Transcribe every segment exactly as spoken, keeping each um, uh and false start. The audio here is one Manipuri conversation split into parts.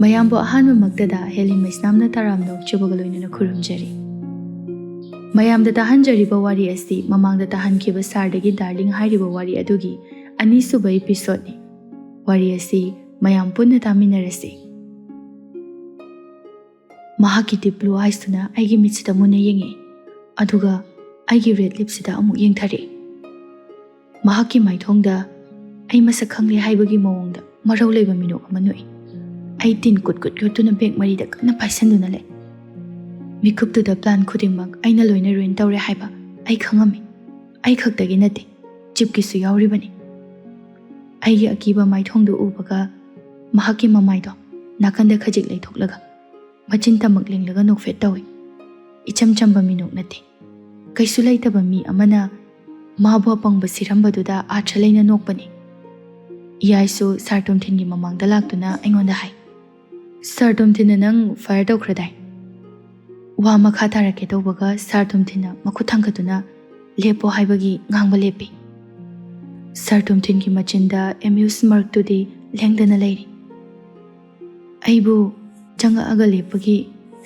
ꯃꯌꯥꯝꯕꯨ ꯑꯍꯥꯟꯕꯃꯛꯇꯗ ꯍꯦꯂꯤ ꯃꯩꯁꯅꯥꯝꯅ ꯇꯔꯥꯝꯅ ꯑꯣꯛꯆꯕꯒ ꯂꯣꯏꯅꯅ ꯈꯨꯔꯨꯝꯖꯔꯤ꯫ ꯃꯌꯥꯝꯗ ꯇꯥꯍꯟꯖꯔꯤꯕ ꯋꯥꯔꯤ ꯑꯁꯤ ꯃꯃꯥꯡꯗ ꯇꯥꯍꯟꯈꯤꯕ ꯁꯥꯔꯗꯒꯤ ꯗꯥꯔꯂꯤꯡ ꯍꯥꯏꯔꯤꯕ ꯋꯥꯔꯤ ꯑꯗꯨꯒꯤ ꯑꯅꯤꯁꯨꯕ ꯏꯄꯤꯁꯣꯗꯅꯤ꯫ ꯋꯥꯔꯤ ꯑꯁꯤ ꯃꯌꯥꯝ ꯄꯨꯟꯅ ꯇꯥꯃꯤꯟꯅꯔꯁꯤ꯫ ꯃꯍꯥꯛꯀꯤ ꯗꯤꯞ ꯕ꯭ꯂꯨ ꯑꯥꯏꯁꯇꯨꯅ ꯑꯩꯒꯤ ꯃꯤꯠꯁꯤꯗ ꯃꯨꯟꯅ ꯌꯦꯡꯉꯤ, ꯑꯗꯨꯒ ꯑꯩꯒꯤ ꯔꯦꯗ ꯂꯤꯞꯁꯤꯗ ꯑꯃꯨꯛ ꯌꯦꯡꯊꯔꯛꯏ꯫ ꯃꯍꯥꯛꯀꯤ ꯃꯥꯏꯊꯣꯡꯗ ꯑꯩ ꯃꯁꯛ ꯈꯪꯂꯦ ꯍꯥꯏꯕꯒꯤ ꯃꯑꯣꯡꯗ ꯃꯔꯧ ꯂꯩꯕ ꯃꯤꯅꯣꯛ ꯑꯃ ꯅꯣꯛꯏ꯫ ꯑꯩ ꯇꯤꯟ ꯀꯨꯠ ꯀꯨꯠ ꯌꯣꯠꯇꯨꯅ ꯕꯦꯛ ꯃꯔꯤꯗ ꯀꯟꯅ ꯄꯥꯏꯁꯟꯗꯨꯅ ꯂꯩ꯫ ꯃꯤꯀꯨꯞꯇꯨꯗ ꯄ꯭ꯂꯥꯟ ꯈꯨꯗꯤꯡꯃꯛ ꯑꯩꯅ ꯂꯣꯏꯅ ꯔꯨꯏꯟ ꯇꯧꯔꯦ ꯍꯥꯏꯕ ꯑꯩ ꯈꯪꯉꯝꯃꯤ꯫ ꯑꯩ ꯈꯛꯇꯒꯤ ꯅꯠꯇꯦ, ꯆꯤꯞꯀꯤꯁꯨ ꯌꯥꯎꯔꯤꯕꯅꯤ꯫ ꯑꯩꯒꯤ ꯑꯀꯤꯕ ꯃꯥꯏꯊꯣꯡꯗꯨ ꯎꯕꯒ ꯃꯍꯥꯛꯀꯤ ꯃꯃꯥꯏꯗꯣ ꯅꯥꯀꯟꯗ ꯈꯖꯤꯛ ꯂꯩꯊꯣꯛꯂꯒ ꯃꯆꯤꯟ ꯇꯃꯛ ꯂꯦꯡꯂꯒ ꯅꯣꯛꯐꯦꯠ ꯇꯧꯏ꯫ ꯏꯆꯝ ꯆꯝꯕ ꯃꯤꯅꯣꯛ ꯅꯠꯇꯦ꯫ ꯀꯩꯁꯨ ꯂꯩꯇꯕ ꯃꯤ ꯑꯃꯅ ꯃꯥꯕꯨ ꯑꯄꯪꯕ ꯁꯤꯔꯝꯕꯗꯨꯗ ꯑꯥꯔꯊ ꯂꯩꯅ ꯅꯣꯛꯄꯅꯤ꯫ ꯏꯌꯥꯏꯁꯨ ꯁꯥꯔ ꯇꯣꯝꯊꯤꯟꯒꯤ ꯃꯃꯥꯡꯗ ꯂꯥꯛꯇꯨꯅ ꯑꯩꯉꯣꯟꯗ ꯍꯥꯏ, "ꯁꯥꯔ ꯇꯣꯝꯊꯤꯟꯅ ꯅꯪ ꯐꯥꯌꯔ ꯇꯧꯈ꯭ꯔꯗꯥꯏ?" ꯋꯥ ꯃꯈꯥ ꯇꯥꯔꯛꯀꯦ ꯇꯧꯕꯒ ꯁꯥꯔ ꯇꯣꯝꯊꯤꯟꯅ ꯃꯈꯨꯠ ꯊꯥꯡꯒꯠꯇꯨꯅ "ꯂꯦꯞꯄꯣ" ꯍꯥꯏꯕꯒꯤ ꯉꯥꯡꯕ ꯂꯦꯞꯄꯤ꯫ ꯁꯥꯔ ꯇꯣꯝꯊꯤꯟꯒꯤ ꯃꯆꯤꯟꯗ ꯑꯦꯃ꯭ꯌꯨꯁ ꯃꯥꯔꯛꯇꯨꯗꯤ ꯂꯦꯡꯗꯅ ꯂꯩꯔꯤ꯫ ꯑꯩꯕꯨ ꯆꯪꯉꯛꯑꯒ ꯂꯦꯞꯄꯒꯤ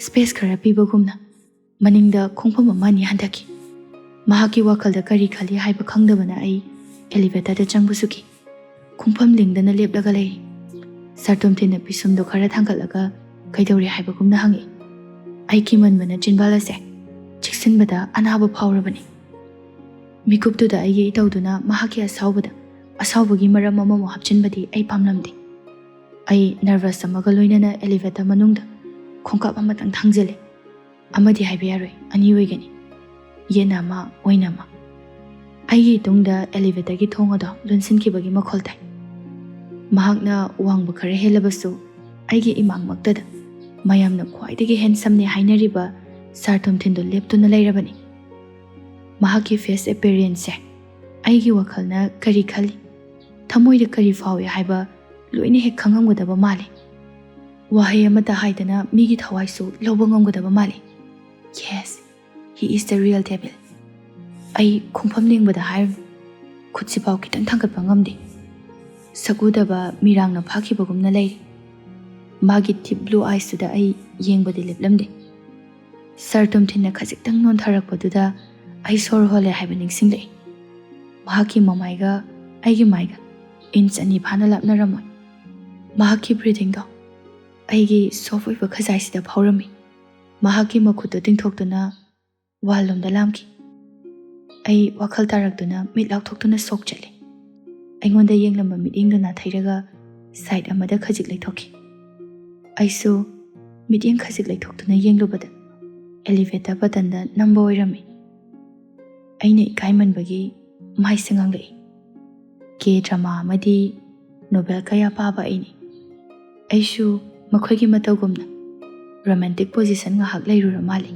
ꯁ꯭ꯄꯦꯁ ꯈꯔ ꯄꯤꯕꯒꯨꯝꯅ ꯃꯅꯤꯡꯗ ꯈꯣꯡꯐꯝ ꯑꯃ ꯑꯅꯤ ꯍꯟꯊꯈꯤ꯫ ꯃꯍꯥꯛꯀꯤ ꯋꯥꯈꯜꯗ ꯀꯔꯤ ꯈꯜꯂꯤ ꯍꯥꯏꯕ ꯈꯪꯗꯕꯅ ꯑꯩ ꯑꯦꯂꯤꯚꯦꯇꯔꯗ ꯆꯪꯕꯁꯨ ꯀꯤ꯫ ꯈꯣꯡꯐꯝ ꯂꯦꯡꯗꯅ ꯂꯦꯞꯂꯒ ꯂꯩꯔꯤ꯫ ꯁꯥꯔ ꯇꯣꯝꯊꯤꯟꯅ ꯄꯤꯁꯨꯝꯗꯣ ꯈꯔ ꯊꯥꯡꯒꯠꯂꯒ ꯀꯩꯗꯧꯔꯦ ꯍꯥꯏꯕꯒꯨꯝꯅ ꯍꯪꯉꯤ꯫ ꯑꯩ ꯀꯤꯃꯟꯕꯅ ꯆꯤꯟꯕꯥꯜ ꯑꯁꯦ ꯆꯤꯛꯁꯤꯟꯕꯗ ꯑꯅꯥꯕ ꯐꯥꯎꯔꯕꯅꯤ꯫ ꯃꯤꯀꯨꯞꯇꯨꯗ ꯑꯩꯒꯤ ꯏꯇꯧꯗꯨꯅ ꯃꯍꯥꯛꯀꯤ ꯑꯁꯥꯎꯕꯗ ꯑꯁꯥꯎꯕꯒꯤ ꯃꯔꯝ ꯑꯃꯃꯨꯛ ꯍꯥꯞꯆꯤꯟꯕꯗꯤ ꯑꯩ ꯄꯥꯝꯂꯝꯗꯦ꯫ ꯑꯩ ꯅꯔꯚꯁ ꯑꯃꯒ ꯂꯣꯏꯅꯅ ꯑꯦꯂꯤꯚꯦꯇꯔ ꯃꯅꯨꯡꯗ ꯈꯣꯡꯀꯥꯞ ꯑꯃꯇꯪ ꯊꯥꯡꯖꯤꯜꯂꯤ꯫ ꯑꯃꯗꯤ ꯍꯥꯏꯕ ꯌꯥꯔꯣꯏ, ꯑꯅꯤ ꯑꯣꯏꯒꯅꯤ꯫ ꯌꯦꯠꯅ ꯑꯃ, ꯑꯣꯏꯅ ꯑꯃ꯫ ꯑꯩꯒꯤ ꯇꯨꯡꯗ ꯑꯦꯂꯤꯚꯦꯇꯔꯒꯤ ꯊꯣꯡ ꯑꯗꯣ ꯂꯣꯟꯁꯤꯟꯈꯤꯕꯒꯤ ꯃꯈꯣꯜ ꯇꯥꯏ꯫ ꯃꯍꯥꯛꯅ ꯋꯥꯡꯕ ꯈꯔ ꯍꯦꯜꯂꯕꯁꯨ ꯑꯩꯒꯤ ꯏꯃꯥꯡꯃꯛꯇꯗ ꯃꯌꯥꯝꯅ ꯈ꯭ꯋꯥꯏꯗꯒꯤ ꯍꯦꯟꯁꯝꯅꯤ ꯍꯥꯏꯅꯔꯤꯕ ꯁꯥꯔ ꯇꯣꯝꯊꯤꯟꯗꯣ ꯂꯦꯞꯇꯨꯅ ꯂꯩꯔꯕꯅꯤ꯫ ꯃꯍꯥꯛꯀꯤ ꯐꯦꯁ ꯑꯦꯄꯤꯌꯔꯦꯟꯁꯁꯦ ꯑꯩꯒꯤ ꯋꯥꯈꯜꯅ ꯀꯔꯤ ꯈꯜꯂꯤ, ꯊꯃꯣꯏꯗ ꯀꯔꯤ ꯐꯥꯎꯏ ꯍꯥꯏꯕ ꯂꯣꯏꯅ ꯍꯦꯛ ꯈꯪꯉꯝꯒꯗꯕ ꯃꯥꯜꯂꯤ꯫ ꯋꯥꯍꯩ ꯑꯃꯠꯇ ꯍꯥꯏꯗꯅ ꯃꯤꯒꯤ ꯊꯋꯥꯏꯁꯨ ꯂꯧꯕ ꯉꯝꯒꯗꯕ ꯃꯥꯜꯂꯤ꯫ Yes, he is the real devil. ꯑꯩ ꯈꯣꯡꯐꯝ ꯂꯦꯡꯕꯗ ꯍꯥꯏꯔꯨꯅꯨ, ꯈꯨꯠꯁꯤꯐꯥꯎ ꯈꯤꯇꯪ ꯊꯥꯡꯒꯠꯄ ꯉꯝꯗꯦ꯫ ꯁꯛ ꯎꯗꯕ ꯃꯤꯔꯥꯡꯅ ꯐꯥꯈꯤꯕꯒꯨꯝꯅ ꯂꯩꯔꯤ꯫ ꯃꯥꯒꯤ deep blue eyes ꯇꯨꯗ ꯑꯩ ꯌꯦꯡꯕꯗꯤ ꯂꯦꯞꯂꯝꯗꯦ꯫ ꯁꯥꯔ ꯇꯣꯝꯊꯤꯟꯅ ꯈꯖꯤꯛꯇꯪ ꯅꯣꯟꯊꯔꯛꯄꯗꯨꯗ ꯑꯩ ꯁꯣꯔ ꯍꯣꯜꯂꯦ ꯍꯥꯏꯕ ꯅꯤꯡꯁꯤꯡꯂꯛꯏ꯫ ꯃꯍꯥꯛꯀꯤ ꯃꯃꯥꯏꯒ ꯑꯩꯒꯤ ꯃꯥꯏꯒ ꯏꯟꯆ ꯑꯅꯤ ꯐꯥꯅ ꯂꯥꯞꯅꯔꯝꯃꯣꯏ꯫ ꯃꯍꯥꯛꯀꯤ breathing ꯗꯣ ꯑꯩꯒꯤ soft ꯑꯣꯏꯕ ꯈꯖꯥꯏꯁꯤꯗ ꯐꯥꯎꯔꯝꯃꯤ꯫ ꯃꯍꯥꯛꯀꯤ ꯃꯈꯨꯠꯇꯨ ꯇꯤꯡꯊꯣꯛꯇꯨꯅ wall ꯂꯣꯝꯗ ꯂꯥꯝꯈꯤ꯫ ꯑꯩ ꯋꯥꯈꯜ ꯇꯥꯔꯛꯇꯨꯅ ꯃꯤꯠ ꯂꯥꯎꯊꯣꯛꯇꯨꯅ ꯁꯣꯛ ꯆꯠꯂꯤ꯫ ꯑꯩꯉꯣꯟꯗ ꯌꯦꯡꯂꯝꯕ ꯃꯤꯠꯌꯦꯡꯗꯨ ꯅꯥꯊꯩꯔꯒ side ꯑꯃꯗ ꯈꯖꯤꯛ ꯂꯩꯊꯣꯛꯈꯤ꯫ ꯑꯩꯁꯨ ꯃꯤꯠꯌꯦꯡ ꯈꯖꯤꯛ ꯂꯩꯊꯣꯛꯇꯨꯅ ꯌꯦꯡꯂꯨꯕꯗ elevator button ꯗ ꯅꯝꯕ ꯑꯣꯏꯔꯝꯃꯤ꯫ ꯑꯩꯅ ꯏꯀꯥꯏꯃꯟꯕꯒꯤ ꯃꯥꯏꯁꯦ ꯉꯥꯡꯂꯛꯏ꯫ K drama ꯑꯃꯗꯤ novel ꯀꯌꯥ ꯄꯥꯕ ꯑꯩꯅꯤ꯫ ꯑꯩꯁꯨ ꯃꯈꯣꯏꯒꯤ ꯃꯇꯧꯒꯨꯝꯅ romantic position ꯉꯥꯏꯍꯥꯛ ꯂꯩꯔꯨꯔ ꯃꯥꯜꯂꯤ꯫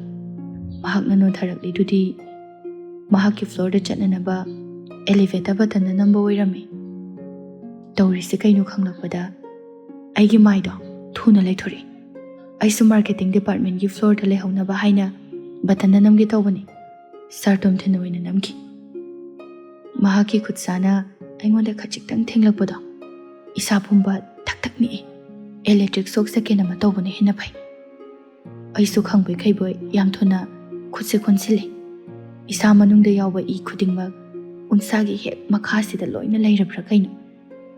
ꯃꯍꯥꯛꯅ ꯅꯣꯟꯊꯔꯛꯂꯤꯗꯨꯗꯤ ꯃꯍꯥꯛꯀꯤ floor ꯗ ꯆꯠꯅꯅꯕ elevator button ꯗ ꯅꯝꯕ ꯑꯣꯏꯔꯝꯃꯤ꯫ ꯇꯧꯔꯤꯁꯤ ꯀꯩꯅꯣ ꯈꯪꯂꯛꯄꯗ ꯑꯩꯒꯤ ꯃꯥꯏꯗꯣ ꯊꯨꯅ ꯂꯩꯊꯣꯔꯛꯏ꯫ ꯑꯩꯁꯨ marketing department ꯀꯤ floor ꯗ ꯂꯩꯍꯧꯅꯕ ꯍꯥꯏꯅ button ꯗ ꯅꯝꯒꯦ ꯇꯧꯕꯅꯤ꯫ ꯁꯥꯔ ꯇꯣꯝꯊꯤꯟꯅ ꯑꯣꯏꯅ ꯅꯝꯈꯤ꯫ ꯃꯍꯥꯛꯀꯤ ꯈꯨꯠꯁꯥꯅ ꯑꯩꯉꯣꯟꯗ ꯈꯖꯤꯛꯇꯪ ꯊꯦꯡꯂꯛꯄꯗꯣ ꯏꯁꯥ ꯄꯨꯝꯕ ꯊꯛ ꯊꯛ ꯅꯤꯛꯏ꯫ Electric shock second ꯑꯃ ꯇꯧꯕꯅ ꯍꯦꯟꯅ ꯐꯩ꯫ ꯑꯩꯁꯨ ꯈꯪꯕꯣꯏ ꯈꯩꯕꯣꯏ ꯌꯥꯝ ꯊꯨꯅ ꯈꯨꯠꯁꯦ ꯀꯣꯟꯁꯤꯜꯂꯤ꯫ ꯏꯁꯥ ꯃꯅꯨꯡꯗ ꯌꯥꯎꯕ ꯏ ꯈꯨꯗꯤꯡꯃꯛ ꯎꯟꯁꯥꯒꯤ ꯍꯦꯛ ꯃꯈꯥꯁꯤꯗ ꯂꯣꯏꯅ ꯂꯩꯔꯕ꯭ꯔꯥ ꯀꯩꯅꯣ?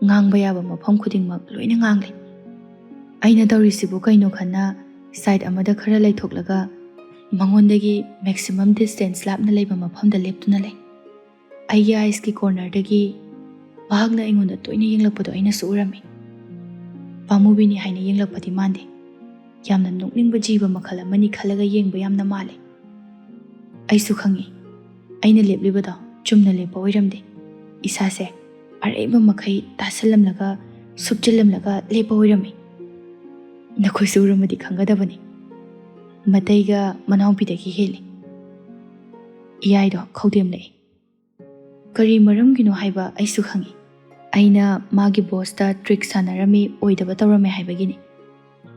ꯉꯥꯡꯕ ꯌꯥꯕ ꯃꯐꯝ ꯈꯨꯗꯤꯡꯃꯛ ꯂꯣꯏꯅ ꯉꯥꯡꯂꯦ꯫ ꯑꯩꯅ ꯇꯧꯔꯤꯁꯤꯕꯨ ꯀꯩꯅꯣ ꯈꯟꯅ side ꯑꯃꯗ ꯈꯔ ꯂꯩꯊꯣꯛꯂꯒ ꯃꯉꯣꯟꯗꯒꯤ maximum distance ꯂꯥꯞꯅ ꯂꯩꯕ ꯃꯐꯝꯗ ꯂꯦꯞꯇꯨꯅ ꯂꯩ꯫ ꯑꯩꯒꯤ eyes ꯀꯤ corner ꯗꯒꯤ ꯃꯍꯥꯛꯅ ꯑꯩꯉꯣꯟꯗ ꯇꯣꯏꯅ ꯌꯦꯡꯂꯛꯄꯗꯣ ꯑꯩꯅꯁꯨ ꯎꯔꯝꯃꯤ꯫ ꯄꯥꯝꯃꯨꯕꯤꯅꯤ ꯍꯥꯏꯅ ꯌꯦꯡꯂꯛꯄꯗꯤ ꯃꯥꯟꯗꯦ꯫ ꯌꯥꯝꯅ ꯅꯣꯛꯅꯤꯡꯕ ꯖꯤꯕ ꯃꯈꯜ ꯑꯃꯅꯤ ꯈꯜꯂꯒ ꯌꯦꯡꯕ ꯌꯥꯝꯅ ꯃꯥꯜꯂꯦ꯫ ꯑꯩꯁꯨ ꯈꯪꯏ, ꯑꯩꯅ ꯂꯦꯞꯂꯤꯕꯗꯣ ꯆꯨꯝꯅ ꯂꯦꯞꯄ ꯑꯣꯏꯔꯝꯗꯦ꯫ ꯏꯁꯥꯁꯦ ꯑꯔꯩꯕ ꯃꯈꯩ ꯇꯥꯁꯜꯂꯝꯂꯒ ꯁꯨꯞꯆꯤꯜꯂꯝꯂꯒ ꯂꯦꯞꯄ ꯑꯣꯏꯔꯝꯃꯤ꯫ ꯅꯈꯣꯏꯁꯨ ꯎꯔꯝꯃꯗꯤ ꯈꯪꯒꯗꯕꯅꯤ꯫ ꯃꯇꯩꯒ ꯃꯅꯥꯎꯄꯤꯗꯒꯤ ꯍꯦꯜꯂꯤ꯫ ꯏꯌꯥꯏꯗꯣ ꯈꯧꯗꯦꯝꯂꯛꯏ꯫ ꯀꯔꯤ ꯃꯔꯝꯒꯤꯅꯣ ꯍꯥꯏꯕ ꯑꯩꯁꯨ ꯈꯪꯏ꯫ ꯑꯩꯅ ꯃꯥꯒꯤ boss ꯇ trick ꯁꯥꯟꯅꯔꯝꯃꯤ, ꯑꯣꯏꯗꯕ ꯇꯧꯔꯝꯃꯦ ꯍꯥꯏꯕꯒꯤꯅꯤ꯫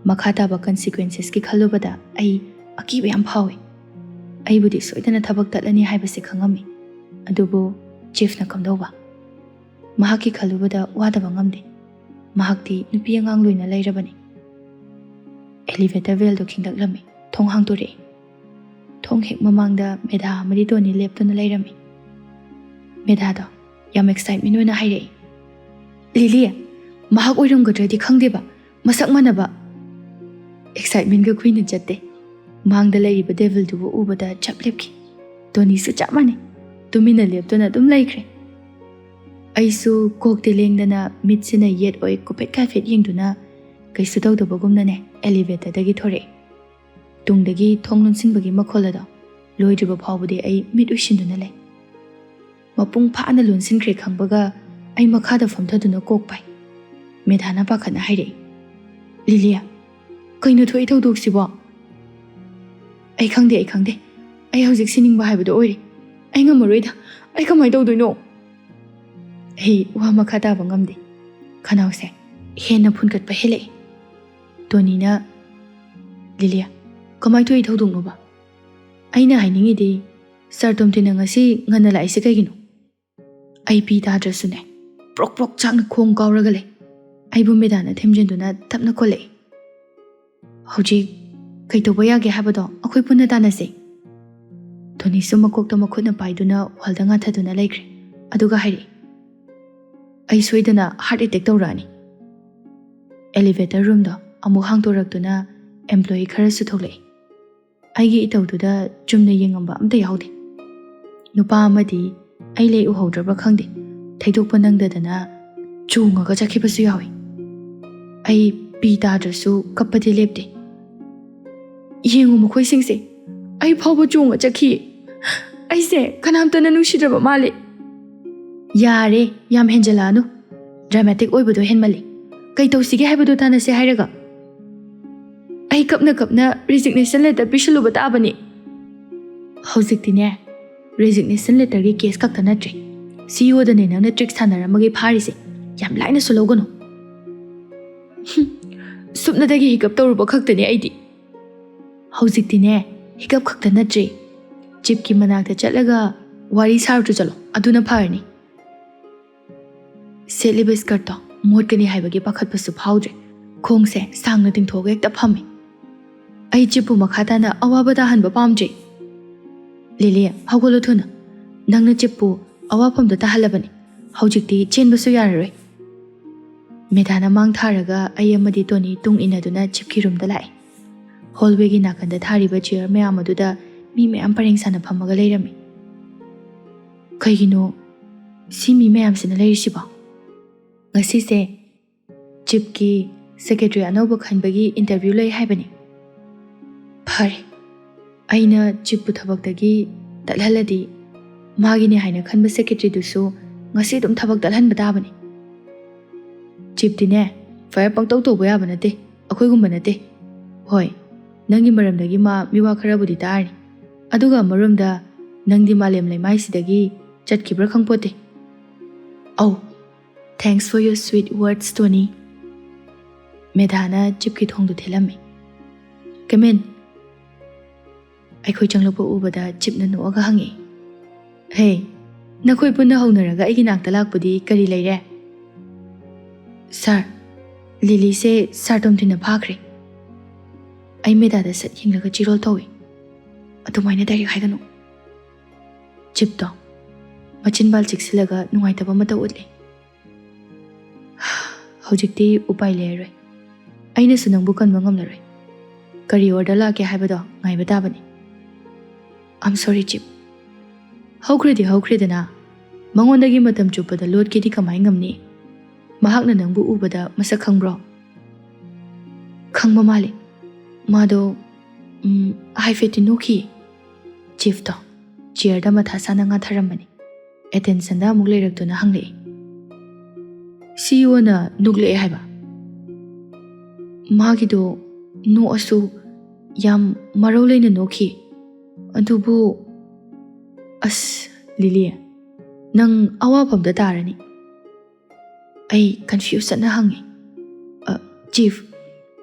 ꯃꯈꯥ ꯇꯥꯕ consequences ꯀꯤ ꯈꯜꯂꯨꯕꯗ ꯑꯩ ꯑꯀꯤꯕ ꯌꯥꯝ ꯐꯥꯎꯏ꯫ ꯑꯩꯕꯨꯗꯤ ꯁꯣꯏꯗꯅ ꯊꯕꯛ ꯇꯠꯂꯅꯤ ꯍꯥꯏꯕꯁꯤ ꯈꯪꯉꯝꯃꯤ, ꯑꯗꯨꯕꯨ chief ꯅ ꯀꯝꯗꯧꯕ? ꯃꯍꯥꯛꯀꯤ ꯈꯜꯂꯨꯕꯗ ꯋꯥꯗꯕ ꯉꯝꯗꯦ꯫ ꯃꯍꯥꯛꯇꯤ ꯅꯨꯄꯤ ꯑꯉꯥꯡ ꯂꯣꯏꯅ ꯂꯩꯔꯕꯅꯤ꯫ ꯑꯦꯂꯤꯚꯦꯇꯔ ꯕꯦꯜꯗꯣ ꯈꯤꯡꯗꯛꯂꯝꯃꯤ꯫ ꯊꯣꯡ ꯍꯥꯡꯗꯣꯔꯛꯏ꯫ ꯊꯣꯡ ꯍꯦꯛ ꯃꯃꯥꯡꯗ ꯃꯦꯙꯥ ꯑꯃꯗꯤ ꯇꯣꯅꯤ ꯂꯦꯞꯇꯨꯅ ꯂꯩꯔꯝꯃꯤ꯫ ꯃꯦꯙꯥꯗꯣ ꯌꯥꯝ ꯑꯦꯛꯁꯥꯏꯠꯃꯦꯟ ꯑꯣꯏꯅ ꯍꯥꯏꯔꯛꯏ, "ꯂꯤꯂꯤ, ꯃꯍꯥꯛ ꯑꯣꯏꯔꯝꯒꯗ꯭ꯔꯗꯤ ꯈꯪꯗꯦꯕ, ꯃꯁꯛ ꯃꯥꯟꯅꯕ!" ꯑꯦꯛꯁꯥꯏꯠꯃꯦꯟꯒ ꯀꯨꯏꯅ ꯆꯠꯇꯦ꯫ ꯃꯥꯡꯗ ꯂꯩꯔꯤꯕ ꯗꯦꯚꯤꯜꯗꯨꯕꯨ ꯎꯕꯗ ꯆꯞ ꯂꯦꯞꯈꯤ꯫ ꯇꯣꯅꯤꯁꯨ ꯆꯞ ꯃꯥꯟꯅꯩ, ꯇꯨꯃꯤꯟꯅ ꯂꯦꯞꯇꯨꯅ ꯑꯗꯨꯝ ꯂꯩꯈ꯭ꯔꯦ꯫ ꯑꯩꯁꯨ ꯀꯣꯛꯇꯤ ꯂꯦꯡꯗꯅ ꯃꯤꯠꯁꯤꯅ ꯌꯦꯠ ꯑꯣꯏ ꯀꯨꯐꯦꯠ ꯀꯥꯏꯐꯦꯠ ꯌꯦꯡꯗꯨꯅ ꯀꯩꯁꯨ ꯇꯧꯗꯕꯒꯨꯝꯅꯅꯦ ꯑꯦꯂꯤꯚꯦꯇꯔꯗꯒꯤ ꯊꯣꯔꯛꯑꯦ꯫ ꯇꯨꯡꯗꯒꯤ ꯊꯣꯡ ꯂꯣꯟꯁꯤꯟꯕꯒꯤ ꯃꯈꯣꯜ ꯑꯗꯣ ꯂꯣꯏꯗ꯭ꯔꯤꯕ ꯐꯥꯎꯕꯗꯤ ꯑꯩ ꯃꯤꯠ ꯎꯏꯁꯤꯟꯗꯨꯅ ꯂꯩ꯫ ꯃꯄꯨꯡ ꯐꯥꯅ ꯂꯣꯟꯁꯤꯟꯈ꯭ꯔꯦ ꯈꯪꯕꯒ ꯑꯩ ꯃꯈꯥꯗ ꯐꯝꯊꯗꯨꯅ ꯀꯣꯛ ꯄꯥꯏ꯫ ꯃꯦꯙꯥꯅ ꯄꯥꯈꯠꯅ ꯍꯥꯏꯔꯛꯏ, "ꯂꯤꯂꯤꯌꯥ, ꯀꯩꯅꯣ ꯊꯣꯛꯏ ꯊꯧꯗꯣꯛꯁꯤꯕꯣ?" "ꯑꯩ ꯈꯪꯗꯦ, ꯑꯩ ꯈꯪꯗꯦ꯫ ꯑꯩ ꯍꯧꯖꯤꯛ ꯁꯤꯅꯤꯡꯕ ꯍꯥꯏꯕꯗꯣ ꯑꯣꯏꯔꯦ꯫ ꯑꯩ ꯉꯝꯃꯔꯣꯏꯗ꯫ ꯑꯩ ꯀꯃꯥꯏꯅ ꯇꯧꯗꯣꯏꯅꯣ?" ꯑꯩ ꯋꯥ ꯃꯈꯥ ꯇꯥꯕ ꯉꯝꯗꯦ꯫ ꯈꯅꯥꯎꯁꯦ ꯍꯦꯟꯅ ꯐꯨꯟꯒꯠꯄ ꯍꯦꯜꯂꯛꯏ꯫ ꯇꯣꯅꯤꯅ, "ꯂꯤꯂꯤꯌꯥ, ꯀꯃꯥꯏꯅ ꯊꯣꯛꯏ ꯊꯧꯗꯣꯛꯅꯣꯕ? ꯑꯩꯅ ꯍꯥꯏꯅꯤꯡꯉꯤꯗꯤ, ꯁꯥꯔ ꯇꯣꯝꯊꯤꯟꯅ ꯉꯁꯤ ꯉꯟꯅ ꯂꯥꯛꯏꯁꯦ ꯀꯩꯒꯤꯅꯣ?" ꯑꯩ ꯄꯤ ꯇꯥꯗ꯭ꯔꯁꯨꯅꯦ, ꯄ꯭ꯔꯣꯛ ꯄ꯭ꯔꯣꯛ ꯆꯥꯛꯅ ꯈꯣꯡ ꯀꯥꯎꯔꯒ ꯂꯩ꯫ ꯑꯩꯕꯨ ꯃꯦꯗꯥꯅ ꯊꯦꯝꯖꯤꯟꯗꯨꯅ ꯇꯞꯅ ꯀꯣꯜꯂꯛꯏ, "ꯍꯧꯖꯤꯛ ꯀꯩ ꯇꯧꯕ ꯌꯥꯒꯦ ꯍꯥꯏꯕꯗꯣ ꯑꯩꯈꯣꯏ ꯄꯨꯟꯅ ꯇꯥꯟꯅꯁꯦ꯫" ꯇꯣꯅꯤꯁꯨ ꯃꯀꯣꯛꯇ ꯃꯈꯨꯠꯅ ꯄꯥꯏꯗꯨꯅ ꯋꯥꯜꯗ ꯉꯥꯊꯗꯨꯅ ꯂꯩꯈ꯭ꯔꯦ꯫ ꯑꯗꯨꯒ ꯍꯥꯏꯔꯛꯏ, "ꯑꯩ ꯁꯣꯏꯗꯅ ꯍꯥꯔꯠ ꯑꯦꯇꯦꯛ ꯇꯧꯔꯛꯑꯅꯤ꯫" ꯑꯦꯂꯤꯚꯦꯇꯔ ꯔꯨꯝꯗꯣ ꯑꯃꯨꯛ ꯍꯥꯡꯗꯣꯔꯛꯇꯨꯅ ꯑꯦꯝꯄ꯭ꯂꯣꯌꯤ ꯈꯔꯁꯨ ꯊꯣꯛꯂꯛꯏ꯫ ꯑꯩꯒꯤ ꯏꯇꯧꯗꯨꯗ ꯆꯨꯝꯅ ꯌꯦꯡꯉꯝꯕ ꯑꯝꯇ ꯌꯥꯎꯗꯦ꯫ ꯅꯨꯄꯥ ꯑꯃꯗꯤ ꯑꯩ ꯂꯩ ꯎꯍꯧꯗ꯭ꯔꯕ꯭ꯔꯥ ꯈꯪꯗꯦ, ꯊꯩꯗꯣꯛꯄ ꯅꯪꯗꯗꯅ ꯆꯣꯡꯉꯒ ꯆꯠꯈꯤꯕꯁꯨ ꯌꯥꯎꯏ꯫ ꯑꯩ ꯄꯤ ꯇꯥꯗ꯭ꯔꯁꯨ ꯀꯞꯄꯗꯤ ꯂꯦꯞꯇꯦ꯫ ꯌꯦꯡꯉꯨ ꯃꯈꯣꯏꯁꯤꯡꯁꯦ, ꯑꯩ ꯐꯥꯎꯕ ꯆꯣꯡꯉ ꯆꯠꯈꯤꯌꯦ꯫ ꯑꯩꯁꯦ ꯀꯅꯥꯝꯇꯅ ꯅꯨꯡꯁꯤꯗ꯭ꯔꯕ ꯃꯥꯜꯂꯦ꯫ ꯌꯥꯔꯦ, ꯌꯥꯝ ꯍꯦꯟꯖꯜꯂꯛꯑꯅꯨ꯫ ꯗ꯭ꯔꯥꯃꯦꯇꯤꯛ ꯑꯣꯏꯕꯗꯣ ꯍꯦꯟꯃꯜꯂꯦ꯫ ꯀꯩ ꯇꯧꯁꯤꯒꯦ ꯍꯥꯏꯕꯗꯣ ꯇꯥꯟꯅꯁꯦ ꯍꯥꯏꯔꯒ꯫ ꯑꯩ ꯀꯞꯅ ꯀꯞꯅ ꯔꯤꯖꯤꯒꯅꯦꯁꯟ ꯂꯦꯇꯔ ꯄꯤꯁꯜꯂꯨꯕ ꯇꯥꯕꯅꯤ꯫ ꯍꯧꯖꯤꯛꯇꯤꯅꯦ, ꯔꯤꯖꯤꯒꯅꯦꯁꯟ ꯂꯦꯇꯔꯒꯤ ꯀꯦꯁ ꯈꯛꯇ ꯅꯠꯇ꯭ꯔꯦ, ꯁꯤꯏꯑꯣꯗꯅꯦ ꯅꯪꯅ ꯇ꯭ꯔꯤꯛ ꯁꯥꯟꯅꯔꯝꯃꯒꯤ ꯐꯥꯔꯤꯁꯦ꯫ ꯌꯥꯝ ꯂꯥꯏꯅꯁꯨ ꯂꯧꯒꯅꯨ꯫ ꯍꯨꯝ, ꯁꯨꯞꯅꯗꯒꯤ ꯍꯤꯀꯞ ꯇꯧꯔꯨꯕ ꯈꯛꯇꯅꯦ ꯑꯩꯗꯤ꯫ ꯍꯧꯖꯤꯛꯇꯤꯅꯦ, ꯍꯤꯀꯞ ꯈꯛꯇ ꯅꯠꯇ꯭ꯔꯦ, ꯆꯤꯞꯀꯤ ꯃꯅꯥꯛꯇ ꯆꯠꯂꯒ ꯋꯥꯔꯤ ꯁꯥꯔꯨꯆꯣ ꯆꯠꯂꯣ, ꯑꯗꯨꯅ ꯐꯔꯅꯤ꯫ ꯁꯦꯠꯂꯤꯕ ꯁ꯭ꯀꯔꯠꯇꯣ ꯃꯣꯠꯀꯅꯤ ꯍꯥꯏꯕꯒꯤ ꯄꯥꯈꯠꯄꯁꯨ ꯐꯥꯎꯗ꯭ꯔꯦ꯫ ꯈꯣꯡꯁꯦ ꯁꯥꯡꯅ ꯇꯤꯡꯊꯣꯛꯑꯒ ꯍꯦꯛꯇ ꯐꯝꯃꯤ꯫ ꯑꯩ ꯆꯤꯞꯄꯨ ꯃꯈꯥ ꯇꯥꯅ ꯑꯋꯥꯕ ꯇꯥꯍꯟꯕ ꯄꯥꯝꯗ꯭ꯔꯦ꯫ ꯂꯤꯂꯤ, ꯍꯧꯒꯠꯂꯨ ꯊꯨꯅ꯫ ꯅꯪꯅ ꯆꯤꯞꯄꯨ ꯑꯋꯥꯐꯝꯗ ꯇꯥꯍꯜꯂꯕꯅꯤ꯫ ꯍꯧꯖꯤꯛꯇꯤ ꯆꯦꯟꯕꯁꯨ ꯌꯥꯔꯔꯣꯏ꯫ ꯃꯦꯙꯥꯅ ꯃꯥꯡ ꯊꯥꯔꯒ ꯑꯩ ꯑꯃꯗꯤ ꯇꯣꯅꯤ ꯇꯨꯡ ꯏꯟꯅꯗꯨꯅ ꯆꯤꯞꯀꯤ ꯔꯨꯝꯗ ꯂꯥꯛꯏ꯫ ꯍꯣꯜꯋꯦꯒꯤ ꯅꯥꯀꯟꯗ ꯊꯥꯔꯤꯕ ꯆꯤꯌꯔ ꯃꯌꯥꯝ ꯑꯗꯨꯗ ꯃꯤ ꯃꯌꯥꯝ ꯄꯔꯦꯡ ꯁꯥꯅ ꯐꯝꯃꯒ ꯂꯩꯔꯝꯃꯤ꯫ ꯀꯩꯒꯤꯅꯣ ꯁꯤ ꯃꯤ ꯃꯌꯥꯝꯁꯤꯅ ꯂꯩꯔꯤꯁꯤꯕꯣ? ꯉꯁꯤꯁꯦ ꯆꯤꯞꯀꯤ ꯁꯦꯀ꯭ꯔꯦꯇꯔꯤ ꯑꯅꯧꯕ ꯈꯟꯕꯒꯤ ꯏꯟꯇꯔꯚ꯭ꯌꯨ ꯂꯩ ꯍꯥꯏꯕꯅꯤ꯫ ꯐꯔꯦ, ꯑꯩꯅ ꯆꯤꯞꯄꯨ ꯊꯕꯛꯇꯒꯤ ꯇꯠꯍꯜꯂꯗꯤ ꯃꯥꯒꯤꯅꯦ ꯍꯥꯏꯅ ꯈꯟꯕ ꯁꯦꯀ꯭ꯔꯦꯇꯔꯤꯗꯨꯁꯨ ꯉꯁꯤ ꯑꯗꯨꯝ ꯊꯕꯛ ꯇꯠꯍꯟꯕ ꯇꯥꯕꯅꯤ꯫ ꯆꯤꯞꯇꯤꯅꯦ ꯐꯥꯌꯔ ꯄꯪꯇꯧ ꯇꯧꯕ ꯌꯥꯕ ꯅꯠꯇꯦ, ꯑꯩꯈꯣꯏꯒꯨꯝꯕ ꯅꯠꯇꯦ꯫ ꯍꯣꯏ, ꯅꯪꯒꯤ ꯃꯔꯝꯗꯒꯤ ꯃꯥ ꯃꯤꯋꯥ ꯈꯔꯕꯨꯗꯤ ꯇꯥꯔꯅꯤ, ꯑꯗꯨꯒ ꯑꯃꯔꯣꯝꯗ ꯅꯪꯗꯤ ꯃꯥꯂꯦꯝ ꯂꯩꯃꯥꯏꯁꯤꯗꯒꯤ ꯆꯠꯈꯤꯕ꯭ꯔꯥ ꯈꯪꯄꯣꯠꯇꯦ꯫ ꯑꯧ, thanks for your sweet words, ꯇꯣꯅꯤ꯫ ꯃꯦꯙꯥꯅ ꯆꯤꯞꯀꯤ ꯊꯣꯡꯗꯨ ꯊꯤꯜꯂꯝꯃꯤ꯫ "Come in." ꯑꯩꯈꯣꯏ ꯆꯪꯂꯛꯄ ꯎꯕꯗ ꯆꯤꯞꯅ ꯅꯣꯛꯑꯒ ꯍꯪꯉꯛꯏ, "ꯍꯦ, ꯅꯈꯣꯏ ꯄꯨꯟꯅ ꯍꯧꯅꯔꯒ ꯑꯩꯒꯤ ꯅꯥꯛꯇ ꯂꯥꯛꯄꯗꯤ ꯀꯔꯤ ꯂꯩꯔꯦ?" "ꯁꯥꯔ, ꯂꯤꯂꯤꯁꯦ ꯁꯥꯔ ꯇꯣꯝꯊꯤꯟꯅ ꯐꯥꯈ꯭ꯔꯦ꯫" ꯑꯩ ꯃꯦꯙꯥꯗ ꯁꯠ ꯌꯦꯡꯂꯒ ꯆꯤꯔꯣꯜ ꯇꯧꯏ꯫ "ꯑꯗꯨꯃꯥꯏꯅ ꯗꯥꯏꯔꯦꯛ ꯍꯥꯏꯒꯅꯨ꯫" ꯆꯤꯞꯇꯣ ꯃꯆꯤꯟꯕꯥꯜ ꯆꯤꯛꯁꯤꯜꯂꯒ ꯅꯨꯡꯉꯥꯏꯇꯕ ꯑꯃꯠꯇ ꯎꯠꯂꯤ꯫ "ꯍꯧꯖꯤꯛꯇꯤ ꯎꯄꯥꯏ ꯂꯩꯔꯔꯣꯏ꯫ ꯑꯩꯅꯁꯨ ꯅꯪꯕꯨ ꯀꯟꯕ ꯉꯝꯂꯔꯣꯏ꯫ ꯀꯔꯤ ꯑꯣꯔꯗꯔ ꯂꯥꯛꯀꯦ ꯍꯥꯏꯕꯗꯣ ꯉꯥꯏꯕ ꯇꯥꯕꯅꯤ꯫" "I'm sorry, chief." "ꯍꯧꯈ꯭ꯔꯗꯤ ꯍꯧꯈ꯭ꯔꯦꯗꯅ꯫ ꯃꯉꯣꯟꯗꯒꯤ ꯃꯇꯝ ꯆꯨꯞꯄꯗ ꯂꯣꯠꯀꯦꯗꯤ ꯀꯃꯥꯏ ꯉꯝꯅꯤ? ꯃꯍꯥꯛꯅ ꯅꯪꯕꯨ ꯎꯕꯗ ꯃꯁꯛ ꯈꯪꯕ꯭ꯔꯣ?" "ꯈꯪꯕ ꯃꯥꯜꯂꯤ꯫ ꯃꯥꯗꯣ, ꯎꯝ, ꯍꯥꯏꯐꯦꯠꯇꯤ ꯅꯣꯛꯈꯤ꯫" ꯆꯤꯐꯇꯣ ꯆꯤꯌꯔꯗ ꯃꯊꯥ ꯁꯥꯅ ꯉꯥꯊꯔꯝꯕꯅꯤ꯫ ꯑꯦꯇꯦꯟꯁꯟꯗ ꯑꯃꯨꯛ ꯂꯩꯔꯛꯇꯨꯅ ꯍꯪꯂꯛꯏ, "ꯁꯤ ꯏ ꯑꯣꯅ ꯅꯣꯛꯂꯛꯑꯦ ꯍꯥꯏꯕ?" "ꯃꯥꯒꯤꯗꯣ ꯅꯣꯛꯑꯁꯨ ꯌꯥꯝ ꯃꯔꯧ ꯂꯩꯅ ꯅꯣꯛꯈꯤ꯫ ꯑꯗꯨꯕꯨ, ꯑꯁ, ꯂꯤꯂꯤ, ꯅꯪ ꯑꯋꯥꯐꯝꯗ ꯇꯥꯔꯅꯤ꯫" ꯑꯩ ꯀꯟꯐ꯭ꯌꯨꯁ ꯆꯠꯅ ꯍꯪꯉꯤ, "ꯑ, ꯆꯤꯐ,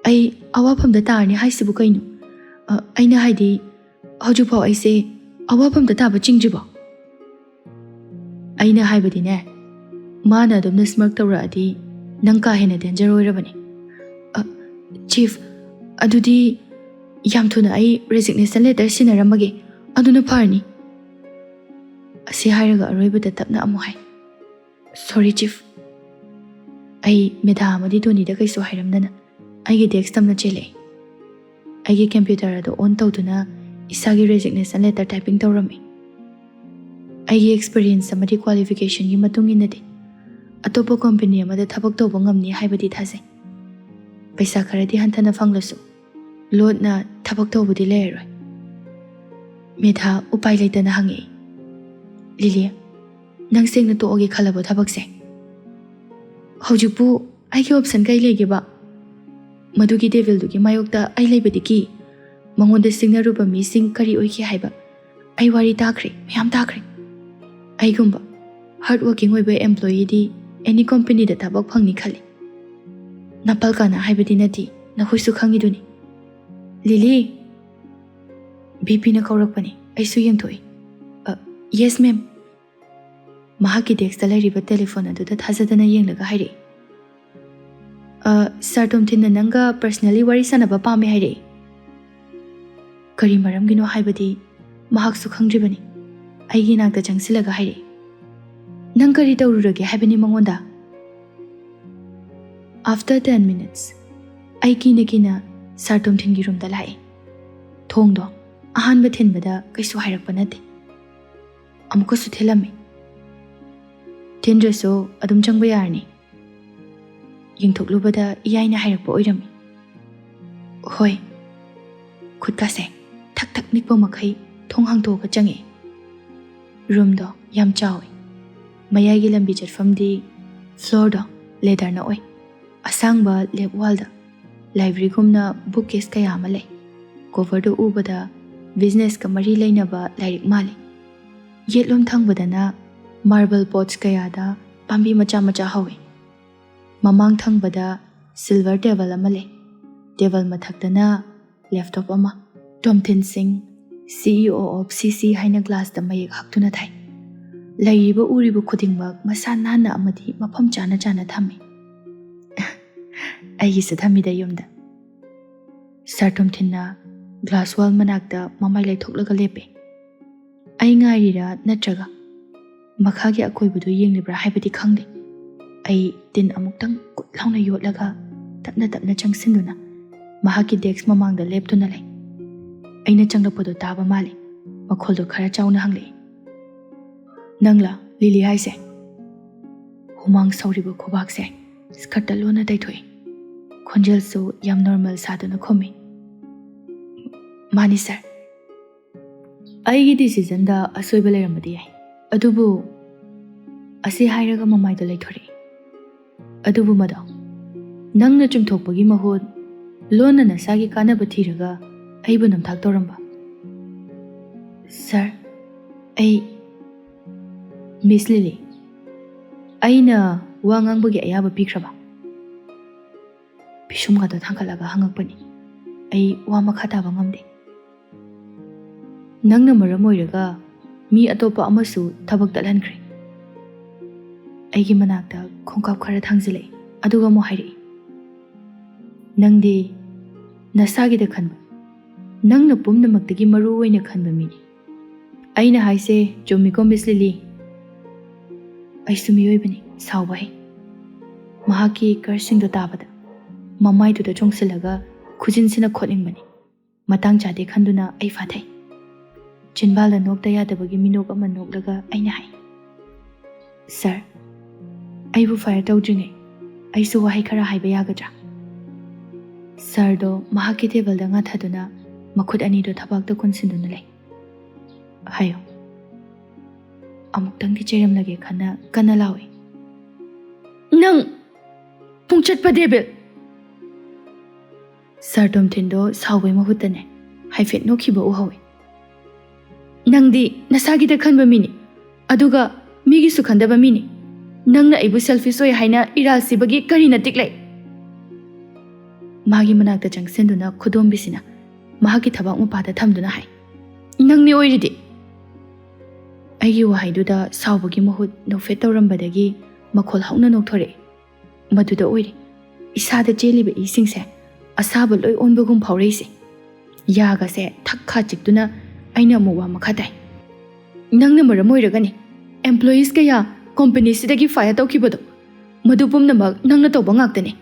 ꯑꯩ ꯑꯋꯥꯐꯝꯗ ꯇꯥꯔꯅꯤ ꯍꯥꯏꯁꯤꯕꯨ ꯀꯩꯅꯣ? ꯑ, ꯑꯩꯅ ꯍꯥꯏꯗꯤ, ꯍꯧꯖꯤꯛꯐꯥꯎ ꯑꯩꯁꯦ ꯑꯋꯥꯐꯝꯗ ꯇꯥꯕ ꯆꯤꯡꯗ꯭ꯔꯤꯕꯣ?" ꯑꯩꯅ ꯍꯥꯏꯕꯗꯤꯅꯦ, ꯃꯥꯅ ꯑꯗꯨꯝꯅ ꯁ꯭ꯃꯔꯛ ꯇꯧꯔꯛꯑꯗꯤ ꯅꯪ ꯀꯥ ꯍꯦꯟꯅ ꯗꯦꯟꯖꯔ ꯑꯣꯏꯔꯕꯅꯤ꯫ "ꯑ, ꯆꯤꯐ, ꯑꯗꯨꯗꯤ "ꯌꯥꯝ ꯊꯨꯅ ꯑꯩ resignation letter ꯁꯤꯟꯅꯔꯝꯃꯒꯦ, ꯑꯗꯨꯅ ꯐꯔꯅꯤ꯫" ꯑꯁꯤ ꯍꯥꯏꯔꯒ ꯑꯔꯣꯏꯕꯗ ꯇꯞꯅ ꯑꯃꯨꯛ ꯍꯥꯏ, "Sorry, Chief꯫" ꯑꯩ ꯃꯦꯙꯥ ꯑꯃꯗꯤ ꯇꯣꯅꯤꯗ ꯀꯩꯁꯨ ꯍꯥꯏꯔꯝꯗꯅ ꯑꯩꯒꯤ desk ꯇꯝꯅ ꯆꯦꯜꯂꯛꯏ꯫ ꯑꯩꯒꯤ computer ꯑꯗꯨ on ꯇꯧꯗꯨꯅ ꯏꯁꯥꯒꯤ resignation letter typing ꯇꯧꯔꯝꯃꯤ꯫ ꯑꯩꯒꯤ experience ꯑꯃꯗꯤ qualification ꯒꯤ ꯃꯇꯨꯡ ꯏꯟꯅꯗꯤ ꯑꯇꯣꯞꯄ company ꯑꯃꯗ ꯊꯕꯛ ꯇꯧꯕ ꯉꯝꯅꯤ ꯍꯥꯏꯕꯗꯤ ꯊꯥꯖꯩ꯫ ꯄꯩꯁꯥ ꯈꯔꯗꯤ ꯍꯟꯊꯅ ꯐꯪꯂꯁꯨ ꯂꯣꯠꯅ ꯊꯕꯛ ꯇꯧꯕꯗꯤ ꯂꯩꯔꯔꯣꯏ꯫ ꯃꯦꯙꯥ ꯎꯄꯥꯏ ꯂꯩꯇꯅ ꯍꯪꯉꯛꯏ, "ꯂꯤꯂꯤ, ꯅꯪ ꯁꯦꯡꯅ ꯇꯣꯛꯑꯒꯦ ꯈꯜꯂꯕꯣ ꯊꯕꯛꯁꯦ?" "ꯍꯧꯖꯤꯛꯄꯨ ꯑꯩꯒꯤ option ꯀꯩ ꯂꯩꯒꯦꯕ? ꯃꯗꯨꯒꯤ devil ꯗꯨꯒꯤ ꯃꯥꯌꯣꯛꯇ ꯑꯩ ꯂꯩꯕꯗꯤ ꯀꯤ꯫ ꯃꯉꯣꯟꯗ ꯁꯤꯡꯅꯔꯨꯕ ꯃꯤꯁꯤꯡ ꯀꯔꯤ ꯑꯣꯏꯈꯤ ꯍꯥꯏꯕ ꯑꯩ ꯋꯥꯔꯤ ꯇꯥꯈ꯭ꯔꯦ, ꯃꯌꯥꯝ ꯇꯥꯈ꯭ꯔꯦ꯫ ꯑꯩꯒꯨꯝꯕ hard working ꯑꯣꯏꯕ employee ꯗꯤ any company ꯗ ꯊꯕꯛ ꯐꯪꯅꯤ ꯈꯜꯂꯤ꯫ ꯅꯄꯜꯀꯥꯅ ꯍꯥꯏꯕꯗꯤ ꯅꯠꯇꯦ, ꯅꯈꯣꯏꯁꯨ ꯈꯪꯉꯤꯗꯨꯅꯤ꯫" "ꯂꯤꯂꯤ!" ꯕꯤ ꯄꯤꯅ ꯀꯧꯔꯛꯄꯅꯤ꯫ ꯑꯩꯁꯨ ꯌꯦꯡꯊꯣꯛꯏ꯫ "ꯑ, yes, ma'am꯫" ꯃꯍꯥꯛꯀꯤ desk ꯇ ꯂꯩꯔꯤꯕ telephone ꯑꯗꯨꯗ ꯊꯥꯖꯗꯅ ꯌꯦꯡꯂꯒ ꯍꯥꯏꯔꯛꯏ, "ꯑ, Sir ꯇꯣꯝꯊꯤꯟꯅ ꯅꯪꯒ personally ꯋꯥꯔꯤ ꯁꯥꯟꯅꯕ ꯄꯥꯝꯃꯦ ꯍꯥꯏꯔꯛꯏ꯫" ꯀꯔꯤ ꯃꯔꯝꯒꯤꯅꯣ ꯍꯥꯏꯕꯗꯤ ꯃꯍꯥꯛꯁꯨ ꯈꯪꯗ꯭ꯔꯤꯕꯅꯤ꯫ ꯑꯩꯒꯤ ꯏꯅꯥꯛꯇ ꯆꯪꯁꯤꯜꯂꯒ ꯍꯥꯏꯔꯛꯏ, "ꯅꯪ ꯀꯔꯤ ꯇꯧꯔꯨꯔꯒꯦ ꯍꯥꯏꯕꯅꯤ ꯃꯉꯣꯟꯗ?" After ten minutes, ꯑꯩ ꯀꯤꯅ ꯀꯤꯅ Sir ꯇꯣꯝꯊꯤꯟꯒꯤ room ꯗ ꯂꯥꯛꯏ꯫ ꯊꯣꯡꯗꯣ ꯑꯍꯥꯟꯕ ꯊꯤꯟꯕꯗ ꯀꯩꯁꯨ ꯍꯥꯏꯔꯛꯄ ꯅꯠꯇꯦ꯫ ꯑꯃꯨꯛꯀꯁꯨ ꯊꯤꯜꯂꯝꯃꯤ꯫ "ꯊꯤꯟꯗ꯭ꯔꯁꯨ ꯑꯗꯨꯝ ꯆꯪꯕ ꯌꯥꯔꯅꯤ꯫" ꯌꯦꯡꯊꯣꯛꯂꯨꯕꯗ ꯏꯌꯥꯏꯅ ꯍꯥꯏꯔꯛꯄ ꯑꯣꯏꯔꯝꯃꯤ꯫ "ꯍꯣꯏ꯫" ꯈꯨꯠꯀꯥꯁꯦ ꯊꯛ ꯊꯛ ꯅꯤꯛꯄ ꯃꯈꯩ ꯊꯣꯡ ꯍꯥꯡꯗꯣꯛꯑꯒ ꯆꯪꯉꯛꯏ꯫ Room ꯗꯣ ꯌꯥꯝ ꯆꯥꯎꯏ꯫ ꯃꯌꯥꯏꯒꯤ ꯂꯝꯕꯤ ꯆꯠꯐꯝꯗꯤ floor ꯗꯣ leather ꯅ ꯑꯣꯏ꯫ ꯑꯁꯥꯡꯕ left wall ꯗ library ꯒꯨꯝꯅ bookcase ꯀꯌꯥ ꯑꯃ ꯂꯩ꯫ Cover ꯗꯨ ꯎꯕꯗ business ꯀ ꯃꯔꯤ ꯂꯩꯅꯕ ꯂꯥꯏꯔꯤꯛ ꯃꯥꯜꯂꯤ꯫ ꯌꯦꯠꯂꯣꯝ ꯊꯪꯕꯗꯅ marble pots ꯀꯌꯥꯗ ꯄꯥꯝꯕꯤ ꯃꯆꯥ ꯃꯆꯥ ꯍꯧꯏ꯫ ꯃꯃꯥꯡ ꯊꯪꯕꯗ silver table ꯑꯃ ꯂꯩ꯫ Table ꯃꯊꯛꯇꯅ laptop ꯑꯃ꯫ ꯇꯣꯝꯊꯤꯟ ꯁꯤꯡ, C E O of C C ꯍꯥꯏꯅ glass ꯇ ꯃꯌꯦꯛ ꯍꯛꯇꯨꯅ ꯊꯥꯏ꯫ ꯂꯩꯔꯤꯕ ꯎꯔꯤꯕ ꯈꯨꯗꯤꯡꯃꯛ ꯃꯁꯥ ꯅꯥꯟꯅ ꯑꯃꯗꯤ ꯃꯐꯝ ꯆꯥꯅ ꯆꯥꯅ ꯊꯝꯃꯤ꯫ "ꯑꯩꯒꯤꯁꯨ ꯊꯝꯃꯤꯗ ꯌꯨꯝꯗ꯫" Sir ꯇꯣꯝꯊꯤꯟꯅ ꯒ꯭ꯂꯥꯁ ꯋꯥꯜ ꯃꯅꯥꯛꯇ ꯃꯃꯥꯏ ꯂꯩꯊꯣꯛꯂꯒ ꯂꯦꯞꯄꯦ꯫ ꯑꯩ ꯉꯥꯏꯔꯤꯔꯥ ꯅꯠꯇ꯭ꯔꯒ ꯃꯈꯥꯒꯤ ꯑꯀꯣꯏꯕꯗꯨ ꯌꯦꯡꯂꯤꯕ꯭ꯔꯥ ꯍꯥꯏꯕꯗꯤ ꯈꯪꯗꯦ꯫ ꯑꯩ ꯇꯤꯟ ꯑꯃꯨꯛꯇꯪ ꯀꯨꯠ ꯂꯥꯎꯅ ꯌꯣꯠꯂꯒ ꯇꯞꯅ ꯇꯞꯅ ꯆꯪꯁꯤꯟꯗꯨꯅ ꯃꯍꯥꯛꯀꯤ ꯗꯦꯛꯁ ꯃꯃꯥꯡꯗ ꯂꯦꯞꯇꯨꯅ ꯂꯩ꯫ ꯑꯩꯅ ꯆꯪꯂꯛꯄꯗꯣ ꯇꯥꯕ ꯃꯥꯜꯂꯤ꯫ ꯃꯈꯣꯜꯗꯣ ꯈꯔ ꯆꯥꯎꯅ ꯍꯪꯂꯛꯏ, "ꯅꯪꯂ ꯂꯤꯂꯤ ꯍꯥꯏꯁꯦ?" ꯍꯨꯃꯥꯡ ꯁꯧꯔꯤꯕ ꯈꯨꯕꯥꯛꯁꯦ ꯁ꯭ꯀꯔꯠꯇ ꯂꯣꯟꯅ ꯇꯩꯊꯣꯛꯏ꯫ ꯈꯣꯟꯖꯦꯜꯁꯨ ꯌꯥꯝ ꯅꯣꯔꯃꯦꯜ ꯁꯥꯗꯨꯅ ꯈꯨꯝꯃꯤ, "ꯃꯥꯅꯤ ꯁꯥꯔ꯫ ꯑꯩꯒꯤ ꯗꯤꯁꯤꯖꯟꯗ ꯑꯁꯣꯏꯕ ꯂꯩꯔꯝꯕꯗꯤ ꯌꯥꯏ, ꯑꯗꯨꯕꯨ," ꯑꯁꯤ ꯍꯥꯏꯔꯒ ꯃꯃꯥꯏꯗꯣ ꯂꯩꯊꯣꯔꯛꯏ꯫ "ꯑꯗꯨꯕꯨ ꯃꯗꯣ ꯅꯪꯅ ꯆꯨꯝꯊꯣꯛꯄꯒꯤ ꯃꯍꯨꯠ ꯂꯣꯟꯅ ꯅꯁꯥꯒꯤ ꯀꯥꯟꯅꯕ ꯊꯤꯔꯒ ꯑꯩꯕꯨ ꯅꯝꯊꯥꯛ ꯇꯧꯔꯝꯕ꯫" "ꯁꯥꯔ, ꯑꯩ," "ꯃꯤꯁ ꯂꯤꯂꯤ, ꯑꯩꯅ ꯋꯥ ꯉꯥꯡꯕꯒꯤ ꯑꯌꯥꯕ ꯄꯤꯈ꯭ꯔꯕ?" ꯄꯤꯁꯨꯝꯒꯗꯣ ꯊꯥꯡꯒꯠꯂꯒ ꯍꯪꯉꯛꯄꯅꯤ꯫ ꯑꯩ ꯋꯥ ꯃꯈꯥ ꯇꯥꯕ ꯉꯝꯗꯦ꯫ "ꯅꯪꯅ ꯃꯔꯝ ꯑꯣꯏꯔꯒ ꯃꯤ ꯑꯇꯣꯞꯄ ꯑꯃꯁꯨ ꯊꯕꯛ ꯇꯠꯍꯟꯈ꯭ꯔꯦ꯫" ꯑꯩꯒꯤ ꯃꯅꯥꯛꯇ ꯈꯣꯡꯀꯥꯞ ꯈꯔ ꯊꯥꯡꯖꯤꯜꯂꯛꯏ, ꯑꯗꯨꯒ ꯑꯃꯨꯛ ꯍꯥꯏꯔꯛꯏ, "ꯅꯪꯗꯤ ꯅꯁꯥꯒꯤꯗ ꯈꯟꯕ, ꯅꯪꯅ ꯄꯨꯝꯅꯃꯛꯇꯒꯤ ꯃꯔꯨ ꯑꯣꯏꯅ ꯈꯟꯕ ꯃꯤꯅꯤ꯫" "ꯑꯩꯅ ꯍꯥꯏꯁꯦ ꯆꯨꯝꯃꯤꯀꯣ, ꯃꯤꯁ ꯂꯤꯂꯤ?" ꯑꯩꯁꯨ ꯃꯤꯑꯣꯏꯕꯅꯤ, ꯁꯥꯎꯕ ꯍꯩ꯫ ꯃꯍꯥꯛꯀꯤ ꯀꯔꯁꯁꯤꯡꯗꯣ ꯇꯥꯕꯗ ꯃꯃꯥꯏꯗꯨꯗ ꯆꯣꯡꯁꯤꯜꯂꯒ ꯈꯨꯖꯤꯟꯁꯤꯅ ꯈꯣꯠꯅꯤꯡꯕꯅꯤ꯫ ꯃꯇꯥꯡ ꯆꯥꯗꯦ ꯈꯟꯗꯨꯅ ꯑꯩ ꯐꯥꯊꯩ꯫ ꯆꯤꯟꯕꯥꯜꯗ ꯅꯣꯛꯇ ꯌꯥꯗꯕꯒꯤ ꯃꯤꯅꯣꯛ ꯑꯃ ꯅꯣꯛꯂꯒ ꯑꯩꯅ ꯍꯥꯏ, "ꯁꯥꯔ, ꯑꯩꯕꯨ ꯐꯥꯌꯔ ꯇꯧꯗ꯭ꯔꯤꯉꯩ ꯑꯩꯁꯨ ꯋꯥꯍꯩ ꯈꯔ ꯍꯥꯏꯕ ꯌꯥꯒꯗ꯭ꯔꯥ?" ꯁꯥꯔꯗꯣ ꯃꯍꯥꯛꯀꯤ ꯇꯦꯕꯜꯗ ꯉꯥꯊꯗꯨꯅ ꯃꯈꯨꯠ ꯑꯅꯤꯗꯣ ꯊꯕꯥꯛꯇ ꯀꯨꯟꯁꯤꯟꯗꯨꯅ ꯂꯩ꯫ "ꯍꯥꯏꯌꯣ꯫" ꯑꯃꯨꯛꯇꯪꯗꯤ ꯆꯩꯔꯝꯂꯒꯦ ꯈꯟꯅ ꯀꯟꯅ ꯂꯥꯎꯏ, "ꯅꯪ ꯄꯨꯡꯆꯠꯄ ꯗꯦꯕꯤꯜ!" ꯁꯥꯔ ꯇꯣꯝꯊꯤꯟꯗꯣ ꯁꯥꯎꯕꯩ ꯃꯍꯨꯠꯇꯅꯦ ꯍꯥꯏꯐꯦꯠ ꯅꯣꯛꯈꯤꯕ ꯎꯍꯧꯏ꯫ "ꯅꯪꯗꯤ ꯅꯁꯥꯒꯤꯗ ꯈꯟꯕ ꯃꯤꯅꯤ, ꯑꯗꯨꯒ ꯃꯤꯒꯤꯁꯨ ꯈꯟꯗꯕ ꯃꯤꯅꯤ꯫ ꯅꯪꯅ ꯑꯩꯕꯨ ꯁꯦꯜꯐꯤꯁ ꯑꯣꯏ ꯍꯥꯏꯅ ꯏꯔꯥꯜ ꯁꯤꯕꯒꯤ ꯀꯔꯤ ꯅꯇꯤꯛ ꯂꯩ?" ꯃꯥꯒꯤ ꯃꯅꯥꯛꯇ ꯆꯪꯁꯤꯟꯗꯨꯅ ꯈꯨꯗꯣꯝꯕꯤꯁꯤꯅ ꯃꯍꯥꯛꯀꯤ ꯊꯕꯥꯛ ꯃꯄꯥꯗ ꯊꯝꯗꯨꯅ ꯍꯥꯏ, "ꯅꯪꯅꯤ ꯑꯣꯏꯔꯤꯗꯤ!" ꯑꯩꯒꯤ ꯋꯥꯍꯩꯗꯨꯗ ꯁꯥꯎꯕꯒꯤ ꯃꯍꯨꯠ ꯅꯣꯛꯐꯦꯠ ꯇꯧꯔꯝꯕꯗꯒꯤ ꯃꯈꯣꯜ ꯍꯧꯅ ꯅꯣꯛꯊꯣꯔꯛꯏ꯫ ꯃꯗꯨꯗ ꯑꯣꯏꯔꯦ ꯏꯁꯥꯗ ꯆꯦꯜꯂꯤꯕ ꯏꯁꯤꯡꯁꯦ ꯑꯁꯥꯕ ꯂꯣꯏ ꯑꯣꯟꯕꯒꯨꯝ ꯐꯥꯎꯔꯛꯏꯁꯦ꯫ ꯌꯥꯒꯁꯦ ꯊꯛ ꯈꯥ ꯆꯤꯛꯇꯨꯅ ꯑꯩꯅ ꯑꯃꯨꯛ ꯋꯥ ꯃꯈꯥ ꯇꯥꯏ꯫ "ꯅꯪꯅ ꯃꯔꯝ ꯑꯣꯏꯔꯒꯅꯤ employees ꯀꯌꯥ company ꯁꯤꯗꯒꯤ fire ꯇꯧꯈꯤꯕꯗꯣ꯫ ꯃꯗꯨ ꯄꯨꯝꯅꯃꯛ ꯅꯪꯅ ꯇꯧꯕ ꯉꯥꯛꯇꯅꯤ꯫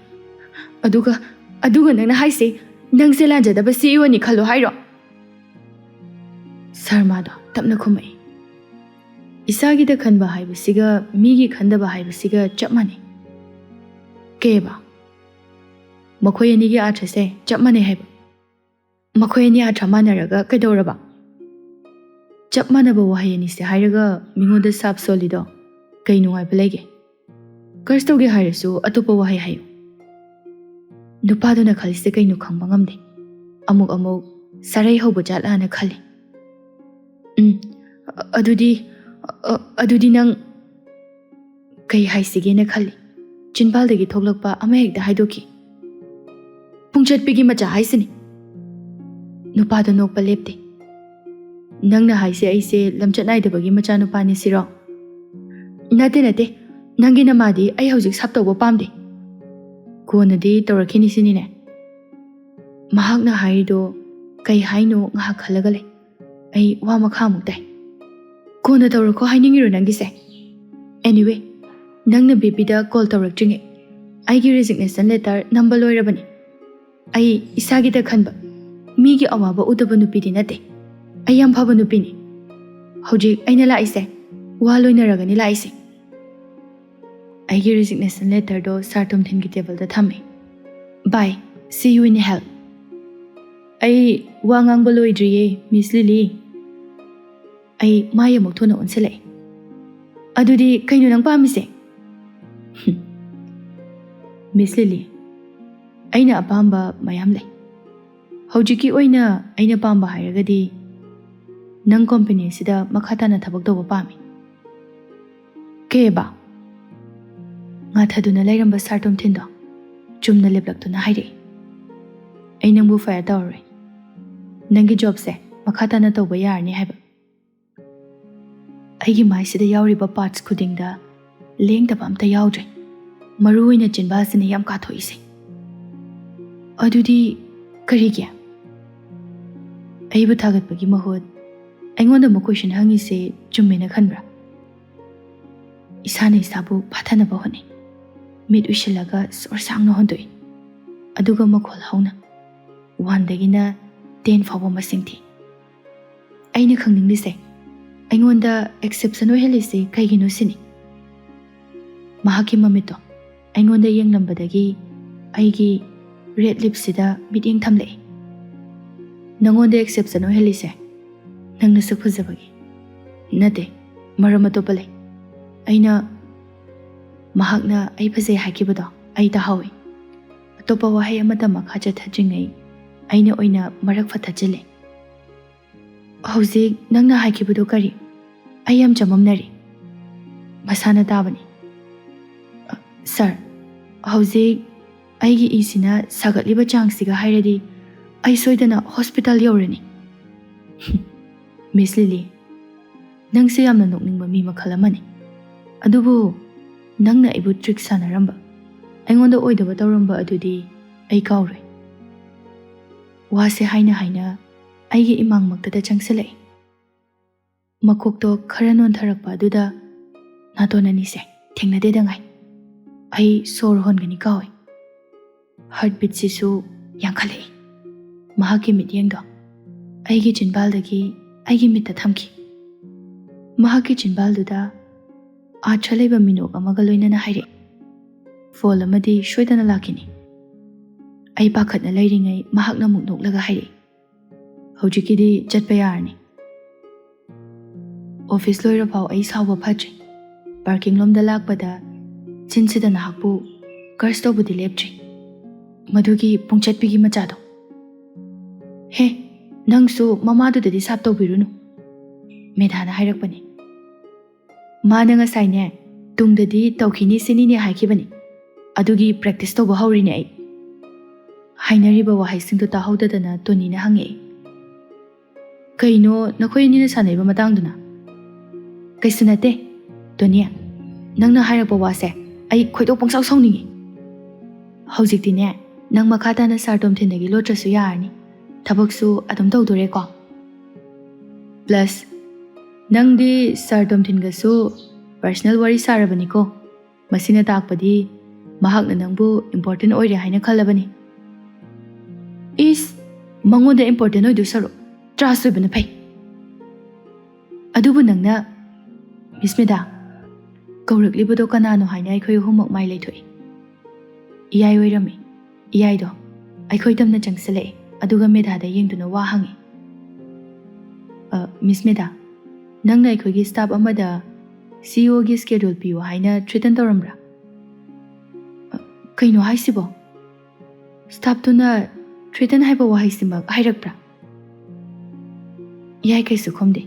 ꯑꯗꯨꯒ, ꯑꯗꯨꯒ ꯅꯪꯅ ꯍꯥꯏꯁꯦ ꯅꯪꯁꯦ ꯂꯥꯟꯖꯗꯕ C E O ꯅꯤ ꯈꯜꯂꯣ ꯍꯥꯏꯔꯣ?" ꯁꯔꯃꯥꯗꯣ ꯇꯞꯅ ꯈꯨꯝꯃꯛꯏ꯫ "ꯏꯁꯥꯒꯤꯗ ꯈꯟꯕ ꯍꯥꯏꯕꯁꯤꯒ ꯃꯤꯒꯤ ꯈꯟꯗꯕ ꯍꯥꯏꯕꯁꯤꯒ ꯆꯞ ꯃꯥꯟꯅꯩ"꯫ "ꯀꯩꯕ?" "ꯃꯈꯣꯏ ꯑꯅꯤꯒꯤ ꯑꯥꯔꯊꯁꯦ ꯆꯞ ꯃꯥꯟꯅꯩ ꯍꯥꯏꯕ꯫ ꯃꯈꯣꯏ ꯑꯅꯤ ꯑꯥꯔꯊ ꯃꯥꯟꯅꯔꯒ ꯀꯩꯗꯧꯔꯕ?" "ꯆꯞ ꯃꯥꯟꯅꯕ ꯋꯥꯍꯩ ꯑꯅꯤꯁꯦ ꯍꯥꯏꯔꯒ ꯃꯤꯉꯣꯟꯗ ꯁꯥꯞ ꯁꯣꯜꯂꯤꯗꯣ ꯀꯩ ꯅꯨꯡꯉꯥꯏꯕ ꯂꯩꯒꯦ? ꯀꯔꯁ ꯇꯧꯒꯦ ꯍꯥꯏꯔꯁꯨ ꯑꯇꯣꯞꯄ ꯋꯥꯍꯩ ꯍꯥꯏꯌꯨ"꯫ ꯅꯨꯄꯥꯗꯨꯅ ꯈꯜꯂꯤꯁꯦ ꯀꯩꯅꯣ ꯈꯪꯕ ꯉꯝꯗꯦ꯫ ꯑꯃꯨꯛ ꯑꯃꯨꯛ ꯁꯥꯔꯩ ꯍꯧꯕ ꯖꯥꯠꯂꯥꯅ ꯈꯜꯂꯤ꯫ "ꯎꯝ, ꯑ-, ꯑꯗꯨꯗꯤ, ꯑ-, ꯑꯗꯨꯗꯤ ꯅꯪ"꯫ ꯀꯩ ꯍꯥꯏꯁꯤꯒꯦꯅ ꯈꯜꯂꯤ꯫ ꯆꯤꯟꯕꯥꯜꯗꯒꯤ ꯊꯣꯛꯂꯛꯄ ꯑꯃꯍꯦꯛꯇ ꯍꯥꯏꯗꯣꯛꯈꯤ꯫ "ꯄꯨꯡꯆꯠꯄꯤꯒꯤ ꯃꯆꯥ ꯍꯥꯏꯁꯤꯅꯤ"꯫ ꯅꯨꯄꯥꯗꯣ ꯅꯣꯛꯄ ꯂꯦꯞꯇꯦ꯫ "ꯅꯪꯅ ꯍꯥꯏꯁꯦ ꯑꯩꯁꯦ ꯂꯝꯆꯠ ꯅꯥꯏꯗꯕꯒꯤ ꯃꯆꯥꯅꯨꯄꯥꯅꯤ ꯁꯤꯔꯣ?" "ꯅꯠꯇꯦ, ꯅꯠꯇꯦ꯫ ꯅꯪꯒꯤ ꯅꯃꯥꯗꯤ ꯑꯩ ꯍꯧꯖꯤꯛ ꯁꯥꯞ ꯇꯧꯕ ꯄꯥꯝꯗꯦ"꯫ "ꯀꯣꯟꯅꯗꯤ ꯇꯧꯔꯛꯈꯤꯅꯤ ꯁꯤꯅꯤꯅꯦ"꯫ ꯃꯍꯥꯛꯅ ꯍꯥꯏꯔꯤꯗꯣ ꯀꯩ ꯍꯥꯏꯅꯣ ꯉꯥꯏꯍꯥꯛ ꯈꯜꯂꯒ ꯂꯩ꯫ ꯑꯩ ꯋꯥ ꯃꯈꯥ ꯑꯃꯨꯛ ꯇꯥꯏ꯫ "ꯀꯣꯟꯅ ꯇꯧꯔꯛꯈꯣ ꯍꯥꯏꯅꯤꯡꯉꯤꯔꯣ ꯅꯪꯒꯤꯁꯦ? Anyway, ꯅꯪꯅ ꯕꯦꯕꯤꯗ ꯀꯣꯜ ꯇꯧꯔꯛꯇ꯭ꯔꯤꯉꯩ ꯑꯩꯒꯤ resignation letter ꯅꯝꯕ ꯂꯣꯏꯔꯕꯅꯤ꯫ ꯑꯩ ꯏꯁꯥꯒꯤꯗ ꯈꯟꯕ, ꯃꯤꯒꯤ ꯑꯋꯥꯕ ꯎꯗꯕ ꯅꯨꯄꯤꯗꯤ ꯅꯠꯇꯦ꯫ ꯑꯩ ꯌꯥꯝ ꯐꯕ ꯅꯨꯄꯤꯅꯤ꯫ ꯍꯧꯖꯤꯛ ꯑꯩꯅ ꯂꯥꯛꯏꯁꯦ ꯋꯥ ꯂꯣꯏꯅꯔꯒꯅꯤ ꯂꯥꯛꯏꯁꯦ"꯫ ꯑꯩꯒꯤ resignation letterꯗꯣ ꯁꯥꯔ ꯇꯣꯝꯊꯤꯟꯒꯤ ꯇꯦꯕꯜꯗ ꯊꯝꯃꯦ꯫ "Bye, see you in hell"꯫ "ꯑꯩ ꯋꯥ ꯉꯥꯡꯕ ꯂꯣꯏꯗ꯭ꯔꯤꯌꯦ, ꯃꯤꯁ ꯂꯤꯂꯤ"꯫ ꯑꯩ ꯃꯥꯏ ꯑꯃꯨꯛ ꯊꯨꯅ ꯑꯣꯟꯁꯤꯜꯂꯛꯑꯦ꯫ "ꯑꯗꯨꯗꯤ ꯀꯩꯅꯣ ꯅꯪ ꯄꯥꯝꯃꯤꯁꯦ?" "ꯃꯤꯁ ꯂꯤꯂꯤ, ꯑꯩꯅ ꯑꯄꯥꯝꯕ ꯃꯌꯥꯝ ꯂꯩ꯫ ꯍꯧꯖꯤꯛꯀꯤ ꯑꯣꯏꯅ ꯑꯩꯅ ꯄꯥꯝꯕ ꯍꯥꯏꯔꯒꯗꯤ ꯅꯪ company ꯑꯁꯤꯗ ꯃꯈꯥ ꯇꯥꯅ ꯊꯕꯛ ꯇꯧꯕ ꯄꯥꯝꯃꯤ"꯫ "ꯀꯩꯕ?" ꯉꯥꯊꯗꯨꯅ ꯂꯩꯔꯝꯕ ꯁꯥꯔ ꯇꯣꯝꯊꯤꯟꯗꯣ ꯆꯨꯝꯅ ꯂꯦꯞꯂꯛꯇꯨꯅ ꯍꯥꯏꯔꯛꯏ꯫ "ꯑꯩ ꯅꯪꯕꯨ fire ꯇꯧꯔꯔꯣꯏ꯫ ꯅꯪꯒꯤ jobꯁꯦ ꯃꯈꯥ ꯇꯥꯅ ꯇꯧꯕ ꯌꯥꯔꯅꯤ ꯍꯥꯏꯕ"꯫ ꯑꯩꯒꯤ ꯃꯥꯏꯁꯤꯗ ꯌꯥꯎꯔꯤꯕ parts ꯈꯨꯗꯤꯡꯗ ꯂꯦꯡꯗꯕ ꯑꯝꯇ ꯌꯥꯎꯗ꯭ꯔꯦ꯫ ꯃꯔꯨ ꯑꯣꯏꯅ ꯆꯤꯟꯕꯥꯜꯁꯤꯅ ꯌꯥꯝ ꯀꯥꯊꯣꯛꯏꯁꯦ꯫ "ꯑꯗꯨꯗꯤ ꯀꯔꯤꯒꯤ?" ꯑꯩꯕꯨ ꯊꯥꯒꯠꯄꯒꯤ ꯃꯍꯨꯠ ꯑꯩꯉꯣꯟꯗ ꯑꯃꯨꯛ ꯀꯣꯏꯁꯟ ꯍꯪꯉꯤꯁꯦ ꯆꯨꯝꯃꯦꯅ ꯈꯟꯕ꯭ꯔꯥ? ꯏꯁꯥꯅ ꯏꯁꯥꯕꯨ ꯐꯥꯊꯅꯕ ꯍꯣꯠꯅꯩ꯫ ꯃꯤꯠ ꯎꯏꯁꯤꯜꯂꯒ ꯁꯣꯔ ꯁꯥꯡꯅ ꯍꯣꯟꯗꯣꯛꯏ꯫ ꯑꯗꯨꯒ ꯃꯈꯣꯜ ꯍꯧꯅ ꯋꯥꯟꯗꯒꯤꯅ ꯇꯦꯟ ꯐꯥꯎꯕ ꯃꯁꯤꯡ ꯊꯤ꯫ ꯑꯩꯅ ꯈꯪꯅꯤꯡꯂꯤꯁꯦ, ꯑꯩꯉꯣꯟꯗ ꯑꯦꯛꯁꯦꯞꯁꯟ ꯑꯣꯏꯍꯜꯂꯤꯁꯦ ꯀꯩꯒꯤꯅꯣ ꯁꯤꯅꯤ꯫ ꯃꯍꯥꯛꯀꯤ ꯃꯃꯤꯠꯇꯣ ꯑꯩꯉꯣꯟꯗ ꯌꯦꯡꯂꯝꯕꯗꯒꯤ ꯑꯩꯒꯤ ꯔꯦꯗ ꯂꯤꯞꯁꯤꯗ ꯃꯤꯠꯌꯦꯡ ꯊꯝꯂꯛꯏ꯫ "ꯅꯉꯣꯟꯗ ꯑꯦꯛꯁꯦꯞꯁꯟ ꯑꯣꯏꯍꯜꯂꯤꯁꯦ ꯅꯪ ꯅꯁꯛ ꯐꯖꯕꯒꯤ ꯅꯠꯇꯦ, ꯃꯔꯝ ꯑꯇꯣꯞꯄ ꯂꯩ꯫ ꯑꯩꯅ, ꯃꯍꯥꯛꯅ ꯑꯩ ꯐꯖꯩ ꯍꯥꯏꯈꯤꯕꯗꯣ ꯑꯩ ꯇꯥꯍꯧꯏ꯫ ꯑꯇꯣꯞꯄ ꯋꯥꯍꯩ ꯑꯃꯠꯇ ꯃꯈꯥ ꯆꯠꯊꯗ꯭ꯔꯤꯉꯩ ꯑꯩꯅ ꯑꯣꯏꯅ ꯃꯔꯛ ꯐꯠꯊꯠꯆꯤꯜꯂꯦ꯫ "ꯍꯧꯖꯤꯛ ꯅꯪꯅ ꯍꯥꯏꯈꯤꯕꯗꯣ ꯀꯔꯤ? ꯑꯩ ꯌꯥꯝ ꯆꯃꯝꯅꯔꯤ꯫" ꯃꯁꯥꯅ ꯇꯥꯕꯅꯤ꯫ "ꯑ, ꯁꯥꯔ, ꯍꯧꯖꯤꯛ ꯑꯩꯒꯤ ꯏꯁꯤꯅ ꯁꯥꯒꯠꯂꯤꯕ ꯆꯥꯡꯁꯤꯒ ꯍꯥꯏꯔꯗꯤ ꯑꯩ ꯁꯣꯏꯗꯅ ꯍꯣꯁꯄꯤꯇꯥꯜ ꯌꯧꯔꯅꯤ꯫" "ꯃꯤꯁ ꯂꯤꯂꯤ, ꯅꯪꯁꯦ ꯌꯥꯝꯅ ꯅꯣꯛꯅꯤꯡꯕ ꯃꯤ ꯃꯈꯜ ꯑꯃꯅꯤ꯫ ꯑꯗꯨꯕꯨ ꯅꯪꯅ ꯑꯩꯕꯨ ꯇ꯭ꯔꯤꯛ ꯁꯥꯟꯅꯔꯝꯕ, ꯑꯩꯉꯣꯟꯗ ꯑꯣꯏꯗꯕ ꯇꯧꯔꯝꯕ ꯑꯗꯨꯗꯤ ꯑꯩ ꯀꯥꯎꯔꯣꯏ꯫" ꯋꯥꯁꯦ ꯍꯥꯏꯅ ꯍꯥꯏꯅ ꯑꯩꯒꯤ ꯏꯃꯥꯡꯃꯛꯇꯗ ꯆꯪꯁꯤꯜꯂꯛꯏ꯫ ꯃꯀꯣꯛꯇꯣ ꯈꯔ ꯅꯣꯟꯊꯔꯛꯄ ꯑꯗꯨꯗ ꯅꯥꯇꯣꯟ ꯑꯅꯤꯁꯦ ꯊꯦꯡꯅꯗꯦꯗ ꯉꯥꯏ꯫ ꯑꯩ ꯁꯣꯔ ꯍꯣꯟꯒꯅꯤ ꯀꯥꯎꯏ꯫ ꯍꯥꯔꯠ ꯕꯤꯠꯁꯤꯁꯨ ꯌꯥꯡꯈꯠꯂꯛꯏ꯫ ꯃꯍꯥꯛꯀꯤ ꯃꯤꯠꯌꯦꯡꯗꯣ ꯑꯩꯒꯤ ꯆꯤꯟꯕꯥꯜꯗꯒꯤ ꯑꯩꯒꯤ ꯃꯤꯠꯇ ꯊꯝꯈꯤ꯫ ꯃꯍꯥꯛꯀꯤ ꯆꯤꯟꯕꯥꯜꯗꯨꯗ ꯑꯥꯔꯊ ꯂꯩꯕ ꯃꯤꯅꯣꯛ ꯑꯃꯒ ꯂꯣꯏꯅꯅ ꯍꯥꯏꯔꯛꯏ, "ꯐꯣꯜ ꯑꯃꯗꯤ ꯁꯣꯏꯗꯅ ꯂꯥꯛꯈꯤꯅꯤ꯫" ꯑꯩ ꯄꯥꯈꯠꯅ ꯂꯩꯔꯤꯉꯩ ꯃꯍꯥꯛꯅ ꯑꯃꯨꯛ ꯅꯣꯛꯂꯒ ꯍꯥꯏꯔꯛꯏ, "ꯍꯧꯖꯤꯛꯀꯤꯗꯤ ꯆꯠꯄ ꯌꯥꯔꯅꯤ꯫" ꯑꯣꯐꯤꯁ ꯂꯣꯏꯔꯐꯥꯎ ꯑꯩ ꯁꯥꯎꯕ ꯐꯠꯇ꯭ꯔꯤ꯫ ꯄꯥꯔꯀꯤꯡ ꯂꯣꯝꯗ ꯂꯥꯛꯄꯗ ꯆꯤꯟꯁꯤꯗ ꯅꯍꯥꯛꯄꯨ ꯀꯔꯁ ꯇꯧꯕꯗꯤ ꯂꯦꯞꯇ꯭ꯔꯤ꯫ ꯃꯗꯨꯒꯤ ꯄꯨꯡꯆꯠꯄꯤꯒꯤ ꯃꯆꯥꯗꯣ꯫ "ꯍꯦ, ꯅꯪꯁꯨ ꯃꯃꯥꯗꯨꯗꯗꯤ ꯁꯥꯞ ꯇꯧꯕꯤꯔꯨꯅꯨ꯫" ꯃꯦꯙꯥꯅ ꯍꯥꯏꯔꯛꯄꯅꯤ꯫ "ꯃꯥꯅ ꯉꯁꯥꯏꯅꯦ, ꯇꯨꯡꯗꯗꯤ ꯇꯧꯈꯤꯅꯤ ꯁꯤꯅꯤꯅꯦ ꯍꯥꯏꯈꯤꯕꯅꯤ꯫ ꯑꯗꯨꯒꯤ ꯄ꯭ꯔꯦꯛꯇꯤꯁ ꯇꯧꯕ ꯍꯧꯔꯤꯅꯦ ꯑꯩ꯫" ꯍꯥꯏꯅꯔꯤꯕ ꯋꯥꯍꯩꯁꯤꯡꯗꯨ ꯇꯥꯍꯧꯗꯗꯅ ꯇꯣꯅꯤꯅ ꯍꯪꯉꯛꯏ, "ꯀꯩꯅꯣ ꯅꯈꯣꯏ ꯑꯅꯤꯅ ꯁꯥꯟꯅꯔꯤꯕ ꯃꯇꯥꯡꯗꯨꯅ?" "ꯀꯩꯁꯨ ꯅꯠꯇꯦ ꯇꯣꯅꯤ, ꯅꯪꯅ ꯍꯥꯏꯔꯛꯄ ꯋꯥꯁꯦ ꯑꯩ ꯈꯣꯏꯗꯧ ꯄꯪꯁꯥꯎ ꯁꯥꯎꯅꯤꯡꯉꯤ꯫ ꯍꯧꯖꯤꯛꯇꯤꯅꯦ, ꯅꯪ ꯃꯈꯥ ꯇꯥꯅ ꯁꯥꯔ ꯇꯣꯝꯊꯤꯟꯗꯒꯤ ꯂꯣꯠꯇ꯭ꯔꯁꯨ ꯌꯥꯔꯅꯤ꯫ ꯊꯕꯛꯁꯨ ꯑꯗꯨꯝ ꯇꯧꯗꯣꯔꯦꯀꯣ? ꯄ꯭ꯂꯁ, ꯅꯪꯗꯤ ꯁꯥꯔ ꯇꯣꯝꯊꯤꯟꯒꯁꯨ ꯄꯔꯁꯅꯦꯜ ꯋꯥꯔꯤ ꯁꯥꯔꯕꯅꯤꯀꯣ꯫ ꯃꯁꯤꯅ ꯇꯥꯛꯄꯗꯤ ꯃꯍꯥꯛꯅ ꯅꯪꯕꯨ ꯏꯝꯄꯣꯔꯇꯦꯟ ꯑꯣꯏꯔꯦ ꯍꯥꯏꯅ ꯈꯜꯂꯕꯅꯤ꯫ ꯏꯁ, ꯃꯉꯣꯟꯗ ꯏꯝꯄꯣꯔꯇꯦꯟ ꯑꯣꯏꯗꯣꯏ ꯁꯔꯨꯛ ꯇ꯭ꯔꯥꯁ ꯑꯣꯏꯕꯅ ꯐꯩ꯫ ꯑꯗꯨꯕꯨ ꯅꯪꯅ, ꯃꯤꯁ ꯃꯦꯗꯥ, ꯀꯧꯔꯛꯂꯤꯕꯗꯣ ꯀꯅꯥꯅꯣ ꯍꯥꯏꯅ ꯑꯩꯈꯣꯏ ꯑꯍꯨꯝꯃꯛ ꯃꯥꯏ ꯂꯩꯊꯣꯛꯏ꯫ ꯏꯌꯥꯏ ꯑꯣꯏꯔꯝꯃꯤ꯫ ꯏꯌꯥꯏꯗꯣ ꯑꯩꯈꯣꯏ ꯇꯝꯅ ꯆꯪꯁꯤꯜꯂꯛꯏ, ꯑꯗꯨꯒ ꯃꯦꯗꯥꯗ ꯌꯦꯡꯗꯨꯅ ꯋꯥ ꯍꯪꯉꯤ꯫ "ꯑ, ꯃꯤꯁ ꯃꯦꯗꯥ, ꯅꯪꯅ ꯑꯩꯈꯣꯏꯒꯤ ꯁ꯭ꯇꯥꯐ ꯑꯃꯗ ꯁꯤ ꯏ ꯑꯣꯒꯤ ꯁ꯭ꯀꯦꯗꯨꯜ ꯄꯤꯌꯨ ꯍꯥꯏꯅ ꯊ꯭ꯔꯦꯇꯟ ꯇꯧꯔꯝꯕ꯭ꯔꯥ?" "ꯑ, ꯀꯩꯅꯣ ꯍꯥꯏꯁꯤꯕꯣ? ꯁ꯭ꯇꯥꯐꯇꯨꯅ ꯊ꯭ꯔꯦꯇꯟ ꯍꯥꯏꯕ ꯋꯥꯍꯩꯁꯤꯃꯛ ꯍꯥꯏꯔꯛꯄ꯭ꯔꯥ?" ꯏꯌꯥꯏ ꯀꯩꯁꯨ ꯈꯨꯝꯗꯦ꯫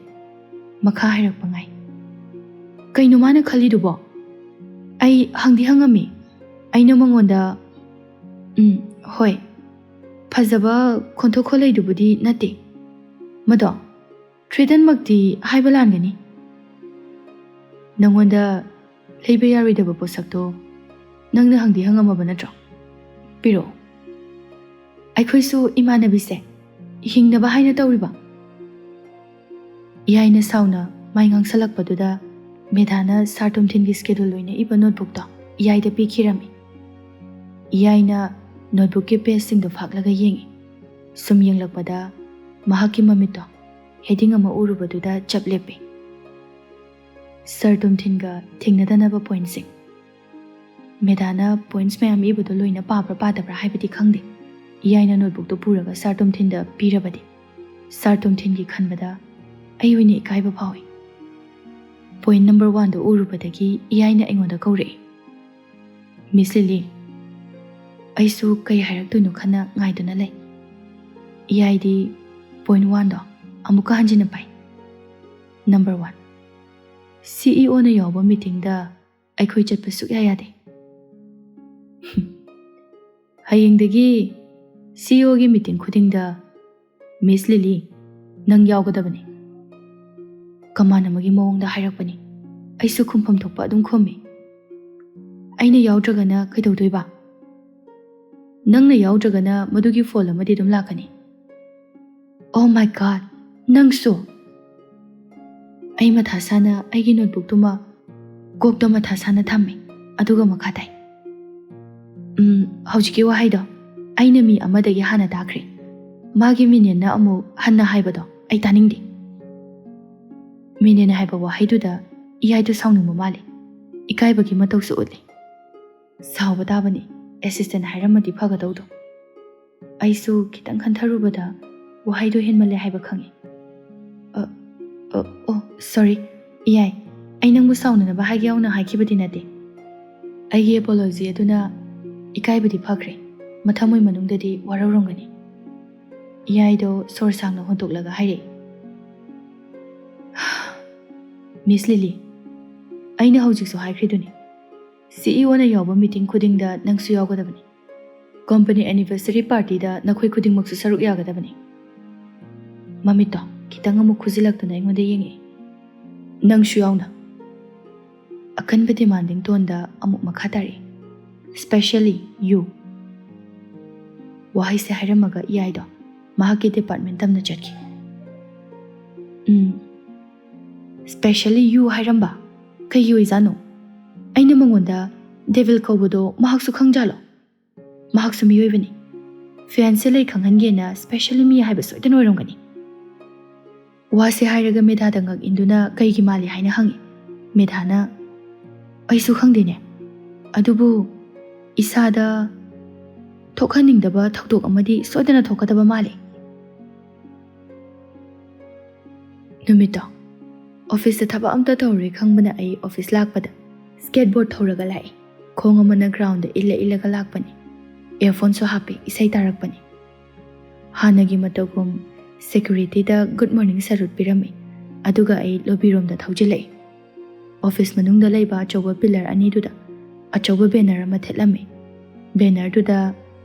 ꯃꯈꯥ ꯍꯥꯏꯔꯛꯄ ꯉꯥꯏ꯫ "ꯀꯩꯅꯣ ꯃꯥꯅ ꯈꯜꯂꯤꯗꯨꯕꯣ? ꯑꯩ ꯍꯪꯗꯤ ꯍꯪꯉꯝꯃꯤ꯫ ꯑꯩꯅ ꯃꯉꯣꯟꯗ, ꯎꯝ, ꯍꯣꯏ, ꯐꯖꯕ ꯈꯣꯟꯊꯣꯛ ꯈꯣꯜꯂꯩꯗꯨꯕꯨꯗꯤ ꯅꯠꯇꯦ꯫ ꯃꯗꯣ ꯊ꯭ꯔꯦꯇꯟꯃꯛꯇꯤ ꯍꯥꯏꯕ ꯂꯥꯟꯒꯅꯤ꯫ ꯅꯉꯣꯟꯗ ꯂꯩꯕ ꯌꯥꯔꯣꯏꯗꯕ ꯄꯣꯠꯁꯛꯇꯣ ꯅꯪꯅ ꯍꯪꯗꯤ ꯍꯪꯉꯝꯃꯕ ꯅꯠꯇ꯭ꯔꯣ? ꯄꯤꯔꯛꯑꯣ꯫ ꯑꯩꯈꯣꯏꯁꯨ ꯏꯃꯥꯟꯅꯕꯤꯁꯦ ꯍꯤꯡꯅꯕ ꯍꯥꯏꯅ ꯇꯧꯔꯤꯕ?" ꯏꯌꯥꯏꯅ ꯁꯥꯎꯅ ꯃꯥꯏ ꯉꯥꯡꯁꯜꯂꯛꯄꯗꯨꯗ ꯃꯦꯗꯥꯅ ꯁꯥꯔ ꯇꯣꯝꯊꯤꯟꯒꯤ ꯁ꯭ꯀꯦꯗꯨꯜ ꯑꯣꯏꯅ ꯏꯕ ꯅꯣꯠꯕꯨꯛꯇꯣ ꯏꯌꯥꯏꯗ ꯄꯤꯈꯤꯔꯝꯃꯤ꯫ ꯏꯌꯥꯏꯅ ꯅꯣꯠꯕꯨꯛꯀꯤ ꯄꯦꯖꯁꯤꯡꯗꯣ ꯐꯥꯛꯂꯒ ꯌꯦꯡꯉꯤ꯫ ꯁꯨꯝ ꯌꯦꯡꯂꯛꯄꯗ ꯃꯍꯥꯛꯀꯤ ꯃꯃꯤꯠꯇꯣ ꯍꯦꯗꯤꯡ ꯑꯃ ꯎꯔꯨꯕꯗꯨꯗ ꯆꯞ ꯂꯦꯞꯄꯤ꯫ ꯁꯥꯔ ꯇꯣꯝꯊꯤꯟꯒ ꯊꯦꯡꯅꯗꯅꯕ ꯄꯣꯏꯟꯠꯁꯤꯡ꯫ ꯃꯦꯗꯥꯅ ꯄꯣꯏꯟꯠꯁ ꯃꯌꯥꯝ ꯏꯕꯗꯣ ꯂꯣꯏꯅ ꯄꯥꯕ꯭ꯔꯥ ꯄꯥꯗꯕ꯭ꯔꯥ ꯍꯥꯏꯕꯗꯤ ꯈꯪꯗꯦ꯫ ꯏꯌꯥꯏꯅ ꯅꯣꯠꯕꯨꯛꯇꯣ ꯄꯨꯔꯒ ꯁꯥꯔ ꯇꯣꯝꯊꯤꯟꯗ ꯄꯤꯔꯕꯗꯤ꯫ ꯁꯥꯔ ꯇꯣꯝꯊꯤꯟꯒꯤ ꯈꯟꯕꯗ ꯑꯩ ꯑꯣꯏꯅ ꯏꯀꯥꯏꯕ ꯐꯥꯎꯏ꯫ ꯄꯣꯏꯟꯠ ꯅꯝꯕꯔ ꯋꯥꯟꯗꯣ ꯎꯔꯨꯕꯗꯒꯤ ꯏꯌꯥꯏꯅ ꯑꯩꯉꯣꯟꯗ ꯀꯧꯔꯛꯏ꯫ "ꯃꯤꯁ ꯂꯤꯂꯤ, ꯑꯩꯁꯨ ꯀꯩ ꯍꯥꯏꯔꯛꯇꯣꯏꯅꯣ ꯈꯟꯅ ꯉꯥꯏꯗꯨꯅ ꯂꯩ꯫" ꯏꯌꯥꯏꯗꯤ ꯄꯣꯏꯟꯠ ꯋꯥꯟꯗꯣ ꯑꯃꯨꯛꯀ ꯍꯟꯖꯤꯟꯅ ꯄꯥꯏ꯫ ꯅꯝꯕꯔ ꯋꯥꯟ, ꯁꯤ ꯏ ꯑꯣꯅ ꯌꯥꯎꯕ ꯃꯤꯇꯤꯡꯗ ꯑꯩꯈꯣꯏ ꯆꯠꯄ ꯁꯨꯛꯌꯥ ꯌꯥꯗꯦ꯫ "ꯍꯌꯦꯡꯗꯒꯤ ꯁꯤ ꯏ ꯑꯣꯒꯤ ꯃꯤꯇꯤꯡ ꯈꯨꯗꯤꯡꯗ ꯃꯤꯁ ꯂꯤꯂꯤ, ꯅꯪ ꯌꯥꯎꯒꯗꯕꯅꯤ꯫" ꯀꯃꯥꯟ ꯑꯃꯒꯤ ꯃꯑꯣꯡꯗ ꯍꯥꯏꯔꯛꯄꯅꯤ꯫ ꯑꯩꯁꯨ ꯈꯨꯝꯐꯝ ꯊꯣꯛꯄ ꯑꯗꯨꯝ ꯈꯨꯝꯃꯤ꯫ "ꯑꯩꯅ ꯌꯥꯎꯗ꯭ꯔꯒꯅ ꯀꯩꯗꯧꯗꯣꯏꯕ? ꯅꯪꯅ ꯌꯥꯎꯗ꯭ꯔꯒꯅ ꯃꯗꯨꯒꯤ ꯐꯣꯜ ꯑꯃꯗꯤ ꯑꯗꯨꯝ ꯂꯥꯛꯀꯅꯤ꯫ Oh my God, ꯅꯪꯁꯨ? ꯑꯩ ꯃꯊꯥ ꯁꯥꯅ ꯑꯩꯒꯤ ꯅꯣꯠꯕꯨꯛꯇꯨꯃ ꯀꯣꯛꯇ ꯃꯊꯥ ꯁꯥꯅ ꯊꯝꯃꯤ, ꯑꯗꯨꯒ ꯃꯈꯥ ꯇꯥꯏ꯫ ꯎꯝ, ꯍꯧꯖꯤꯛꯀꯤ ꯋꯥꯍꯩꯗꯣ ꯑꯩꯅ ꯃꯤ ꯑꯃꯗꯒꯤ ꯍꯥꯟꯅ ꯇꯥꯈ꯭ꯔꯦ꯫ ꯃꯥꯒꯤ ꯃꯤꯅꯦꯟꯅ ꯑꯃꯨꯛ ꯍꯟꯅ ꯍꯥꯏꯕꯗꯣ ꯑꯩ ꯇꯥꯅꯤꯡꯗꯦ꯫ ꯃꯤꯅꯦꯟ ꯍꯥꯏꯕ ꯋꯥꯍꯩꯗꯨꯗ ꯏꯌꯥꯏꯗꯨ ꯁꯥꯎꯅꯤꯡꯕ ꯃꯥꯜꯂꯤ꯫ ꯏꯀꯥꯏꯕꯒꯤ ꯃꯇꯧꯁꯨ ꯎꯠꯂꯤ꯫ ꯁꯥꯎꯕ ꯇꯥꯕꯅꯤ, ꯑꯦꯁꯤꯁꯇꯦꯟ ꯍꯥꯏꯔꯝꯃꯗꯤ ꯐꯒꯗꯧꯗꯣ꯫ ꯑꯩꯁꯨ ꯈꯤꯇꯪ ꯈꯟꯊꯔꯨꯕꯗ ꯋꯥꯍꯩꯗꯣ ꯍꯦꯟꯃꯜꯂꯦ ꯍꯥꯏꯕ ꯈꯪꯉꯤ꯫ ꯑ, ꯑ, ꯑꯣ, ꯁꯣꯔꯤ, ꯏꯌꯥꯏ, ꯑꯩ ꯅꯪꯕꯨ ꯁꯥꯎꯅꯅꯕ ꯍꯥꯏꯒꯦ ꯌꯥꯎꯅ ꯍꯥꯏꯈꯤꯕꯗꯤ ꯅꯠꯇꯦ꯫ ꯑꯩꯒꯤ ꯑꯦꯄꯣꯂꯣꯖꯤ ꯑꯗꯨꯅ ꯏꯀꯥꯏꯕꯗꯤ ꯐꯈ꯭ꯔꯦ, ꯃꯊꯃꯣꯏ ꯃꯅꯨꯡꯗꯗꯤ ꯋꯥꯔꯧꯔꯝꯒꯅꯤ꯫ ꯏꯌꯥꯏꯗꯣ ꯁꯣꯔ ꯁꯥꯡꯅ ꯍꯣꯟꯗꯣꯛꯂꯒ ꯍꯥꯏꯔꯛꯏ꯫ ꯃꯤꯁ ꯂꯤꯂꯤ, ꯑꯩꯅ ꯍꯧꯖꯤꯛꯁꯨ ꯍꯥꯏꯈ꯭ꯔꯤꯗꯨꯅꯤ, ꯁꯤꯏꯑꯣꯅ ꯌꯥꯎꯕ ꯃꯤꯇꯤꯡ ꯈꯨꯗꯤꯡꯗ ꯅꯪꯁꯨ ꯌꯥꯎꯒꯗꯕꯅꯤ꯫ ꯀꯣꯝꯄꯅꯤ ꯑꯦꯅꯤꯚꯔꯁꯔꯤ ꯄꯥꯔꯇꯤꯗ ꯅꯈꯣꯏ ꯈꯨꯗꯤꯡꯃꯛꯁꯨ ꯁꯔꯨꯛ ꯌꯥꯒꯗꯕꯅꯤ꯫ ꯃꯃꯤꯠꯇꯣ ꯈꯤꯇꯪ ꯑꯃꯨꯛ ꯈꯨꯖꯤꯜꯂꯛꯇꯨꯅ ꯑꯩꯉꯣꯟꯗ ꯌꯦꯡꯉꯛꯏ, ꯅꯪꯁꯨ ꯌꯥꯎꯅ꯫ ꯑꯀꯟꯕ ꯗꯤꯃꯥꯟꯗꯤꯡ ꯇꯣꯟꯗ ꯑꯃꯨꯛ ꯃꯈꯥ ꯇꯥꯔꯛꯏ, "Specially you." ꯋꯥꯍꯩꯁꯦ ꯍꯥꯏꯔꯝꯃꯒ ꯏꯌꯥꯏꯗꯣ ꯃꯍꯥꯛꯀꯤ ꯗꯤꯄꯥꯔꯠꯃꯦꯟ ꯇꯝꯅ ꯆꯠꯈꯤ꯫ ꯎꯝ, "Specially you" ꯍꯥꯏꯔꯝꯕ? ꯀꯩꯒꯤ ꯑꯣꯏꯖꯥꯠꯅꯣ? ꯑꯩꯅ ꯃꯉꯣꯟꯗ ꯗꯦꯚꯤꯜ ꯀꯧꯕꯗꯣ ꯃꯍꯥꯛꯁꯨ ꯈꯪꯖꯥꯠꯂꯣ? ꯃꯍꯥꯛꯁꯨ ꯃꯤꯑꯣꯏꯕꯅꯤ꯫ ꯐꯤꯌꯥꯟꯁꯦ ꯂꯩ ꯈꯪꯍꯟꯒꯦꯅ specially me ꯍꯥꯏꯕ ꯁꯣꯏꯗꯅ ꯑꯣꯏꯔꯝꯒꯅꯤ꯫ ꯋꯥꯁꯦ ꯍꯥꯏꯔꯒ ꯃꯦꯙꯥꯗ ꯉꯛ ꯏꯟꯗꯨꯅ ꯀꯩꯒꯤ ꯃꯥꯜꯂꯤ ꯍꯥꯏꯅ ꯍꯪꯉꯤ꯫ ꯃꯦꯙꯥꯅ, "ꯑꯩꯁꯨ ꯈꯪꯗꯦꯅꯦ, ꯑꯗꯨꯕꯨ ꯏꯁꯥꯗ ꯊꯣꯛꯍꯟꯅꯤꯡꯗꯕ ꯊꯧꯗꯣꯛ ꯑꯃꯗꯤ ꯁꯣꯏꯗꯅ ꯊꯣꯛꯀꯗꯕ ꯃꯥꯜꯂꯤ꯫" ꯅꯨꯃꯤꯠꯇꯣ ꯑꯣꯐꯤꯁꯇ ꯊꯕꯛ ꯑꯝꯇ ꯇꯧꯔꯣꯏ ꯈꯪꯕꯅ ꯑꯩ ꯑꯣꯐꯤꯁ ꯂꯥꯛꯄꯗ skateboard ꯊꯧꯔꯒ ꯂꯥꯛꯏ꯫ ꯈꯣꯡ ꯑꯃꯅ ꯒ꯭ꯔꯥꯎꯟꯗ ꯏꯜꯂ ꯏꯜꯂꯒ ꯂꯥꯛꯄꯅꯤ꯫ ꯏꯌꯥꯔꯐꯣꯟꯁꯨ ꯍꯥꯞꯄꯤ, ꯏꯁꯩ ꯇꯥꯔꯛꯄꯅꯤ꯫ ꯍꯥꯟꯅꯒꯤ ꯃꯇꯧꯒꯨꯝ ꯁꯦꯀ꯭ꯌꯨꯔꯤꯇꯤꯗ ꯒꯨꯗ ꯃꯣꯔꯅꯤꯡ ꯁꯦꯂꯨꯠ ꯄꯤꯔꯝꯃꯤ, ꯑꯗꯨꯒ ꯑꯩ ꯂꯣꯕꯤꯔꯣꯝꯗ ꯊꯧꯖꯤꯜꯂꯛꯏ꯫ ꯑꯣꯐꯤꯁ ꯃꯅꯨꯡꯗ ꯂꯩꯕ ꯑꯆꯧꯕ ꯄꯤꯂꯔ ꯑꯅꯤꯗꯨꯗ ꯑꯆꯧꯕ ꯕꯦꯅꯔ ꯑꯃ ꯊꯦꯠꯂꯝꯃꯤ꯫ ꯕꯦꯅꯔꯗꯨꯗ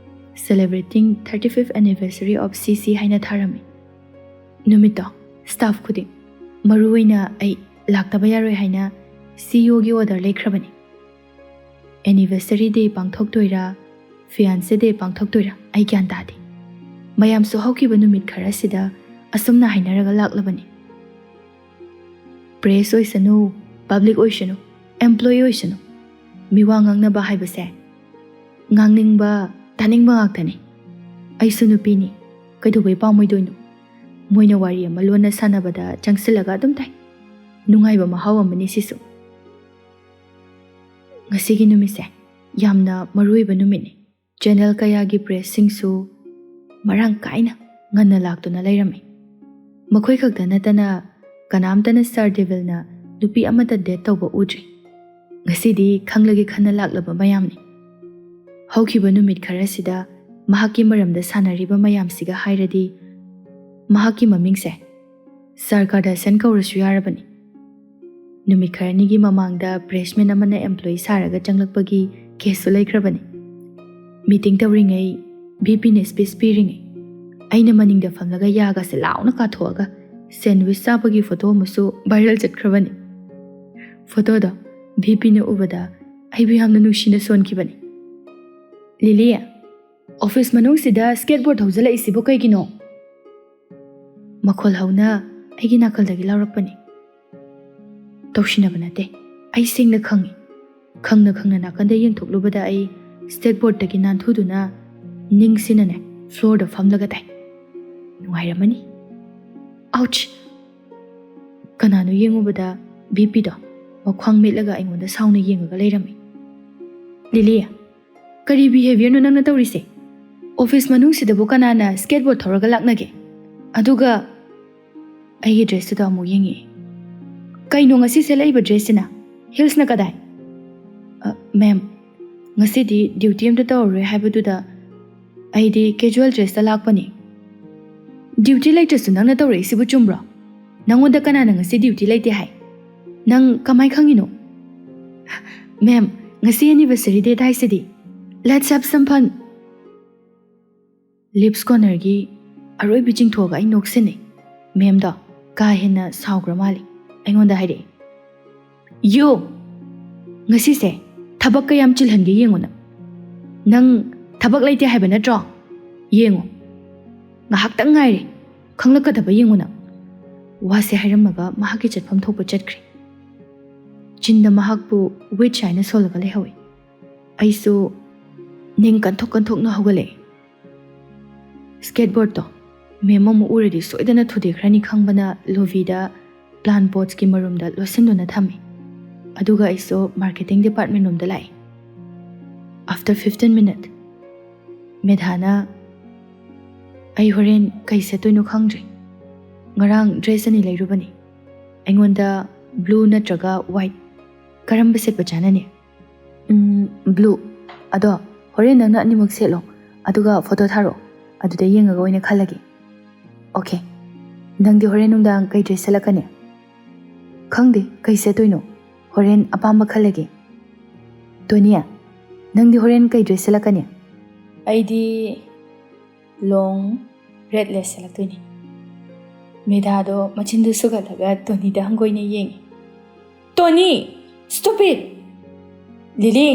"Celebrating thirty-fifth anniversary of C C" ꯍꯥꯏꯅ ꯊꯥꯔꯝꯃꯤ꯫ ꯅꯨꯃꯤꯠꯇꯣ ꯁ꯭ꯇꯥꯐ ꯈꯨꯗꯤꯡ, ꯃꯔꯨꯑꯣꯏꯅ ꯑꯩ, ꯂꯥꯛꯇꯕ ꯌꯥꯔꯣꯏ ꯍꯥꯏꯅ ꯁꯤꯏꯑꯣꯒꯤ ꯑꯣꯔꯗꯔ ꯂꯩꯈ꯭ꯔꯕꯅꯤ꯫ ꯑꯦꯅꯤꯚꯔꯁꯔꯤ ꯗꯦ ꯄꯥꯡꯊꯣꯛꯇꯣꯏꯔꯥ, ꯐꯤꯌꯥꯟꯁꯦ ꯗꯦ ꯄꯥꯡꯊꯣꯛꯇꯣꯏꯔꯥ ꯑꯩ ꯒ꯭ꯌꯥꯟ ꯇꯥꯗꯦ꯫ ꯃꯌꯥꯝꯁꯨ ꯍꯧꯈꯤꯕ ꯅꯨꯃꯤꯠ ꯈꯔꯁꯤꯗ ꯑꯁꯨꯝꯅ ꯍꯥꯏꯅꯔꯒ ꯂꯥꯛꯂꯕꯅꯤ꯫ ꯄ꯭ꯔꯦꯁ ꯑꯣꯏꯁꯅꯨ, ꯄꯕ꯭ꯂꯤꯛ ꯑꯣꯏꯁꯅꯨ, ꯑꯦꯝꯄ꯭ꯂꯣꯌꯤ ꯑꯣꯏꯁꯅꯨ, ꯃꯤꯋꯥ ꯉꯥꯡꯅꯕ ꯍꯥꯏꯕꯁꯦ ꯉꯥꯡꯅꯤꯡꯕ, ꯇꯥꯅꯤꯡꯕ ꯉꯥꯛꯇꯅꯤ꯫ ꯑꯩꯁꯨ ꯅꯨꯄꯤꯅꯤ, ꯀꯩꯗꯧꯕꯩ ꯄꯥꯝꯃꯣꯏꯗꯣꯏꯅꯣ? ꯃꯣꯏꯅ ꯋꯥꯔꯤ ꯑꯃ ꯂꯣꯟꯅ ꯁꯥꯟꯅꯕꯗ ꯆꯪꯁꯤꯜꯂꯒ ꯑꯗꯨꯝ ꯇꯥꯏ꯫ ꯅꯨꯡꯉꯥꯏꯕ ꯃꯍꯥꯎ ꯑꯃꯅꯤ ꯁꯤꯁꯨ꯫ ꯉꯁꯤꯒꯤ ꯅꯨꯃꯤꯠꯁꯦ ꯌꯥꯝꯅ ꯃꯔꯨꯑꯣꯏꯕ ꯅꯨꯃꯤꯠꯅꯤ꯫ ꯆꯦꯅꯦꯜ ꯀꯌꯥꯒꯤ ꯄ꯭ꯔꯦꯁꯁꯤꯡꯁꯨ ꯃꯔꯥꯡ ꯀꯥꯏꯅ ꯉꯟꯅ ꯂꯥꯛꯇꯨꯅ ꯂꯩꯔꯝꯃꯤ꯫ ꯃꯈꯣꯏ ꯈꯛꯇ ꯅꯠꯇꯅ ꯀꯅꯥꯝꯇꯅ ꯁꯥꯔ ꯗꯦꯚꯤꯜꯅ ꯅꯨꯄꯤ ꯑꯃꯠꯇ ꯗꯦꯠ ꯇꯧꯕ ꯎꯗ꯭ꯔꯤ꯫ ꯉꯁꯤꯗꯤ ꯈꯪꯂꯒꯦ ꯈꯟꯅ ꯂꯥꯛꯂꯕ ꯃꯌꯥꯝꯅꯤ꯫ ꯍꯧꯈꯤꯕ ꯅꯨꯃꯤꯠ ꯈꯔꯁꯤꯗ ꯃꯍꯥꯛꯀꯤ ꯃꯔꯝꯗ ꯁꯥꯟꯅꯔꯤꯕ ꯃꯌꯥꯝꯁꯤꯒ ꯍꯥꯏꯔꯗꯤ ꯃꯍꯥꯛꯀꯤ ꯃꯃꯤꯡꯁꯦ ꯁꯥꯔ ꯀꯥꯔꯗꯥꯁꯟ ꯀꯧꯔꯁꯨ ꯌꯥꯔꯕꯅꯤ꯫ ꯅꯨꯃꯤꯠ ꯈꯔꯅꯤꯒꯤ ꯃꯃꯥꯡꯗ ꯄ꯭ꯔꯦꯁꯃꯦꯟ ꯑꯃꯅ ꯑꯦꯝꯄ꯭ꯂꯣꯌꯤ ꯁꯥꯔꯒ ꯆꯪꯂꯛꯄꯒꯤ ꯀꯦꯁꯁꯨ ꯂꯩꯈ꯭ꯔꯕꯅꯤ꯫ ꯃꯤꯇꯤꯡ ꯇꯧꯔꯤꯉꯩ ꯚꯤ ꯄꯤꯅ ꯁ꯭ꯄꯤꯆ ꯄꯤꯔꯤꯉꯩ ꯑꯩꯅ ꯃꯅꯤꯡꯗ ꯐꯝꯂꯒ ꯌꯥꯒꯁꯦ ꯂꯥꯎꯅ ꯀꯥꯊꯣꯛꯑꯒ ꯁꯦꯟꯋꯤꯁ ꯆꯥꯕꯒꯤ ꯐꯣꯇꯣ ꯑꯃꯁꯨ ꯚꯥꯏꯔꯦꯜ ꯆꯠꯈ꯭ꯔꯕꯅꯤ꯫ ꯐꯣꯇꯣꯗꯣ ꯚꯤ ꯄꯤꯅ ꯎꯕꯗ ꯑꯩꯕꯨ ꯌꯥꯝꯅ ꯅꯨꯡꯁꯤꯅ ꯁꯣꯟꯈꯤꯕꯅꯤ꯫ "ꯂꯤꯂꯤ, ꯑꯣꯐꯤꯁ ꯃꯅꯨꯡꯁꯤꯗ ꯁ꯭ꯀꯦꯠꯕꯣꯔꯗ ꯊꯧꯖꯤꯜꯂꯛꯏꯁꯤꯕꯨ ꯀꯩꯒꯤꯅꯣ?" ꯃꯈꯣꯜ ꯍꯧꯅ ꯑꯩꯒꯤ ꯅꯥꯀꯜꯗꯒꯤ ꯂꯥꯎꯔꯛꯄꯅꯤ꯫ ꯇꯧꯁꯤꯟꯅꯕ ꯅꯠꯇꯦ, ꯑꯩ ꯁꯦꯡꯅ ꯈꯪꯉꯤ꯫ ꯈꯪꯅ ꯈꯪꯅ ꯅꯥꯀꯟꯗ ꯌꯦꯡꯊꯣꯛꯂꯨꯕꯗ ꯑꯩ ꯁ꯭ꯀꯦꯠꯕꯣꯔꯗꯇꯒꯤ ꯅꯥꯟꯊꯨꯗꯨꯅ ꯅꯤꯡꯁꯤꯅꯅꯦ ꯐ꯭ꯂꯣꯔꯗ ꯐꯝꯂꯒ ꯇꯥꯏ꯫ ꯅꯨꯡꯉꯥꯏꯔꯝꯃꯅꯤ꯫ ꯑꯥꯎꯆ! ꯀꯅꯥꯅꯣ ꯌꯦꯡꯉꯨꯕꯗ ꯚꯤ ꯄꯤꯗꯣ ꯃꯈ꯭ꯋꯥꯡ ꯃꯦꯠꯂꯒ ꯑꯩꯉꯣꯟꯗ ꯁꯥꯎꯅ ꯌꯦꯡꯉꯒ ꯂꯩꯔꯝꯃꯤ꯫ "ꯂꯤꯂꯤ, ꯀꯔꯤ ꯕꯤꯍꯦꯕꯤꯌꯔꯅꯣ ꯅꯪꯅ ꯇꯧꯔꯤꯁꯦ? ꯑꯣꯐꯤꯁ ꯃꯅꯨꯡꯁꯤꯗꯕꯨ ꯀꯅꯥꯅ ꯁ꯭ꯀꯦꯠꯕꯣꯔꯗ ꯊꯧꯔꯒ ꯂꯥꯛꯅꯒꯦ? ꯑꯗꯨꯒ," ꯑꯩꯒꯤ ꯗ꯭ꯔꯦꯁꯇꯨꯗ ꯑꯃꯨꯛ ꯌꯦꯡꯉꯛꯑꯦ꯫ "ꯀꯩꯅꯣ ꯉꯁꯤ ꯁꯦꯠꯂꯛꯏꯕ ꯗ꯭ꯔꯦꯁꯁꯤꯅ? ꯍꯤꯜꯁꯅ ꯀꯗꯥꯏ?" "ꯑ, ꯃꯦꯝ, ꯉꯁꯤꯗꯤ ꯗ꯭ꯌꯨꯇꯤ ꯑꯝꯇ ꯇꯧꯔꯔꯣꯏ ꯍꯥꯏꯕꯗꯨꯗ ꯑꯩꯗꯤ ꯀꯦꯖꯨꯋꯦꯜ ꯗ꯭ꯔꯦꯁꯇ ꯂꯥꯛꯄꯅꯤ꯫" "ꯗ꯭ꯌꯨꯇꯤ ꯂꯩꯇ꯭ꯔꯁꯨ ꯅꯪꯅ ꯇꯧꯔꯛꯏꯁꯤꯕꯨ ꯆꯨꯝꯕ꯭ꯔꯣ? ꯅꯪꯉꯣꯟꯗ ꯀꯅꯥꯅ ꯉꯁꯤ ꯗ꯭ꯌꯨꯇꯤ ꯂꯩꯇꯦ ꯍꯥꯏ? ꯅꯪ ꯀꯃꯥꯏ ꯈꯪꯉꯤꯅꯣ?" "ꯃꯦꯝ, ꯉꯁꯤ ꯑꯦꯅꯤꯚꯔꯁꯔꯤ ꯗꯦꯠ ꯍꯥꯏꯁꯤꯗꯤ꯫ Let's have some fun." Lips ꯀꯣꯔꯅꯔꯒꯤ ꯑꯔꯣꯏꯕꯤ ꯆꯤꯡꯊꯣꯛꯑꯒ ꯑꯩ ꯅꯣꯛꯁꯤꯟꯅꯩ꯫ ꯃꯦꯝꯗꯣ ꯀꯥ ꯍꯦꯟꯅ ꯁꯥꯎꯈ꯭ꯔ ꯃꯥꯜꯂꯤ꯫ ꯑꯩꯉꯣꯟꯗ ꯍꯥꯏꯔꯛꯑꯦ, "ꯌꯨ, ꯉꯁꯤꯁꯦ ꯊꯕꯛ ꯀꯌꯥꯝ ꯆꯤꯜꯍꯟꯒꯦ ꯌꯦꯡꯉꯨ ꯅꯪ꯫ ꯅꯪ ꯊꯕꯛ ꯂꯩꯇꯦ ꯍꯥꯏꯕ ꯅꯠꯇ꯭ꯔꯣ? ꯌꯦꯡꯉꯨ, ꯉꯥꯏꯍꯥꯛꯇꯪ ꯉꯥꯏꯔꯦ, "ꯈꯪꯂꯛꯀꯗꯕ ꯌꯦꯡꯉꯨꯅ"꯫ ꯋꯥꯁꯦ ꯍꯥꯏꯔꯝꯃꯒ ꯃꯍꯥꯛꯀꯤ ꯆꯠꯐꯝ ꯊꯣꯛꯄ ꯆꯠꯈ꯭ꯔꯦ꯫ ꯆꯤꯟꯗ ꯃꯍꯥꯛꯄꯨ "witch" ꯍꯥꯏꯅ ꯁꯣꯜꯂꯒ ꯂꯩꯍꯧꯏ꯫ ꯑꯩꯁꯨ ꯅꯤꯡ ꯀꯟꯊꯣꯛ ꯀꯟꯊꯣꯛꯅ ꯍꯧꯒꯠꯂꯛꯑꯦ꯫ ꯁ꯭ꯀꯦꯠꯕꯣꯔꯗꯇꯣ ꯃꯦꯝ ꯑꯃꯨꯛ ꯎꯔꯗꯤ ꯁꯣꯏꯗꯅ ꯊꯨꯗꯦꯛꯈ꯭ꯔꯅꯤ ꯈꯪꯕꯅ ꯂꯣꯕꯤꯗ ꯄ꯭ꯂꯥꯟ ꯄꯣꯠꯁꯀꯤ ꯃꯔꯨꯝꯗ ꯂꯣꯠꯁꯤꯟꯗꯨꯅ ꯊꯝꯃꯤ꯫ ꯑꯗꯨꯒ ꯑꯩꯁꯨ ꯃꯥꯔꯀꯦꯇꯤꯡ ꯗꯤꯄꯥꯔꯠꯃꯦꯟ ꯔꯣꯝꯗ ꯂꯥꯛꯏ꯫ After fifteen minute, ꯃꯦꯙꯥꯅ, "ꯑꯩ ꯍꯣꯔꯦꯟ ꯀꯩ ꯁꯦꯠꯇꯣꯏꯅꯣ ꯈꯪꯗ꯭ꯔꯦ꯫ ꯉꯔꯥꯡ ꯗ꯭ꯔꯦꯁ ꯑꯅꯤ ꯂꯩꯔꯨꯕꯅꯤ꯫ ꯑꯩꯉꯣꯟꯗ ꯕ꯭ꯂꯨ ꯅꯠꯇ꯭ꯔꯒ ꯋꯥꯏꯠ, ꯀꯔꯝꯕ ꯁꯦꯠꯄ ꯆꯥꯅꯅꯤ?" "ꯎꯝ, ꯕ꯭ꯂꯨ꯫ ꯑꯗꯣ ꯍꯣꯔꯦꯟ ꯅꯪꯅ ꯑꯅꯤꯃꯛ ꯁꯦꯠꯂꯣ, ꯑꯗꯨꯒ ꯐꯣꯇꯣ ꯊꯥꯔꯛꯑꯣ, ꯑꯗꯨꯗ ꯌꯦꯡꯉꯒ ꯑꯣꯏꯅ ꯈꯜꯂꯒꯦ꯫" "ꯑꯣꯀꯦ꯫ ꯅꯪꯗꯤ ꯍꯣꯔꯦꯟ ꯅꯨꯡꯗꯥꯡ ꯀꯩ ꯗ꯭ꯔꯦꯁ ꯁꯦꯠꯂꯛꯀꯅꯤ?" "ꯈꯪꯗꯦ, ꯀꯩ ꯁꯦꯠꯇꯣꯏꯅꯣ? ꯍꯣꯔꯦꯟ ꯑꯄꯥꯝꯕ ꯈꯜꯂꯒꯦ꯫" "ꯇꯣꯅꯤ, ꯅꯪꯗꯤ ꯍꯣꯔꯦꯟ ꯀꯩ ꯗ꯭ꯔꯦꯁ ꯁꯦꯠꯂꯛꯀꯅꯤ?" "ꯑꯩꯗꯤ ꯂꯣꯡ ꯔꯦꯗ ꯂꯦꯁ ꯁꯦꯠꯂꯛꯇꯣꯏꯅꯤ꯫" ꯃꯦꯙꯥꯗꯣ ꯃꯆꯤꯟꯗꯨ ꯁꯨꯒꯠꯂꯒ ꯇꯣꯅꯤꯗ ꯍꯪꯒꯣꯏꯅ ꯌꯦꯡꯉꯤ꯫ "ꯇꯣꯅꯤ! Stupid!" "ꯂꯤꯂꯤ!"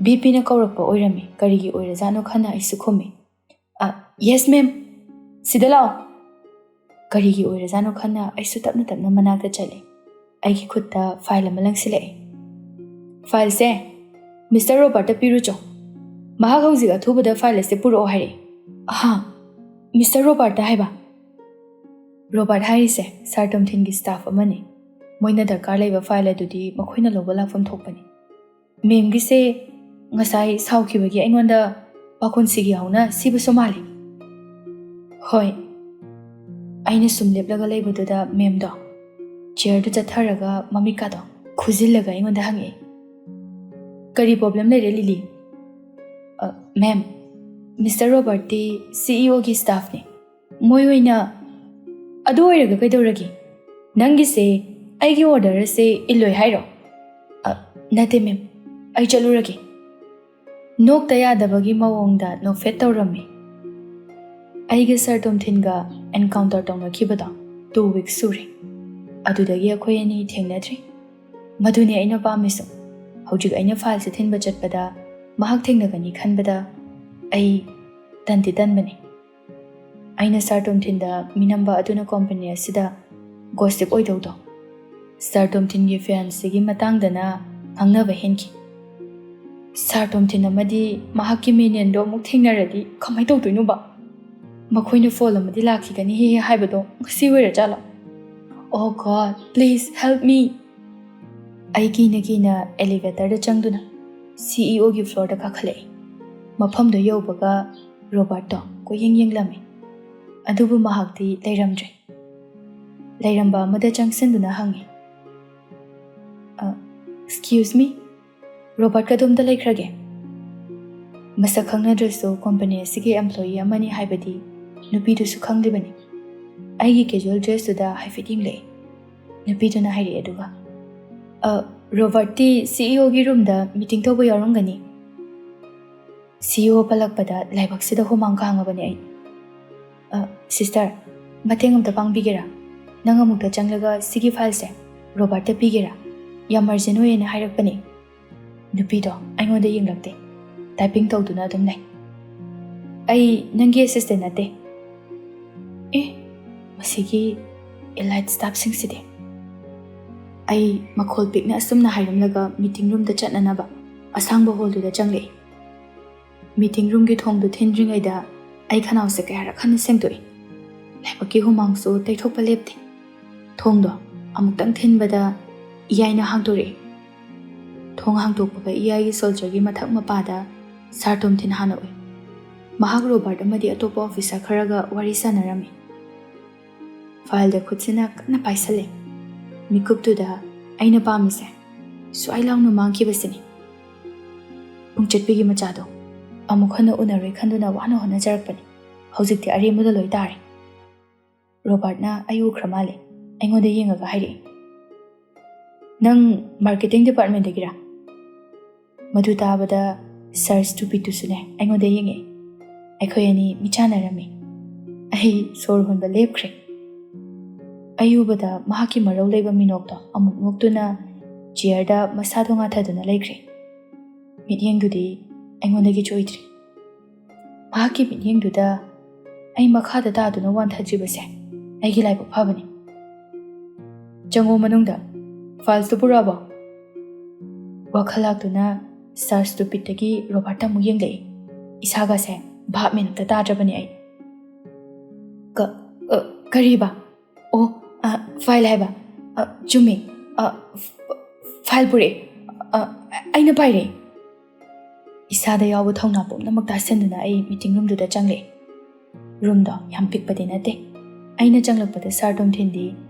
ꯕꯤꯄꯤꯅ ꯀꯧꯔꯛꯄ ꯑꯣꯏꯔꯝꯃꯤ꯫ ꯀꯔꯤꯒꯤ ꯑꯣꯏꯔꯖꯥꯠꯅꯣ ꯈꯟꯅ ꯑꯩꯁꯨ ꯈꯨꯝꯃꯤ꯫ "ꯑ, yes ma'am꯫ ꯁꯤꯗ ꯂꯥꯛꯑꯣ꯫" ꯀꯔꯤꯒꯤ ꯑꯣꯏꯔꯖꯥꯠꯅꯣ ꯈꯟꯅ ꯑꯩꯁꯨ ꯇꯞꯅ ꯇꯞꯅ ꯃꯅꯥꯛꯇ ꯆꯠꯂꯤ꯫ ꯑꯩꯒꯤ ꯈꯨꯠꯇ ꯐꯥꯏꯜ ꯑꯃ ꯂꯪꯁꯤꯜꯂꯛꯑꯦ꯫ "ꯐꯥꯏꯜꯁꯦ ꯃꯤꯁꯇꯔ ꯔꯣꯕꯥꯔꯠꯇ ꯄꯤꯔꯨꯆꯣ꯫ ꯃꯍꯥꯛ ꯍꯧꯖꯤꯛ ꯑꯊꯨꯕꯗ ꯐꯥꯏꯜ ꯑꯁꯤ ꯄꯨꯔꯛꯑꯣ ꯍꯥꯏꯔꯛꯏ꯫" "ꯑꯍꯥ, ꯃꯤꯁꯇꯔ ꯔꯣꯕꯥꯔꯠꯇ ꯍꯥꯏꯕ?" "ꯔꯣꯕꯥꯔꯠ ꯍꯥꯏꯔꯤꯁꯦ ꯁꯥꯔ ꯇꯣꯝꯊꯤꯟꯒꯤ ꯁ꯭ꯇꯥꯐ ꯑꯃꯅꯤ꯫ ꯃꯣꯏꯅ ꯗꯔꯀꯥꯔ ꯂꯩꯕ ꯐꯥꯏꯜ ꯑꯗꯨꯗꯤ ꯃꯈꯣꯏꯅ ꯂꯧꯕ ꯂꯥꯛꯐꯝ ꯊꯣꯛꯄꯅꯤ꯫ ꯃꯦꯝꯒꯤꯁꯦ ꯉꯁꯥꯏ ꯁꯥꯎꯈꯤꯕꯒꯤ ꯑꯩꯉꯣꯟꯗ ꯄꯥꯈꯣꯟ ꯁꯤꯒꯤ ꯍꯧꯅ ꯁꯤꯕꯁꯨ ꯃꯥꯜꯂꯤ꯫" "ꯍꯣꯏ꯫" ꯑꯩꯅ ꯁꯨꯝ ꯂꯦꯞꯂꯒ ꯂꯩꯕꯗꯨꯗ ꯃꯦꯝꯗꯣ ꯆꯤꯌꯔꯗꯨ ꯆꯠꯊꯔꯒ ꯃꯃꯤꯠꯀꯥꯗꯣ ꯈꯨꯖꯤꯜꯂꯒ ꯑꯩꯉꯣꯟꯗ ꯍꯪꯉꯛꯏ꯫ "ꯀꯔꯤ ꯄ꯭ꯔꯣꯕ꯭ꯂꯦꯝ ꯂꯩꯔꯦ ꯂꯤꯂꯤ?" "ꯑ, ꯃꯦꯝ, ꯃꯤꯁꯇꯔ ꯔꯣꯕꯥꯔꯠꯇꯤ ꯁꯤ ꯏ ꯑꯣꯒꯤ ꯁ꯭ꯇꯥꯐꯅꯤ꯫ ꯃꯣꯏ ꯑꯣꯏꯅ꯫" "ꯑꯗꯨ ꯑꯣꯏꯔꯒ ꯀꯩꯗꯧꯔꯒꯦ? ꯅꯪꯒꯤꯁꯦ ꯑꯩꯒꯤ ꯑꯣꯔꯗꯔ ꯑꯁꯦ ꯏꯜꯂꯣꯏ ꯍꯥꯏꯔꯣ?" "ꯑ, ꯅꯠꯇꯦ ꯃꯦꯝ, ꯑꯩ ꯆꯠꯂꯨꯔꯒꯦ꯫" ꯅꯣꯛꯇ ꯌꯥꯗꯕꯒꯤ ꯃꯑꯣꯡꯗ ꯅꯣꯛꯐꯦꯠ ꯇꯧꯔꯝꯃꯤ꯫ ꯑꯩꯒ ꯁꯥꯔ ꯇꯣꯝꯊꯤꯟꯒ ꯑꯦꯟꯀꯥꯎꯟꯇꯔ ꯇꯧꯅꯈꯤꯕꯗꯣ two weeks ꯁꯨꯔꯦ꯫ ꯑꯗꯨꯗꯒꯤ ꯑꯩꯈꯣꯏ ꯑꯅꯤ ꯊꯦꯡꯅꯗ꯭ꯔꯤ꯫ ꯃꯗꯨꯅꯤ ꯑꯩꯅ ꯄꯥꯝꯃꯤꯁꯨ꯫ ꯍꯧꯖꯤꯛ ꯑꯩꯅ ꯐꯥꯏꯜꯁꯦ ꯊꯤꯟꯕ ꯆꯠꯄꯗ ꯃꯍꯥꯛ ꯊꯦꯡꯅꯒꯅꯤ ꯈꯟꯕꯗ ꯑꯩ ꯇꯟꯗꯤ ꯇꯟꯕꯅꯤ꯫ ꯑꯩꯅ ꯁꯥꯔ ꯇꯣꯝꯊꯤꯟꯗ ꯃꯤꯅꯝꯕ ꯑꯗꯨꯅ ꯀꯣꯝꯄꯅꯤ ꯑꯁꯤꯗ ꯒꯣꯁꯤꯞ ꯑꯣꯏꯗꯧꯗꯣ ꯁꯥꯔ ꯇꯣꯝꯊꯤꯟꯒꯤ ꯐꯦꯟꯁꯤꯒꯤ ꯃꯇꯥꯡꯗꯅ ꯉꯥꯡꯅꯕ ꯍꯦꯟꯈꯤ꯫ ꯁꯥꯔ ꯇꯣꯝꯊꯤꯟ ꯑꯃꯗꯤ ꯃꯍꯥꯛꯀꯤ ꯃꯤꯅꯤꯌꯟꯗꯣ ꯑꯃꯨꯛ ꯊꯦꯡꯅꯔꯗꯤ ꯀꯃꯥꯏꯅ ꯇꯧꯗꯣꯏꯅꯣꯕ? ꯃꯈꯣꯏꯅ ꯐꯣꯟ ꯑꯃꯗꯤ ꯂꯥꯛꯈꯤꯒꯅꯤ ꯍꯦ ꯍꯥꯏꯕꯗꯣ ꯉꯁꯤ ꯑꯣꯏꯔꯖꯥꯠꯂꯣ? Oh God, please help me! ꯑꯩ ꯀꯤꯅ ꯀꯤꯅ ꯑꯦꯂꯤꯚꯦꯇꯔꯗ ꯆꯪꯗꯨꯅ ꯁꯤ ꯏ ꯑꯣꯒꯤ ꯐ꯭ꯂꯣꯔꯗ ꯀꯥꯈꯠꯂꯛꯏ꯫ ꯃꯐꯝꯗꯣ ꯌꯧꯕꯒ ꯔꯣꯕꯥꯔꯠꯇꯣ ꯀꯣꯏꯌꯦꯡ ꯌꯦꯡꯂꯝꯃꯤ꯫ ꯑꯗꯨꯕꯨ ꯃꯍꯥꯛꯇꯤ ꯂꯩꯔꯝꯗ꯭ꯔꯦ꯫ ꯂꯩꯔꯝꯕ ꯑꯃꯗ ꯆꯪꯁꯤꯟꯗꯨꯅ ꯍꯪꯉꯤ, "ꯑ, excuse me, ꯔꯣꯕꯥꯔꯠ ꯀꯗꯣꯝꯗ ꯂꯩꯈ꯭ꯔꯒꯦ?" ꯃꯁꯛ ꯈꯪꯅꯗ꯭ꯔꯁꯨ ꯀꯣꯝꯄꯅꯤ ꯑꯁꯤꯒꯤ ꯑꯦꯝꯄ꯭ꯂꯣꯌꯤ ꯑꯃꯅꯤ ꯍꯥꯏꯕꯗꯤ ꯅꯨꯄꯤꯗꯨꯁꯨ ꯈꯪꯂꯤꯕꯅꯤ꯫ ꯑꯩꯒꯤ ꯀꯦꯖꯨꯋꯦꯜ ꯗ꯭ꯔꯦꯁꯇꯨꯗ ꯍꯥꯏꯐꯦꯠ ꯌꯦꯡꯂꯛꯏ꯫ ꯅꯨꯄꯤꯗꯨꯅ ꯍꯥꯏꯔꯛꯑꯦ ꯑꯗꯨꯒ, "ꯑ, ꯔꯣꯕꯥꯔꯠꯇꯤ ꯁꯤ ꯏ ꯑꯣꯒꯤ ꯔꯨꯝꯗ ꯃꯤꯇꯤꯡ ꯇꯧꯕ ꯌꯥꯎꯔꯝꯒꯅꯤ꯫" ꯁꯤ ꯏ ꯑꯣ ꯄꯜꯂꯛꯄꯗ ꯂꯥꯏꯕꯛꯁꯤꯗ ꯍꯨꯃꯥꯡ ꯀꯥꯡꯉꯕꯅꯦ ꯑꯩ꯫ "ꯑ, ꯁꯤꯁꯇꯔ, ꯃꯇꯦꯡ ꯑꯝꯇ ꯄꯥꯡꯕꯤꯒꯦꯔꯥ? ꯅꯪ ꯑꯃꯨꯛꯇ ꯆꯪꯂꯒ ꯁꯤꯒꯤ ꯐꯥꯏꯜꯁꯦ ꯔꯣꯕꯥꯔꯠꯇ ꯄꯤꯒꯦꯔꯥ? ꯌꯥꯝ ꯑꯔꯖꯦꯟ ꯑꯣꯏꯌꯦꯅ ꯍꯥꯏꯔꯛꯄꯅꯦ꯫" ꯅꯨꯄꯤꯗꯣ ꯑꯩꯉꯣꯟꯗ ꯌꯦꯡꯂꯛꯇꯦ꯫ ꯇꯥꯏꯄꯤꯡ ꯇꯧꯗꯨꯅ ꯑꯗꯨꯝ ꯂꯩ꯫ "ꯑꯩ ꯅꯪꯒꯤ ꯑꯦꯁꯤꯁꯇꯦꯟ ꯅꯠꯇꯦ꯫" ꯑꯦ, ꯃꯁꯤꯒꯤ ꯏꯂꯥꯏꯠ ꯁ꯭ꯇꯥꯐꯁꯤꯡꯁꯤꯗꯤ꯫ ꯑꯩ ꯃꯈꯣꯜ ꯄꯤꯛꯅ ꯑꯁꯨꯝꯅ ꯍꯥꯏꯔꯝꯂꯒ ꯃꯤꯇꯤꯡ ꯔꯨꯝꯗ ꯆꯠꯅꯅꯕ ꯑꯁꯥꯡꯕ ꯍꯣꯜꯗꯨꯗ ꯆꯪꯂꯛꯏ꯫ ꯃꯤꯇꯤꯡ ꯔꯨꯝꯒꯤ ꯊꯣꯡꯗꯨ ꯊꯤꯟꯗ꯭ꯔꯤꯉꯩꯗ ꯑꯩ ꯈꯅꯥꯎꯁꯦ ꯀꯌꯥꯔꯛ ꯍꯟꯅ ꯁꯦꯡꯗꯣꯛꯏ꯫ ꯂꯥꯏꯕꯛꯀꯤ ꯍꯨꯃꯥꯡꯁꯨ ꯇꯩꯊꯣꯛꯄ ꯂꯦꯞꯇꯦ꯫ ꯊꯣꯡꯗꯣ ꯑꯃꯨꯛꯇꯪ ꯊꯤꯟꯕꯗ ꯏꯌꯥꯏꯅ ꯍꯥꯡꯗꯣꯔꯛꯏ꯫ ꯊꯣꯡ ꯍꯥꯡꯗꯣꯛꯄꯒ ꯏꯌꯥꯏꯒꯤ ꯁꯣꯜꯖꯔꯒꯤ ꯃꯊꯛ ꯃꯄꯥꯗ ꯁꯥꯔ ꯇꯣꯝꯊꯤꯟ ꯍꯥꯟꯅ ꯎꯏ꯫ ꯃꯍꯥꯛ ꯔꯣꯕꯥꯔꯠ ꯑꯃꯗꯤ ꯑꯇꯣꯞꯄ ꯑꯣꯐꯤꯁꯥꯔ ꯈꯔꯒ ꯋꯥꯔꯤ ꯁꯥꯟꯅꯔꯝꯃꯤ꯫ ꯐꯥꯏꯜꯗ ꯈꯨꯠꯁꯤꯅ ꯀꯟꯅ ꯄꯥꯏꯁꯜꯂꯦ꯫ ꯃꯤꯀꯨꯞꯇꯨꯗ ꯑꯩꯅ ꯄꯥꯝꯃꯤꯁꯦ ꯁ꯭ꯋꯥꯏ ꯂꯥꯎꯅ ꯃꯥꯡꯈꯤꯕꯁꯤꯅꯤ꯫ ꯄꯨꯡꯆꯠꯄꯤꯒꯤ ꯃꯆꯥꯗꯣ ꯑꯃꯨꯛ ꯍꯟꯅ ꯎꯅꯔꯣꯏ ꯈꯟꯗꯨꯅ ꯋꯥꯅ ꯍꯣꯠꯅꯖꯔꯛꯄꯅꯤ꯫ ꯍꯧꯖꯤꯛꯇꯤ ꯑꯔꯦꯝꯕꯗ ꯂꯣꯏ ꯇꯥꯔꯦ꯫ ꯔꯣꯕꯥꯔꯠꯅ ꯑꯩ ꯎꯈ꯭ꯔ ꯃꯥꯜꯂꯦ꯫ ꯑꯩꯉꯣꯟꯗ ꯌꯦꯡꯉꯒ ꯍꯥꯏꯔꯛꯏ, "ꯅꯪ ꯃꯥꯔꯀꯦꯇꯤꯡ ꯗꯤꯄꯥꯔꯠꯃꯦꯟꯗꯒꯤꯔꯥ?" ꯃꯗꯨ ꯇꯥꯕꯗ ꯁꯥꯔ ꯁ꯭ꯇꯨꯄꯤꯠꯇꯨꯁꯨꯅꯦ ꯑꯩꯉꯣꯟꯗ ꯌꯦꯡꯉꯛꯏ꯫ ꯑꯩꯈꯣꯏ ꯑꯅꯤ ꯃꯤꯠꯆꯥꯟꯅꯔꯝꯃꯤ꯫ ꯑꯩ ꯁꯣꯔ ꯍꯣꯟꯕ ꯂꯦꯞꯈ꯭ꯔꯦ꯫ ꯑꯩ ꯎꯕꯗ ꯃꯍꯥꯛꯀꯤ ꯃꯔꯧ ꯂꯩꯕ ꯃꯤꯅꯣꯛꯇꯣ ꯑꯃꯨꯛ ꯅꯣꯛꯇꯨꯅ ꯆꯤꯌꯔꯗ ꯃꯁꯥꯗꯣ ꯉꯥꯊꯗꯨꯅ ꯂꯩꯈ꯭ꯔꯦ꯫ ꯃꯤꯠꯌꯦꯡꯗꯨꯗꯤ ꯑꯩꯉꯣꯟꯗꯒꯤ ꯆꯣꯏꯗ꯭ꯔꯤ꯫ ꯃꯍꯥꯛꯀꯤ ꯃꯤꯠꯌꯦꯡꯗꯨꯗ ꯑꯩ ꯃꯈꯥꯗ ꯇꯥꯗꯨꯅ ꯋꯥꯟꯊꯗ꯭ꯔꯤꯕꯁꯦ ꯑꯩꯒꯤ ꯂꯥꯏꯕꯛ ꯐꯕꯅꯤ꯫ "ꯆꯪꯉꯣ ꯃꯅꯨꯡꯗ꯫ ꯐꯥꯏꯜꯁꯇꯨ ꯄꯨꯔꯛꯑꯕꯣ?" ꯋꯥꯈꯜ ꯂꯥꯛꯇꯨꯅ ꯁꯥꯔ ꯁ꯭ꯇꯨꯄꯤꯠꯇꯒꯤ ꯔꯣꯕꯥꯔꯠꯇ ꯑꯃꯨꯛ ꯌꯦꯡꯂꯛꯏ꯫ ꯏꯁꯥꯒꯁꯦ ꯚꯥꯞ ꯃꯦꯟ ꯑꯝꯇ ꯇꯥꯗ꯭ꯔꯕꯅꯤ ꯑꯩ꯫ "ꯀ-, ꯑ, ꯀꯔꯤꯕ? ꯑꯣ, ꯑ, ꯐꯥꯏꯜ ꯍꯥꯏꯕ? ꯑ, ꯆꯨꯝꯃꯤ꯫ ꯑ, ꯐ-, ꯐꯥꯏꯜ ꯄꯨꯔꯛꯑꯦ꯫ ꯑ, ꯑꯩꯅ ꯄꯥꯏꯔꯦ꯫" ꯏꯁꯥꯗ ꯌꯥꯎꯕ ꯊꯧꯅꯥ ꯄꯨꯝꯅꯃꯛ ꯇꯥꯁꯤꯟꯗꯨꯅ ꯑꯩ ꯃꯤꯇꯤꯡ ꯔꯨꯝꯗꯨꯗ ꯆꯪꯂꯛꯏ꯫ ꯔꯨꯝꯗꯣ ꯌꯥꯝ ꯄꯤꯛꯄꯗꯤ ꯅꯠꯇꯦ꯫ ꯑꯩꯅ ꯆꯪꯂꯛꯄꯗ ꯁꯥꯔ ꯇꯣꯝꯊꯤꯟꯗꯤ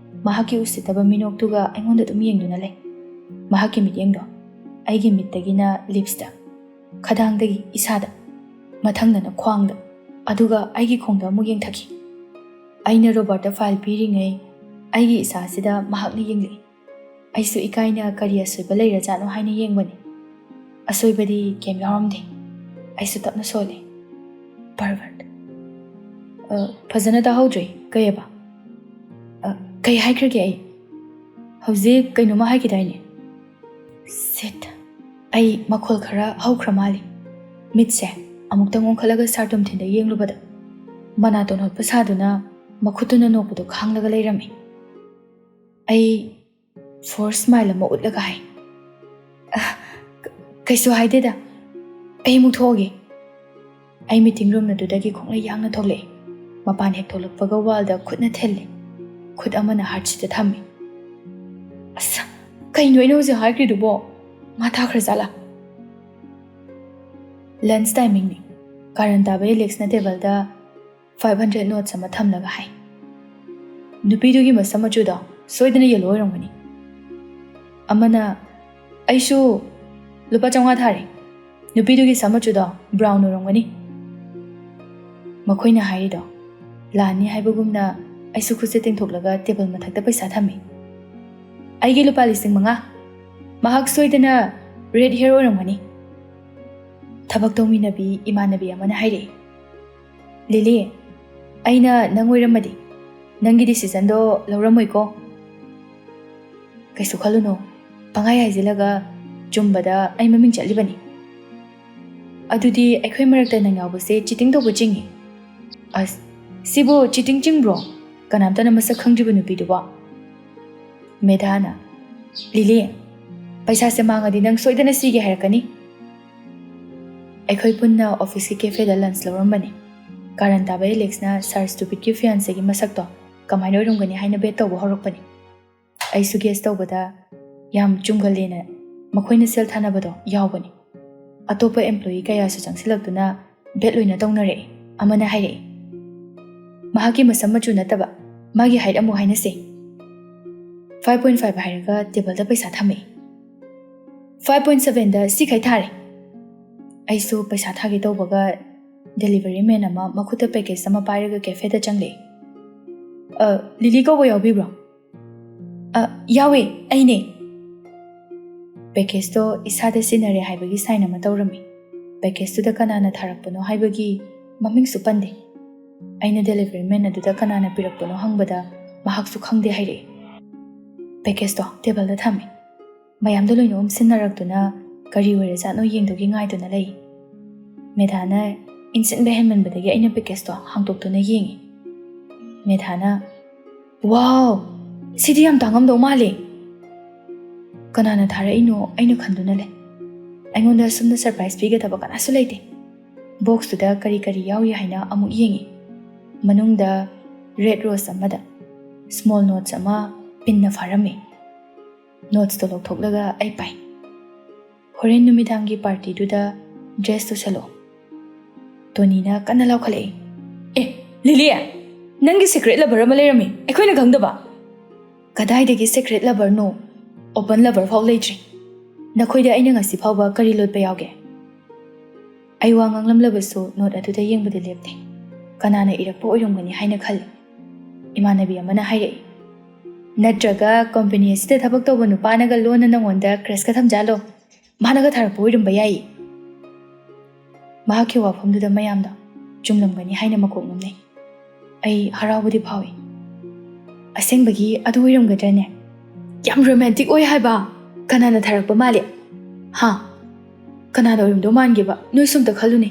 ꯃꯍꯥꯛꯀꯤ ꯎꯁꯤꯠꯇꯕ ꯃꯤꯅꯣꯛꯇꯨꯒ ꯑꯩꯉꯣꯟꯗ ꯑꯗꯨꯝ ꯌꯦꯡꯗꯨꯅ ꯂꯩ꯫ ꯃꯍꯥꯛꯀꯤ ꯃꯤꯠꯌꯦꯡꯗꯣ ꯑꯩꯒꯤ ꯃꯤꯠꯇꯒꯤꯅ ꯂꯤꯞꯁꯇ, ꯈꯗꯥꯡꯗꯒꯤ ꯏꯁꯥꯗ, ꯃꯊꯪꯗꯅ ꯈ꯭ꯋꯥꯡꯗ, ꯑꯗꯨꯒ ꯑꯩꯒꯤ ꯈꯣꯡꯗ ꯑꯃꯨꯛ ꯌꯦꯡꯊꯈꯤ꯫ ꯑꯩꯅ ꯔꯣꯕꯥꯔꯠꯇ ꯐꯥꯏꯜ ꯄꯤꯔꯤꯉꯩ ꯑꯩꯒꯤ ꯏꯁꯥꯁꯤꯗ ꯃꯍꯥꯛꯅ ꯌꯦꯡꯂꯛꯏ꯫ ꯑꯩꯁꯨ ꯏꯀꯥꯏꯅ ꯀꯔꯤ ꯑꯁꯣꯏꯕ ꯂꯩꯔꯖꯥꯠꯅꯣ ꯍꯥꯏꯅ ꯌꯦꯡꯕꯅꯤ꯫ ꯑꯁꯣꯏꯕꯗꯤ ꯀꯩꯝ ꯌꯥꯎꯔꯝꯗꯦ꯫ ꯑꯩꯁꯨ ꯇꯞꯅ ꯁꯣꯜꯂꯦ꯫ "ꯄꯔꯚꯔꯠ꯫" "ꯑ, ꯐꯖꯅ ꯇꯥꯍꯧꯗ꯭ꯔꯦ꯫ ꯀꯩꯑꯕ? ꯑ, ꯀꯩ ꯍꯥꯏꯈ꯭ꯔꯒꯦ ꯑꯩ? ꯍꯧꯖꯤꯛ ꯀꯩꯅꯣꯝꯃ ꯍꯥꯏꯈꯤꯗꯥꯏꯅꯦ?" ꯁꯤꯠ! ꯑꯩ ꯃꯈꯣꯜ ꯈꯔ ꯍꯧꯈ꯭ꯔ ꯃꯥꯜꯂꯤ꯫ ꯃꯤꯠꯁꯦ ꯑꯃꯨꯛꯇꯪ ꯑꯣꯟꯈꯠꯂꯒ ꯁꯥꯔ ꯇꯣꯝꯊꯤꯟꯗ ꯌꯦꯡꯂꯨꯕꯗ, ꯃꯅꯥꯇꯣꯟ ꯍꯣꯠꯄ ꯁꯥꯗꯨꯅ ꯃꯈꯨꯠꯇꯨꯅ ꯅꯣꯛꯄꯗꯨ ꯈꯥꯡꯂꯒ ꯂꯩꯔꯝꯃꯤ꯫ ꯑꯩ ꯐꯣꯔꯁ ꯁ꯭ꯃꯥꯏꯜ ꯑꯃ ꯎꯠꯂꯒ ꯍꯥꯏ, "ꯑ, ꯀ-, ꯀꯩꯁꯨ ꯍꯥꯏꯗꯦꯗ꯫ ꯑꯩ ꯑꯃꯨꯛ ꯊꯣꯛꯑꯒꯦ꯫" ꯑꯩ ꯃꯤꯇꯤꯡ ꯔꯨꯝ ꯑꯗꯨꯗꯒꯤ ꯈꯣꯡꯂꯩ ꯌꯥꯡꯅ ꯊꯣꯛꯂꯛꯏ꯫ ꯃꯄꯥꯟ ꯍꯦꯛ ꯊꯣꯛꯂꯛꯄꯒ ꯋꯥꯜꯗ ꯈꯨꯠꯅ ꯊꯤꯜꯂꯤ꯫ ꯈꯨꯠ ꯑꯃꯅ ꯍꯥꯔꯠꯁꯤꯗ ꯊꯝꯃꯤ꯫ "ꯑꯁ, ꯀꯩꯅꯣ ꯑꯩꯅ ꯍꯧꯖꯤꯛ ꯍꯥꯏꯈ꯭ꯔꯤꯗꯨꯕꯣ? ꯃꯥ ꯇꯥꯈ꯭ꯔꯖꯥꯠꯂꯥ?" ꯂꯟꯆ ꯇꯥꯏꯃꯤꯡꯅꯤ꯫ ꯀꯥꯔꯟ ꯇꯥꯕ ꯑꯦꯂꯦꯛꯁꯅ ꯇꯦꯕꯜꯗ ꯐꯥꯏꯚ ꯍꯟꯗ꯭ꯔꯦꯠ ꯅꯣꯠꯁ ꯑꯃ ꯊꯝꯂꯒ ꯍꯥꯏ, "ꯅꯨꯄꯤꯗꯨꯒꯤ ꯃꯁꯝ ꯃꯆꯨꯗꯣ ꯁꯣꯏꯗꯅ ꯌꯦꯜꯂꯣ ꯑꯣꯏꯔꯝꯒꯅꯤ꯫" ꯑꯃꯅ, "ꯑꯩꯁꯨ ꯂꯨꯄꯥ ꯆꯥꯝꯃꯉꯥ ꯊꯥꯔꯦ꯫ ꯅꯨꯄꯤꯗꯨꯒꯤ ꯁꯝ ꯃꯆꯨꯗꯣ ꯕ꯭ꯔꯥꯎꯟ ꯑꯣꯏꯔꯝꯒꯅꯤ꯫" ꯃꯈꯣꯏꯅ ꯍꯥꯏꯔꯤꯗꯣ ꯂꯥꯟꯅꯤ ꯍꯥꯏꯕꯒꯨꯝꯅ ꯑꯩꯁꯨ ꯈꯨꯠꯁꯦ ꯇꯤꯡꯊꯣꯛꯂꯒ ꯇꯦꯕꯜ ꯃꯊꯛꯇ ꯄꯩꯁꯥ ꯊꯝꯃꯤ꯫ "ꯑꯩꯒꯤ ꯂꯨꯄꯥ ꯂꯤꯁꯤꯡ ꯃꯉꯥ꯫ ꯃꯍꯥꯛ ꯁꯣꯏꯗꯅ ꯔꯦꯗ ꯍꯤꯌꯔ ꯑꯣꯏꯔꯝꯒꯅꯤ꯫" ꯊꯕꯛ ꯇꯧꯃꯤꯟꯅꯕꯤ ꯏꯃꯥꯟꯅꯕꯤ ꯑꯃꯅ ꯍꯥꯏꯔꯛꯏ, "ꯂꯤꯂꯤ, ꯑꯩꯅ ꯅꯪ ꯑꯣꯏꯔꯝꯃꯗꯤ ꯅꯪꯒꯤ ꯗꯤꯁꯤꯖꯟꯗꯣ ꯂꯧꯔꯝꯃꯣꯏꯀꯣ?" "ꯀꯩꯁꯨ ꯈꯜꯂꯨꯅꯨ, ꯄꯪꯍꯥꯏ ꯍꯥꯏꯖꯤꯜꯂꯒ ꯆꯨꯝꯕꯗ ꯑꯩ ꯃꯃꯤꯡ ꯆꯠꯂꯤꯕꯅꯤ꯫ ꯑꯗꯨꯗꯤ ꯑꯩꯈꯣꯏ ꯃꯔꯛꯇ ꯅꯪ ꯌꯥꯎꯕꯁꯦ ꯆꯤꯇꯤꯡ ꯇꯧꯕ ꯆꯤꯡꯏ꯫" "ꯑꯁ, "ꯁꯤꯕꯨ ꯆꯤꯇꯤꯡ ꯆꯤꯡꯕ꯭ꯔꯣ? ꯀꯅꯥꯝꯇꯅ ꯃꯁꯛ ꯈꯪꯗ꯭ꯔꯤꯕ ꯅꯨꯄꯤꯗꯨꯕꯣ?" ꯃꯦꯙꯥꯅ, "ꯂꯤꯂꯤ, ꯄꯩꯁꯥꯁꯦ ꯃꯥꯡꯉꯗꯤ ꯅꯪ ꯁꯣꯏꯗꯅ ꯁꯤꯒꯦ ꯍꯥꯏꯔꯛꯀꯅꯤ꯫" ꯑꯩꯈꯣꯏ ꯄꯨꯟꯅ ꯑꯣꯐꯤꯁꯀꯤ ꯀꯦꯐꯦꯗ ꯂꯟꯆ ꯂꯧꯔꯝꯕꯅꯤ꯫ ꯀꯥꯔꯟ ꯇꯥꯕ ꯑꯦꯂꯦꯛꯁꯅ ꯁꯥꯔ ꯁ꯭ꯇꯨꯄꯤꯠꯀꯤ ꯐꯤꯌꯥꯟꯁꯦꯒꯤ ꯃꯁꯛꯇꯣ ꯀꯃꯥꯏꯅ ꯑꯣꯏꯔꯝꯒꯅꯤ ꯍꯥꯏꯅ ꯕꯦꯠ ꯇꯧꯕ ꯍꯧꯔꯛꯄꯅꯤ꯫ ꯑꯩꯁꯨ ꯒꯦꯁ ꯇꯧꯕꯗ ꯌꯥꯝ ꯆꯨꯝꯒꯜꯂꯦꯅ ꯃꯈꯣꯏꯅ ꯁꯦꯜ ꯊꯥꯅꯕꯗꯣ ꯌꯥꯎꯕꯅꯤ꯫ ꯑꯇꯣꯞꯄ ꯑꯦꯝꯄ꯭ꯂꯣꯌꯤ ꯀꯌꯥꯁꯨ ꯆꯪꯁꯤꯜꯂꯛꯇꯨꯅ ꯕꯦꯠ ꯂꯣꯏꯅ ꯇꯧꯅꯔꯛꯑꯦ꯫ ꯑꯃꯅ ꯍꯥꯏꯔꯛꯑꯦ, "ꯃꯍꯥꯛꯀꯤ ꯃꯁꯝ ꯃꯆꯨ ꯅꯠꯇꯕ, ꯃꯥꯒꯤ ꯍꯥꯏꯠ ꯑꯃꯨꯛ ꯍꯥꯏꯅꯁꯦ꯫" "ꯐꯥꯏꯚ ꯄꯣꯏꯟ ꯐꯥꯏꯚ" ꯍꯥꯏꯔꯒ ꯇꯦꯕꯜꯗ ꯄꯩꯁꯥ ꯊꯝꯃꯛꯑꯦ꯫ "ꯐꯥꯏꯚ ꯄꯣꯏꯟ ꯁꯚꯦꯟꯗ ꯁꯤꯈꯩ ꯊꯥꯔꯦ꯫" ꯑꯩꯁꯨ ꯄꯩꯁꯥ ꯊꯥꯒꯦ ꯇꯧꯕꯒ ꯗꯦꯂꯤꯚꯔꯤ ꯃꯦꯟ ꯑꯃ ꯃꯈꯨꯠꯇ ꯄꯦꯀꯦꯖ ꯑꯃ ꯄꯥꯏꯔꯒ ꯀꯦꯐꯦꯗ ꯆꯪꯂꯛꯑꯦ꯫ "ꯑ, ꯂꯤꯂꯤ ꯀꯧꯕ ꯌꯥꯎꯕꯤꯕ꯭ꯔꯣ?" "ꯑ, ꯌꯥꯎꯋꯦ, ꯑꯩꯅꯦ꯫" ꯄꯦꯀꯦꯖꯇꯣ ꯏꯁꯥꯗ ꯁꯤꯟꯅꯔꯦ ꯍꯥꯏꯕꯒꯤ ꯁꯥꯏꯟ ꯑꯃ ꯇꯧꯔꯝꯃꯤ꯫ ꯄꯦꯀꯦꯖꯇꯨꯗ ꯀꯅꯥꯅ ꯊꯥꯔꯛꯄꯅꯣ ꯍꯥꯏꯕꯒꯤ ꯃꯃꯤꯡꯁꯨ ꯄꯟꯗꯦ꯫ ꯑꯩꯅ ꯗꯦꯂꯤꯚꯔꯤ ꯃꯦꯟ ꯑꯗꯨꯗ ꯀꯅꯥꯅ ꯄꯤꯔꯛꯄꯅꯣ ꯍꯪꯕꯗ ꯃꯍꯥꯛꯁꯨ ꯈꯪꯗꯦ ꯍꯥꯏꯔꯛꯏ꯫ ꯄꯦꯀꯦꯖꯇꯣ ꯇꯦꯕꯜꯗ ꯊꯝꯃꯤ꯫ ꯃꯌꯥꯝꯗꯣ ꯂꯣꯏꯅ ꯑꯣꯝꯁꯤꯟꯅꯔꯛꯇꯨꯅ ꯀꯔꯤ ꯑꯣꯏꯔꯖꯥꯠꯅꯣ ꯌꯦꯡꯗꯨꯒꯤ ꯉꯥꯏꯗꯨꯅ ꯂꯩ꯫ ꯃꯦꯙꯥꯅ ꯏꯟꯁꯤꯟꯕ ꯍꯦꯟꯃꯟꯕꯗꯒꯤ ꯑꯩꯅ ꯄꯦꯀꯦꯖꯇꯣ ꯍꯥꯡꯗꯣꯛꯇꯨꯅ ꯌꯦꯡꯉꯤ꯫ ꯃꯦꯙꯥꯅ, "ꯋꯥꯎ, ꯁꯤꯗꯤ ꯌꯥꯝ ꯇꯥꯡꯉꯝꯗꯧ ꯃꯥꯜꯂꯦ꯫ ꯀꯅꯥꯅ ꯊꯥꯔꯛꯏꯅꯣ?" ꯑꯩꯅ ꯈꯟꯗꯨꯅ ꯂꯩ꯫ ꯑꯩꯉꯣꯟꯗ ꯑꯁꯨꯝꯅ ꯁꯔꯄ꯭ꯔꯥꯏꯖ ꯄꯤꯒꯗꯕ ꯀꯅꯥꯁꯨ ꯂꯩꯇꯦ꯫ ꯕꯣꯛꯁꯇꯨꯗ ꯀꯔꯤ ꯀꯔꯤ ꯌꯥꯎꯔꯤ ꯍꯥꯏꯅ ꯑꯃꯨꯛ ꯌꯦꯡꯉꯤ꯫ ꯃꯅꯨꯡꯗ ꯔꯦꯗ ꯔꯣꯁ ꯑꯃꯗ ꯁ꯭ꯃꯣꯜ ꯅꯣꯠꯁ ꯑꯃ ꯄꯤꯟꯅ ꯐꯥꯔꯝꯃꯤ꯫ ꯅꯣꯠꯁꯇꯣ ꯂꯧꯊꯣꯛꯂꯒ ꯑꯩ ꯄꯥꯏ꯫ "ꯍꯣꯔꯦꯟ ꯅꯨꯃꯤꯗꯥꯡꯒꯤ ꯄꯥꯔꯇꯤꯗꯨꯗ ꯗ꯭ꯔꯦꯁ ꯇꯨꯁꯜꯂꯛꯑꯣ꯫" ꯇꯣꯅꯤꯅ ꯀꯟꯅ ꯂꯥꯎꯈꯠꯂꯛꯏ꯫ "ꯑꯦ, ꯂꯤꯂꯤ, ꯅꯪꯒꯤ ꯁꯤꯀ꯭ꯔꯦꯠ ꯂꯚꯔ ꯑꯃ ꯂꯩꯔꯝꯃꯤ, ꯑꯩꯈꯣꯏꯅ ꯈꯪꯗꯕ?" "ꯀꯗꯥꯏꯗꯒꯤ ꯁꯤꯀ꯭ꯔꯦꯠ ꯂꯚꯔꯅꯣ? ꯑꯣꯄꯟ ꯂꯚꯔ ꯐꯥꯎ ꯂꯩꯇ꯭ꯔꯤ꯫ ꯅꯈꯣꯏꯗ ꯑꯩꯅ ꯉꯁꯤ ꯐꯥꯎꯕ ꯀꯔꯤ ꯂꯣꯠꯄ ꯌꯥꯎꯒꯦ?" ꯑꯩ ꯋꯥ ꯉꯥꯡꯂꯝꯂꯕꯁꯨ ꯅꯣꯠ ꯑꯗꯨꯗ ꯌꯦꯡꯕꯗꯤ ꯂꯦꯞꯇꯦ꯫ ꯀꯅꯥꯅ ꯏꯔꯛꯄ ꯑꯣꯏꯔꯝꯒꯅꯤ ꯍꯥꯏꯅ ꯈꯜꯂꯤ꯫ ꯏꯃꯥꯟꯅꯕꯤ ꯑꯃꯅ ꯍꯥꯏꯔꯛꯏ, "ꯅꯠꯇ꯭ꯔꯒ ꯀꯝꯄꯅꯤ ꯑꯁꯤꯗ ꯊꯕꯛ ꯇꯧꯕ ꯅꯨꯄꯥꯅꯒ ꯂꯣꯟꯅ ꯅꯪꯉꯣꯟꯗ ꯀ꯭ꯔꯁꯀ ꯊꯝꯖꯥꯜꯂꯣ? ꯃꯥꯅꯒ ꯊꯥꯔꯛꯄ ꯑꯣꯏꯔꯝꯕ ꯌꯥꯏꯌꯦ꯫" ꯃꯍꯥꯛꯀꯤ ꯋꯥꯐꯝꯗꯨꯗ ꯃꯌꯥꯝꯗꯣ ꯆꯨꯝꯂꯝꯒꯅꯤ ꯍꯥꯏꯅ ꯃꯀꯣꯛ ꯅꯣꯝꯅꯩ꯫ ꯑꯩ ꯍꯔꯥꯎꯕꯗꯤ ꯐꯥꯎꯏ꯫ "ꯑꯁꯦꯡꯕꯒꯤ ꯑꯗꯨ ꯑꯣꯏꯔꯝꯒꯗ꯭ꯔꯅꯦ? ꯌꯥꯝ ꯔꯣꯃꯥꯟꯇꯤꯛ ꯑꯣꯏ ꯍꯥꯏꯕ꯫ ꯀꯅꯥꯅ ꯊꯥꯔꯛꯄ ꯃꯥꯜꯂꯤ? ꯍꯥ? ꯀꯅꯥꯅ ꯑꯣꯏꯔꯝꯗꯧ ꯃꯥꯟꯒꯦꯕ? ꯅꯣꯏꯁꯨ ꯑꯝꯇ ꯈꯜꯂꯨꯅꯦ꯫"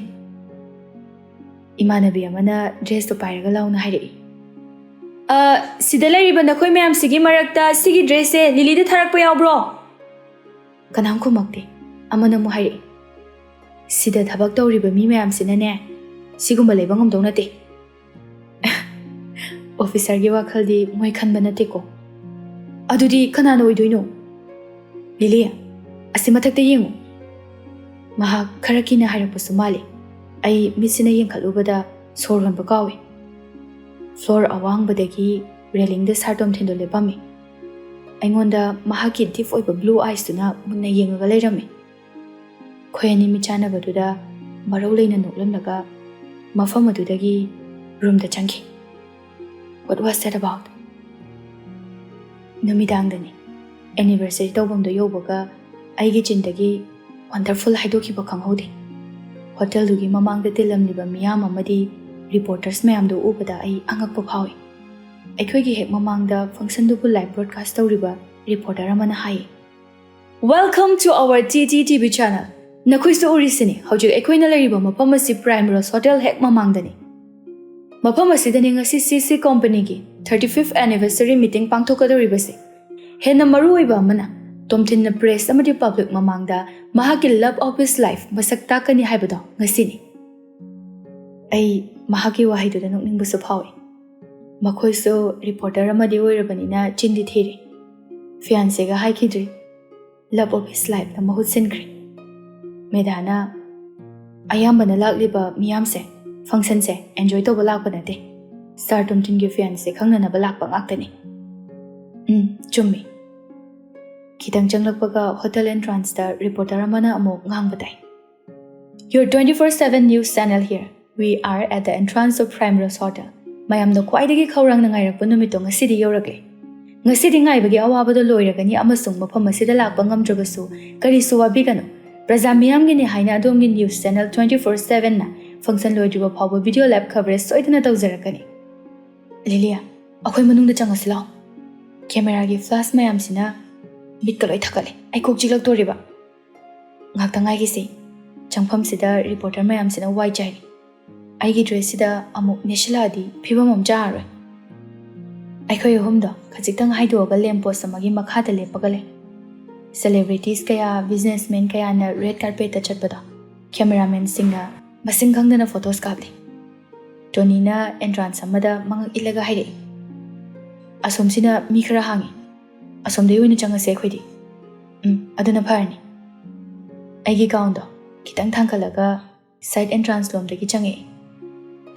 ꯏꯃꯥꯟꯅꯕꯤ ꯑꯃꯅ dressꯇꯣ ꯄꯥꯏꯔꯒ ꯂꯥꯎꯅ ꯍꯥꯏꯔꯛꯏ꯫ "ꯑ, ꯁꯤꯗ ꯂꯩꯔꯤꯕ ꯅꯈꯣꯏ ꯃꯌꯥꯝꯁꯤꯒꯤ ꯃꯔꯛꯇ ꯁꯤꯒꯤ dressꯁꯦ ꯂꯤꯂꯤꯗ ꯊꯥꯔꯛꯄ ꯌꯥꯎꯕ꯭ꯔꯣ?" ꯀꯅꯥꯝ ꯈꯨꯝꯃꯛꯇꯦ꯫ ꯑꯃꯅ ꯑꯃꯨꯛ ꯍꯥꯏꯔꯛꯏ, "ꯁꯤꯗ ꯊꯕꯛ ꯇꯧꯔꯤꯕ ꯃꯤ ꯃꯌꯥꯝꯁꯤꯅꯅꯦ, ꯁꯤꯒꯨꯝꯕ ꯂꯩꯕ ꯉꯝꯗꯧ ꯅꯠꯇꯦ꯫ ꯑꯣꯐꯤꯁꯔꯒꯤ ꯋꯥꯈꯜꯗꯤ ꯃꯣꯏ ꯈꯟꯕ ꯅꯠꯇꯦꯀꯣ꯫ ꯑꯗꯨꯗꯤ ꯀꯅꯥꯅ ꯑꯣꯏꯗꯣꯏꯅꯣ? ꯂꯤꯂꯤ, ꯑꯁꯤ ꯃꯊꯛꯇ ꯌꯦꯡꯉꯨ꯫" ꯃꯍꯥꯛ ꯈꯔ ꯀꯤꯅ ꯍꯥꯏꯔꯛꯄꯁꯨ ꯃꯥꯜꯂꯤ꯫ ꯑꯩ ꯃꯤꯠꯁꯤꯅ ꯌꯦꯡꯈꯠꯂꯨꯕꯗ ꯁꯣꯔ ꯍꯣꯟꯕ ꯀꯥꯎꯏ꯫ Floor ꯑꯋꯥꯡꯕꯗꯒꯤ railingꯗ ꯁꯥꯔ ꯇꯣꯝꯊꯤꯟꯗꯣ ꯂꯦꯞꯄꯝꯃꯤ꯫ ꯑꯩꯉꯣꯟꯗ ꯃꯍꯥꯛꯀꯤ deep ꯑꯣꯏꯕ blue eyesꯇꯨꯅ ꯃꯨꯟꯅ ꯌꯦꯡꯉꯒ ꯂꯩꯔꯝꯃꯤ꯫ ꯑꯩꯈꯣꯏ ꯑꯅꯤ ꯃꯤꯠ ꯆꯥꯟꯅꯕꯗꯨꯗ ꯃꯔꯧ ꯂꯩꯅ ꯅꯣꯛꯂꯝꯂꯒ ꯃꯐꯝ ꯑꯗꯨꯗꯒꯤ roomꯗ ꯆꯪꯈꯤ꯫ What was that about? ꯅꯨꯃꯤꯗꯥꯡꯗꯅꯤ꯫ Anniversary ꯇꯧꯐꯝꯗꯣ ꯌꯧꯕꯒ ꯑꯩꯒꯤ ꯆꯤꯟꯗꯒꯤ "Wonderful" ꯍꯥꯏꯗꯣꯛꯈꯤꯕ ꯈꯪꯍꯧꯗꯦ꯫ Hotelꯗꯨꯒꯤ ꯃꯃꯥꯡꯗ ꯇꯤꯜꯂꯝꯂꯤꯕ ꯃꯤꯌꯥꯝ ꯑꯃꯗꯤ reporters ꯃꯌꯥꯝꯗꯨ ꯎꯕꯗ ꯑꯩ ꯑꯉꯛꯄ ꯐꯥꯎꯏ꯫ ꯑꯩꯈꯣꯏꯒꯤ ꯍꯦꯛ ꯃꯃꯥꯡꯗ functionꯗꯨꯕꯨ live broadcast ꯇꯧꯔꯤꯕ reporter ꯑꯃꯅ ꯍꯥꯏ, "Welcome to our T T T V channel꯫ ꯅꯈꯣꯏꯁꯨ ꯎꯔꯤꯁꯤꯅꯤ, ꯍꯧꯖꯤꯛ ꯑꯩꯈꯣꯏꯅ ꯂꯩꯔꯤꯕ ꯃꯐꯝ ꯑꯁꯤ Primrose Hotel ꯍꯦꯛ ꯃꯃꯥꯡꯗꯅꯤ꯫ ꯃꯐꯝ ꯑꯁꯤꯗꯅꯤ ꯉꯁꯤ C C companyꯒꯤ thirty fifth anniversary meeting ꯄꯥꯡꯊꯣꯛꯀꯗꯧꯔꯤꯕꯁꯦ꯫ ꯍꯦꯟꯅ ꯃꯔꯨꯑꯣꯏꯕ ꯑꯃꯅ, ꯇꯣꯝꯊꯤꯟꯅ press ꯑꯃꯗꯤ public ꯃꯃꯥꯡꯗ ꯃꯍꯥꯛꯀꯤ love of his life ꯃꯁꯛ ꯇꯥꯛꯀꯅꯤ ꯍꯥꯏꯕꯗꯣ ꯉꯁꯤꯅꯤ꯫" ꯑꯩ ꯃꯍꯥꯛꯀꯤ ꯋꯥꯍꯩꯗꯨꯗ ꯅꯣꯛꯅꯤꯡꯕꯁꯨ ꯐꯥꯎꯏ꯫ ꯃꯈꯣꯏꯁꯨ reporter ꯑꯃꯗꯤ ꯑꯣꯏꯔꯕꯅꯤꯅ ꯆꯤꯟꯗꯤ ꯊꯤꯔꯤ꯫ Fiancéꯒ ꯍꯥꯏꯈꯤꯗ꯭ꯔꯤ꯫ Love of his lifeꯅ ꯃꯍꯨꯠ ꯁꯤꯟꯈ꯭ꯔꯦ꯫ ꯃꯦꯗꯥꯅ, "ꯑꯌꯥꯝꯕꯅ ꯂꯥꯛꯂꯤꯕ ꯃꯤꯌꯥꯝꯁꯦ functionꯁꯦ enjoy ꯇꯧꯕ ꯂꯥꯛꯄ ꯅꯠꯇꯦ꯫ ꯁꯥꯔ ꯇꯣꯝꯊꯤꯟꯒꯤ fiancé ꯈꯪꯅꯅꯕ ꯂꯥꯛꯄ ꯉꯥꯛꯇꯅꯤ꯫" ꯎꯝ, ꯆꯨꯝꯃꯤ꯫ ꯈꯤꯇꯪ ꯆꯪꯂꯛꯄꯒ hotel entranceꯇ reporter ꯑꯃꯅ ꯑꯃꯨꯛ ꯉꯥꯡꯕ ꯇꯥꯏ꯫ "Your twenty four seven news channel here. We are at the entrance of Primrose Hotel." ꯃꯌꯥꯝꯅ ꯈ꯭ꯋꯥꯏꯗꯒꯤ ꯈꯧꯔꯥꯡꯅ ꯉꯥꯏꯔꯛꯄ ꯅꯨꯃꯤꯠꯇꯣ ꯉꯁꯤꯗꯤ ꯌꯧꯔꯛꯂꯦ꯫ ꯉꯁꯤꯗꯤ ꯉꯥꯏꯕꯒꯤ ꯑꯋꯥꯕꯗꯣ ꯂꯣꯏꯔꯒꯅꯤ ꯑꯃꯁꯨꯡ ꯃꯐꯝ ꯑꯁꯤꯗ ꯂꯥꯛꯄ ꯉꯝꯗ꯭ꯔꯕꯁꯨ ꯀꯔꯤꯁꯨ ꯋꯥꯕꯤꯒꯅꯨ꯫ ꯄ꯭ꯔꯖꯥ ꯃꯤꯌꯥꯝꯒꯤꯅꯤ ꯍꯥꯏꯅ ꯑꯗꯣꯝꯒꯤ news channel twenty four sevenꯅ function ꯂꯣꯏꯗ꯭ꯔꯤꯕ ꯐꯥꯎꯕ video live coverage ꯁꯣꯏꯗꯅ ꯇꯧꯖꯔꯛꯀꯅꯤ꯫ ꯂꯤꯂꯤꯌꯥ, ꯑꯩꯈꯣꯏ ꯃꯅꯨꯡꯗ ꯆꯪꯉꯁꯤ ꯂꯥꯎ꯫ Cameraꯒꯤ flash ꯃꯌꯥꯝꯁꯤꯅ ꯃꯤꯠꯀ ꯂꯣꯏ ꯊꯛꯀꯠꯂꯦ꯫ ꯑꯩ ꯀꯣꯛ ꯆꯤꯛꯂꯛꯇꯣꯔꯤꯕ꯫ ꯉꯥꯛꯇ ꯉꯥꯏꯈꯤꯁꯤ꯫ ꯆꯪꯐꯝꯁꯤꯗ reporter ꯃꯌꯥꯝꯁꯤꯅ ꯋꯥꯏ ꯆꯥꯏꯔꯤ꯫ ꯑꯩꯒꯤ ꯗ꯭ꯔꯦꯁꯁꯤꯗ ꯑꯃꯨꯛ ꯅꯦꯠꯁꯤꯜꯂꯛꯑꯗꯤ ꯐꯤꯕꯝ ꯑꯃ ꯆꯥꯔꯔꯣꯏ꯫ ꯑꯩꯈꯣꯏ ꯑꯍꯨꯝꯗꯣ ꯈꯖꯤꯛꯇꯪ ꯍꯥꯏꯗꯣꯛꯑꯒ ꯂꯦꯝ ꯄꯣꯁ ꯑꯃꯒꯤ ꯃꯈꯥꯗ ꯂꯦꯞꯄꯒ ꯂꯩ꯫ ꯁꯦꯂꯦꯕ꯭ꯔꯤꯇꯤꯁ ꯀꯌꯥ, ꯕꯤꯖꯤꯅꯦꯁꯃꯦꯟ ꯀꯌꯥꯅ ꯔꯦꯗ ꯀꯥꯔꯄꯦꯠꯇ ꯆꯠꯄꯗꯣ ꯀꯦꯃꯦꯔꯥꯃꯦꯟꯁꯤꯡꯅ ꯃꯁꯤꯡ ꯈꯪꯗꯅ ꯐꯣꯇꯣꯁ ꯀꯥꯞꯂꯤ꯫ ꯇꯣꯅꯤꯅ ꯑꯦꯟꯇ꯭ꯔꯥꯟꯁ ꯑꯃꯗ ꯃꯉꯛ ꯏꯜꯂꯒ ꯍꯥꯏꯔꯛꯏ, "ꯑꯁꯣꯝꯁꯤꯅ ꯃꯤ ꯈꯔ ꯍꯥꯡꯉꯤ꯫ ꯑꯁꯣꯝꯗꯒꯤ ꯑꯣꯏꯅ ꯆꯪꯉꯁꯦ ꯑꯩꯈꯣꯏꯗꯤ꯫" "ꯎꯝ, ꯑꯗꯨꯅ ꯐꯔꯅꯤ꯫" ꯑꯩꯒꯤ ꯒꯥꯎꯟꯗꯣ ꯈꯤꯇꯪ ꯊꯥꯡꯒꯠꯂꯒ ꯁꯥꯏꯠ ꯑꯦꯟꯇ꯭ꯔꯥꯟꯁ ꯂꯣꯝꯗꯒꯤ ꯆꯪꯉꯛꯏ꯫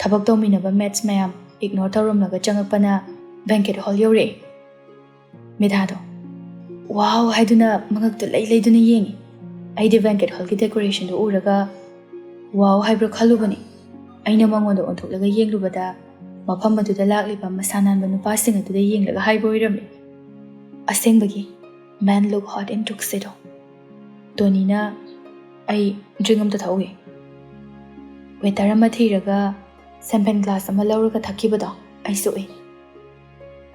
ꯊꯕꯛ ꯇꯧꯃꯤꯟꯅꯕ ꯃꯦꯠꯁ ꯃꯌꯥꯝ ꯏꯒꯅꯣꯔ ꯇꯧꯔꯝꯂꯒ ꯆꯪꯉꯛꯄꯅ ꯕꯦꯡꯀꯦꯠ ꯍꯣꯜ ꯌꯧꯔꯛꯏ꯫ ꯃꯦꯙꯥꯗꯣ "ꯋꯥꯎ" ꯍꯥꯏꯗꯨꯅ ꯃꯉꯛꯇꯨ ꯂꯩ ꯂꯩꯗꯨꯅ ꯌꯦꯡꯉꯤ꯫ ꯑꯩꯗꯤ ꯕꯦꯡꯀꯦꯠ ꯍꯣꯜꯒꯤ ꯗꯦꯀꯣꯔꯦꯁꯟꯗꯨ ꯎꯔꯒ "ꯋꯥꯎ" ꯍꯥꯏꯕ꯭ꯔꯥ ꯈꯜꯂꯨꯕꯅꯤ꯫ ꯑꯩꯅ ꯃꯉꯣꯟꯗ ꯑꯣꯟꯊꯣꯛꯂꯒ ꯌꯦꯡꯂꯨꯕꯗ ꯃꯐꯝ ꯑꯗꯨꯗ ꯂꯥꯛꯂꯤꯕ ꯃꯁꯥ ꯅꯥꯟꯕ ꯅꯨꯄꯥꯁꯤꯡ ꯑꯗꯨꯗ ꯌꯦꯡꯂꯒ ꯍꯥꯏꯕ ꯑꯣꯏꯔꯝꯃꯤ꯫ ꯑꯁꯦꯡꯕꯒꯤ, "Men look hot in tuxedo." ꯇꯣꯅꯤꯅ "ꯑꯩ ꯗ꯭ꯔꯤꯡ ꯑꯝꯇ ꯊꯛꯎꯏ꯫" ꯋꯦꯇꯔ ꯑꯃ ꯊꯤꯔꯒ ꯁꯦꯝꯄꯦꯟ ꯒ꯭ꯂꯥꯁ ꯑꯃ ꯂꯧꯔꯒ ꯊꯛꯈꯤꯕꯗꯣ ꯑꯩꯁꯨ ꯎꯏ꯫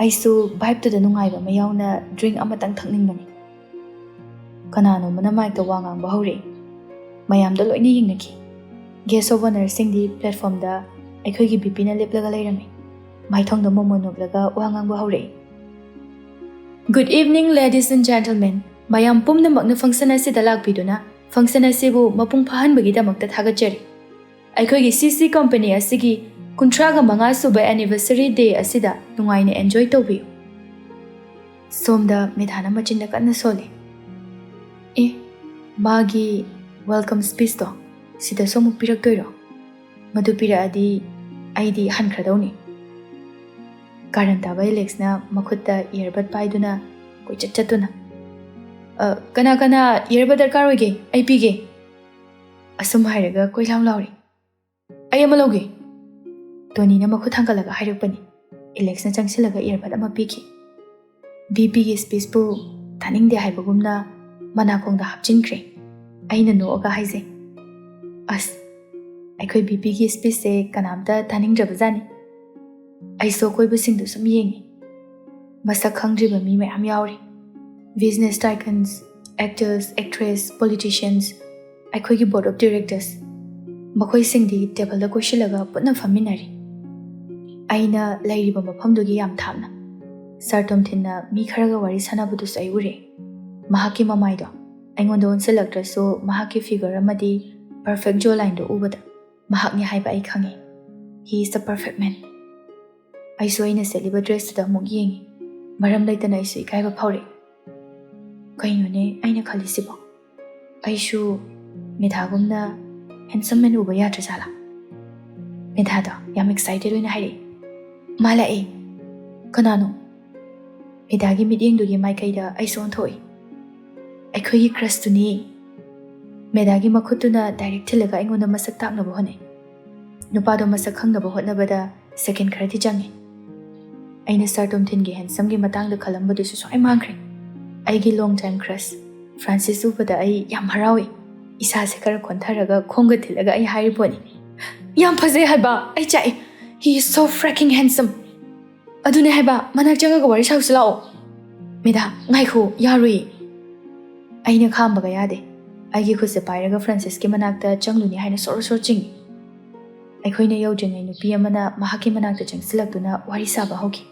ꯑꯩꯁꯨ ꯚꯥꯏꯞꯇꯨꯗ ꯅꯨꯡꯉꯥꯏꯕ ꯑꯃ ꯌꯥꯎꯅ ꯗ꯭ꯔꯤꯡ ꯑꯃꯇꯪ ꯊꯛꯅꯤꯡꯕꯅꯤ꯫ ꯀꯅꯥꯅꯣꯝꯃꯅ ꯃꯥꯏꯛꯇ ꯋꯥ ꯉꯥꯡꯕ ꯍꯧꯔꯛꯏ꯫ ꯃꯌꯥꯝꯗꯣ ꯂꯣꯏꯅ ꯌꯦꯡꯅꯈꯤ꯫ ꯒꯦꯁ ꯑꯣꯐ ꯑꯣꯅꯔꯁꯤꯡꯗꯤ ꯄ꯭ꯂꯦꯠꯐꯣꯝꯗ ꯑꯩꯈꯣꯏꯒꯤ ꯕꯤꯄꯤꯅ ꯂꯦꯞꯂꯒ ꯂꯩꯔꯝꯃꯤ꯫ ꯃꯥꯏꯊꯣꯡꯗ ꯃꯣꯃꯣꯟ ꯅꯣꯛꯂꯒ ꯋꯥ ꯉꯥꯡꯕ ꯍꯧꯔꯛꯏ꯫ "Good evening, ladies and gentlemen꯫ ꯃꯌꯥꯝ ꯄꯨꯝꯅꯃꯛꯅ ꯐꯪꯁꯟ ꯑꯁꯤꯗ ꯂꯥꯛꯄꯤꯗꯨꯅ ꯐꯪꯁꯟ ꯑꯁꯤꯕꯨ ꯃꯄꯨꯡ ꯐꯥꯍꯟꯕꯒꯤꯗꯃꯛꯇ ꯊꯥꯒꯠꯆꯔꯤ꯫ ꯑꯩꯈꯣꯏꯒꯤ ꯁꯤ ꯁꯤ ꯀꯝꯄꯅꯤ ꯑꯁꯤꯒꯤ ꯀꯨꯟꯊ꯭ꯔꯥꯒ ꯃꯉꯥ ꯁꯨꯕ ꯑꯦꯅꯤꯚꯔꯁꯔꯤ ꯗꯦ ꯑꯁꯤꯗ ꯅꯨꯡꯉꯥꯏꯅ ꯑꯦꯟꯖꯣꯏ ꯇꯧꯕꯤꯌꯨ꯫" ꯁꯣꯝꯗ ꯃꯦꯙꯥꯅ ꯃꯆꯤꯟꯗ ꯀꯟꯅ ꯁꯣꯜꯂꯤ꯫ "ꯑꯦ, ꯃꯥꯒꯤ ꯋꯦꯜꯀꯝ ꯁ꯭ꯄꯤꯆꯇꯣ ꯁꯤꯗꯁꯨ ꯑꯃꯨꯛ ꯄꯤꯔꯛꯇꯣꯏꯔꯣ? ꯃꯗꯨ ꯄꯤꯔꯛꯑꯗꯤ ꯑꯩꯗꯤ ꯍꯟꯈ꯭ꯔꯗꯧꯅꯤ꯫" ꯀꯥꯔꯟ ꯇꯥꯕ ꯑꯦꯂꯦꯛꯁꯅ ꯃꯈꯨꯠꯇ ꯏꯌꯔꯕꯠ ꯄꯥꯏꯗꯨꯅ ꯀꯣꯏꯆꯠ ꯆꯠꯇꯨꯅ, "ꯑ, ꯀꯅꯥ ꯀꯅꯥ ꯏꯌꯔꯕꯠ ꯗꯔꯀꯥꯔ ꯑꯣꯏꯒꯦ? ꯑꯩ ꯄꯤꯒꯦ꯫" ꯑꯁꯨꯝ ꯍꯥꯏꯔꯒ ꯀꯣꯏꯂꯥꯎ ꯂꯥꯎꯔꯤ꯫ "ꯑꯩ ꯑꯃ ꯂꯧꯒꯦ꯫" ꯇꯣꯅꯤꯅ ꯃꯈꯨꯠ ꯊꯥꯡꯒꯠꯂꯒ ꯍꯥꯏꯔꯛꯄꯅꯤ꯫ ꯑꯦꯂꯦꯛꯁꯅ ꯆꯪꯁꯤꯜꯂꯒ ꯏꯌꯔꯕꯠ ꯑꯃ ꯄꯤꯈꯤ꯫ ꯚꯤꯄꯤꯒꯤ ꯁ꯭ꯄꯤꯆꯄꯨ ꯇꯥꯅꯤꯡꯗꯦ ꯍꯥꯏꯕꯒꯨꯝꯅ ꯃꯅꯥꯀꯣꯡꯗ ꯍꯥꯞꯆꯤꯟꯈ꯭ꯔꯦ꯫ ꯑꯩꯅ ꯅꯣꯛꯑꯒ ꯍꯥꯏꯖꯩ, "ꯑꯁ, ꯑꯩꯈꯣꯏ ꯚꯤꯄꯤꯒꯤ ꯁ꯭ꯄꯤꯆꯁꯦ ꯀꯅꯥꯝꯇ ꯇꯥꯅꯤꯡꯗ꯭ꯔꯕꯖꯥꯠꯅꯤ꯫" ꯑꯩꯁꯨ ꯑꯀꯣꯏꯕꯁꯤꯡꯗꯨ ꯁꯨꯝ ꯌꯦꯡꯉꯤ꯫ ꯃꯁꯛ ꯈꯪꯗ꯭ꯔꯤꯕ ꯃꯤ ꯃꯌꯥꯝ ꯌꯥꯎꯔꯤ꯫ ꯕꯤꯖꯤꯅꯦꯁ ꯇꯥꯏꯀꯟꯁ, ꯑꯦꯛꯇꯔꯁ, ꯑꯦꯛꯇ꯭ꯔꯦꯁ, ꯄꯣꯂꯤꯇꯤꯁꯤꯌꯟꯁ, ꯑꯩꯈꯣꯏꯒꯤ ꯕꯣꯔꯗ ꯑꯣꯐ ꯗꯤꯔꯦꯛꯇꯔꯁ꯫ ꯃꯈꯣꯏꯁꯤꯡꯗꯤ ꯇꯦꯕꯜꯗ ꯀꯣꯏꯁꯤꯜꯂꯒ ꯄꯨꯟꯅ ꯐꯝꯃꯤꯟꯅꯔꯤ꯫ ꯑꯩꯅ ꯂꯩꯔꯤꯕ ꯃꯐꯝꯗꯨꯒꯤ ꯌꯥꯝ ꯊꯥꯞꯅ꯫ ꯁꯥꯔ ꯇꯣꯝꯊꯤꯟꯅ ꯃꯤ ꯈꯔꯒ ꯋꯥꯔꯤ ꯁꯥꯟꯅꯕꯗꯨꯁꯨ ꯑꯩ ꯎꯔꯦ꯫ ꯃꯍꯥꯛꯀꯤ ꯃꯃꯥꯏꯗꯣ ꯑꯩꯉꯣꯟꯗ ꯑꯣꯟꯁꯤꯜꯂꯛꯇ꯭ꯔꯁꯨ, ꯃꯍꯥꯛꯀꯤ ꯐꯤꯒꯔ ꯑꯃꯗꯤ ꯄꯔꯐꯦꯛ ꯖꯣ ꯂꯥꯏꯟꯗꯣ ꯎꯕꯗ ꯃꯍꯥꯛꯅꯤ ꯍꯥꯏꯕ ꯑꯩ ꯈꯪꯉꯤ꯫ He is the perfect man. ꯑꯩꯁꯨ ꯑꯩꯅ ꯁꯦꯠꯂꯤꯕ ꯗ꯭ꯔꯦꯁꯇꯨꯗ ꯑꯃꯨꯛ ꯌꯦꯡꯉꯤ꯫ ꯃꯔꯝ ꯂꯩꯇꯅ ꯑꯩꯁꯨ ꯏꯀꯥꯏꯕ ꯐꯥꯎꯔꯛꯏ꯫ ꯀꯩꯅꯣꯅꯦ ꯑꯩꯅ ꯈꯜꯂꯤꯁꯤꯕꯣ? ꯑꯩꯁꯨ ꯃꯦꯙꯥꯒꯨꯝꯅ ꯍꯦꯟꯁꯝ ꯃꯦꯟ ꯎꯕ ꯌꯥꯗ꯭ꯔꯖꯥꯠꯂꯥ? ꯃꯦꯙꯥꯗꯣ ꯌꯥꯝ ꯑꯦꯛꯁꯥꯏꯇꯦꯗ ꯑꯣꯏꯅ ꯍꯥꯏꯔꯛꯏ꯫ "ꯃꯥ ꯂꯥꯛꯑꯦ!" "ꯀꯅꯥꯅꯣ?" ꯃꯦꯙꯥꯒꯤ ꯃꯤꯠꯌꯦꯡꯗꯨꯒꯤ ꯃꯥꯏꯀꯩꯗ ꯑꯩꯁꯨ ꯑꯣꯟꯊꯣꯛꯏ꯫ "ꯑꯩꯈꯣꯏꯒꯤ ꯀ꯭ꯔꯁꯇꯨꯅꯤ!" ꯃꯦꯙꯥꯒꯤ ꯃꯈꯨꯠꯇꯨꯅ ꯗꯥꯏꯔꯦꯛ ꯊꯤꯜꯂꯒ ꯑꯩꯉꯣꯟꯗ ꯃꯁꯛ ꯇꯥꯛꯅꯕ ꯍꯣꯠꯅꯩ꯫ ꯅꯨꯄꯥꯗꯣ ꯃꯁꯛ ꯈꯪꯅꯕ ꯍꯣꯠꯅꯕꯗ ꯁꯦꯀꯦꯟ ꯈꯔꯗꯤ ꯆꯪꯉꯤ꯫ ꯑꯩꯅ ꯁꯥꯔ ꯇꯣꯝꯊꯤꯟꯒꯤ ꯍꯦꯟꯁꯝꯒꯤ ꯃꯇꯥꯡꯗ ꯈꯜꯂꯝꯕꯗꯨꯁꯨ ꯁ꯭ꯋꯥꯏ ꯃꯥꯡꯈ꯭ꯔꯦ꯫ ꯑꯩꯒꯤ ꯂꯣꯡ ꯇꯥꯏꯝ ꯀ꯭ꯔꯁ ꯐ꯭ꯔꯥꯟꯁꯤꯁ ꯎꯕꯗ ꯑꯩ ꯌꯥꯝ ꯍꯔꯥꯎꯏ꯫ ꯏꯁꯥꯁꯦ ꯈꯔ ꯀꯣꯟꯊꯔꯒ ꯈꯣꯡꯒ ꯊꯤꯜꯂꯒ ꯑꯩ ꯍꯥꯏꯔꯤ ꯄꯣꯠꯅꯤ, "ꯌꯥꯝ ꯐꯖꯩ ꯍꯥꯏꯕ, ꯑꯩ ꯆꯥꯛꯑꯦ꯫ He is so freaking handsome!" "ꯑꯗꯨꯅꯦ ꯍꯥꯏꯕ, ꯃꯅꯥꯛ ꯆꯪꯉꯒ ꯋꯥꯔꯤ ꯁꯥꯎꯁꯤ ꯂꯥꯛꯑꯣ꯫" "ꯃꯦꯙꯥ, ꯉꯥꯏꯈꯣ, ꯌꯥꯔꯣꯏꯌꯦ꯫" ꯑꯩꯅ ꯈꯥꯝꯕꯒ ꯌꯥꯗꯦ꯫ ꯑꯩꯒꯤ ꯈꯨꯠꯁꯦ ꯄꯥꯏꯔꯒ ꯐ꯭ꯔꯥꯟꯁꯤꯁꯀꯤ ꯃꯅꯥꯛꯇ ꯆꯪꯂꯨꯅꯤ ꯍꯥꯏꯅ ꯁꯣꯔꯣ ꯁꯣꯔꯣ ꯆꯤꯡꯏ꯫ ꯑꯩꯈꯣꯏꯅ ꯌꯧꯗ꯭ꯔꯤꯉꯩ ꯅꯨꯄꯤ ꯑꯃꯅ ꯃꯍꯥꯛꯀꯤ ꯃꯅꯥꯛꯇ ꯆꯪꯁꯤꯜꯂꯛꯇꯨꯅ ꯋꯥꯔꯤ ꯁꯥꯕ ꯍꯧꯈꯤ꯫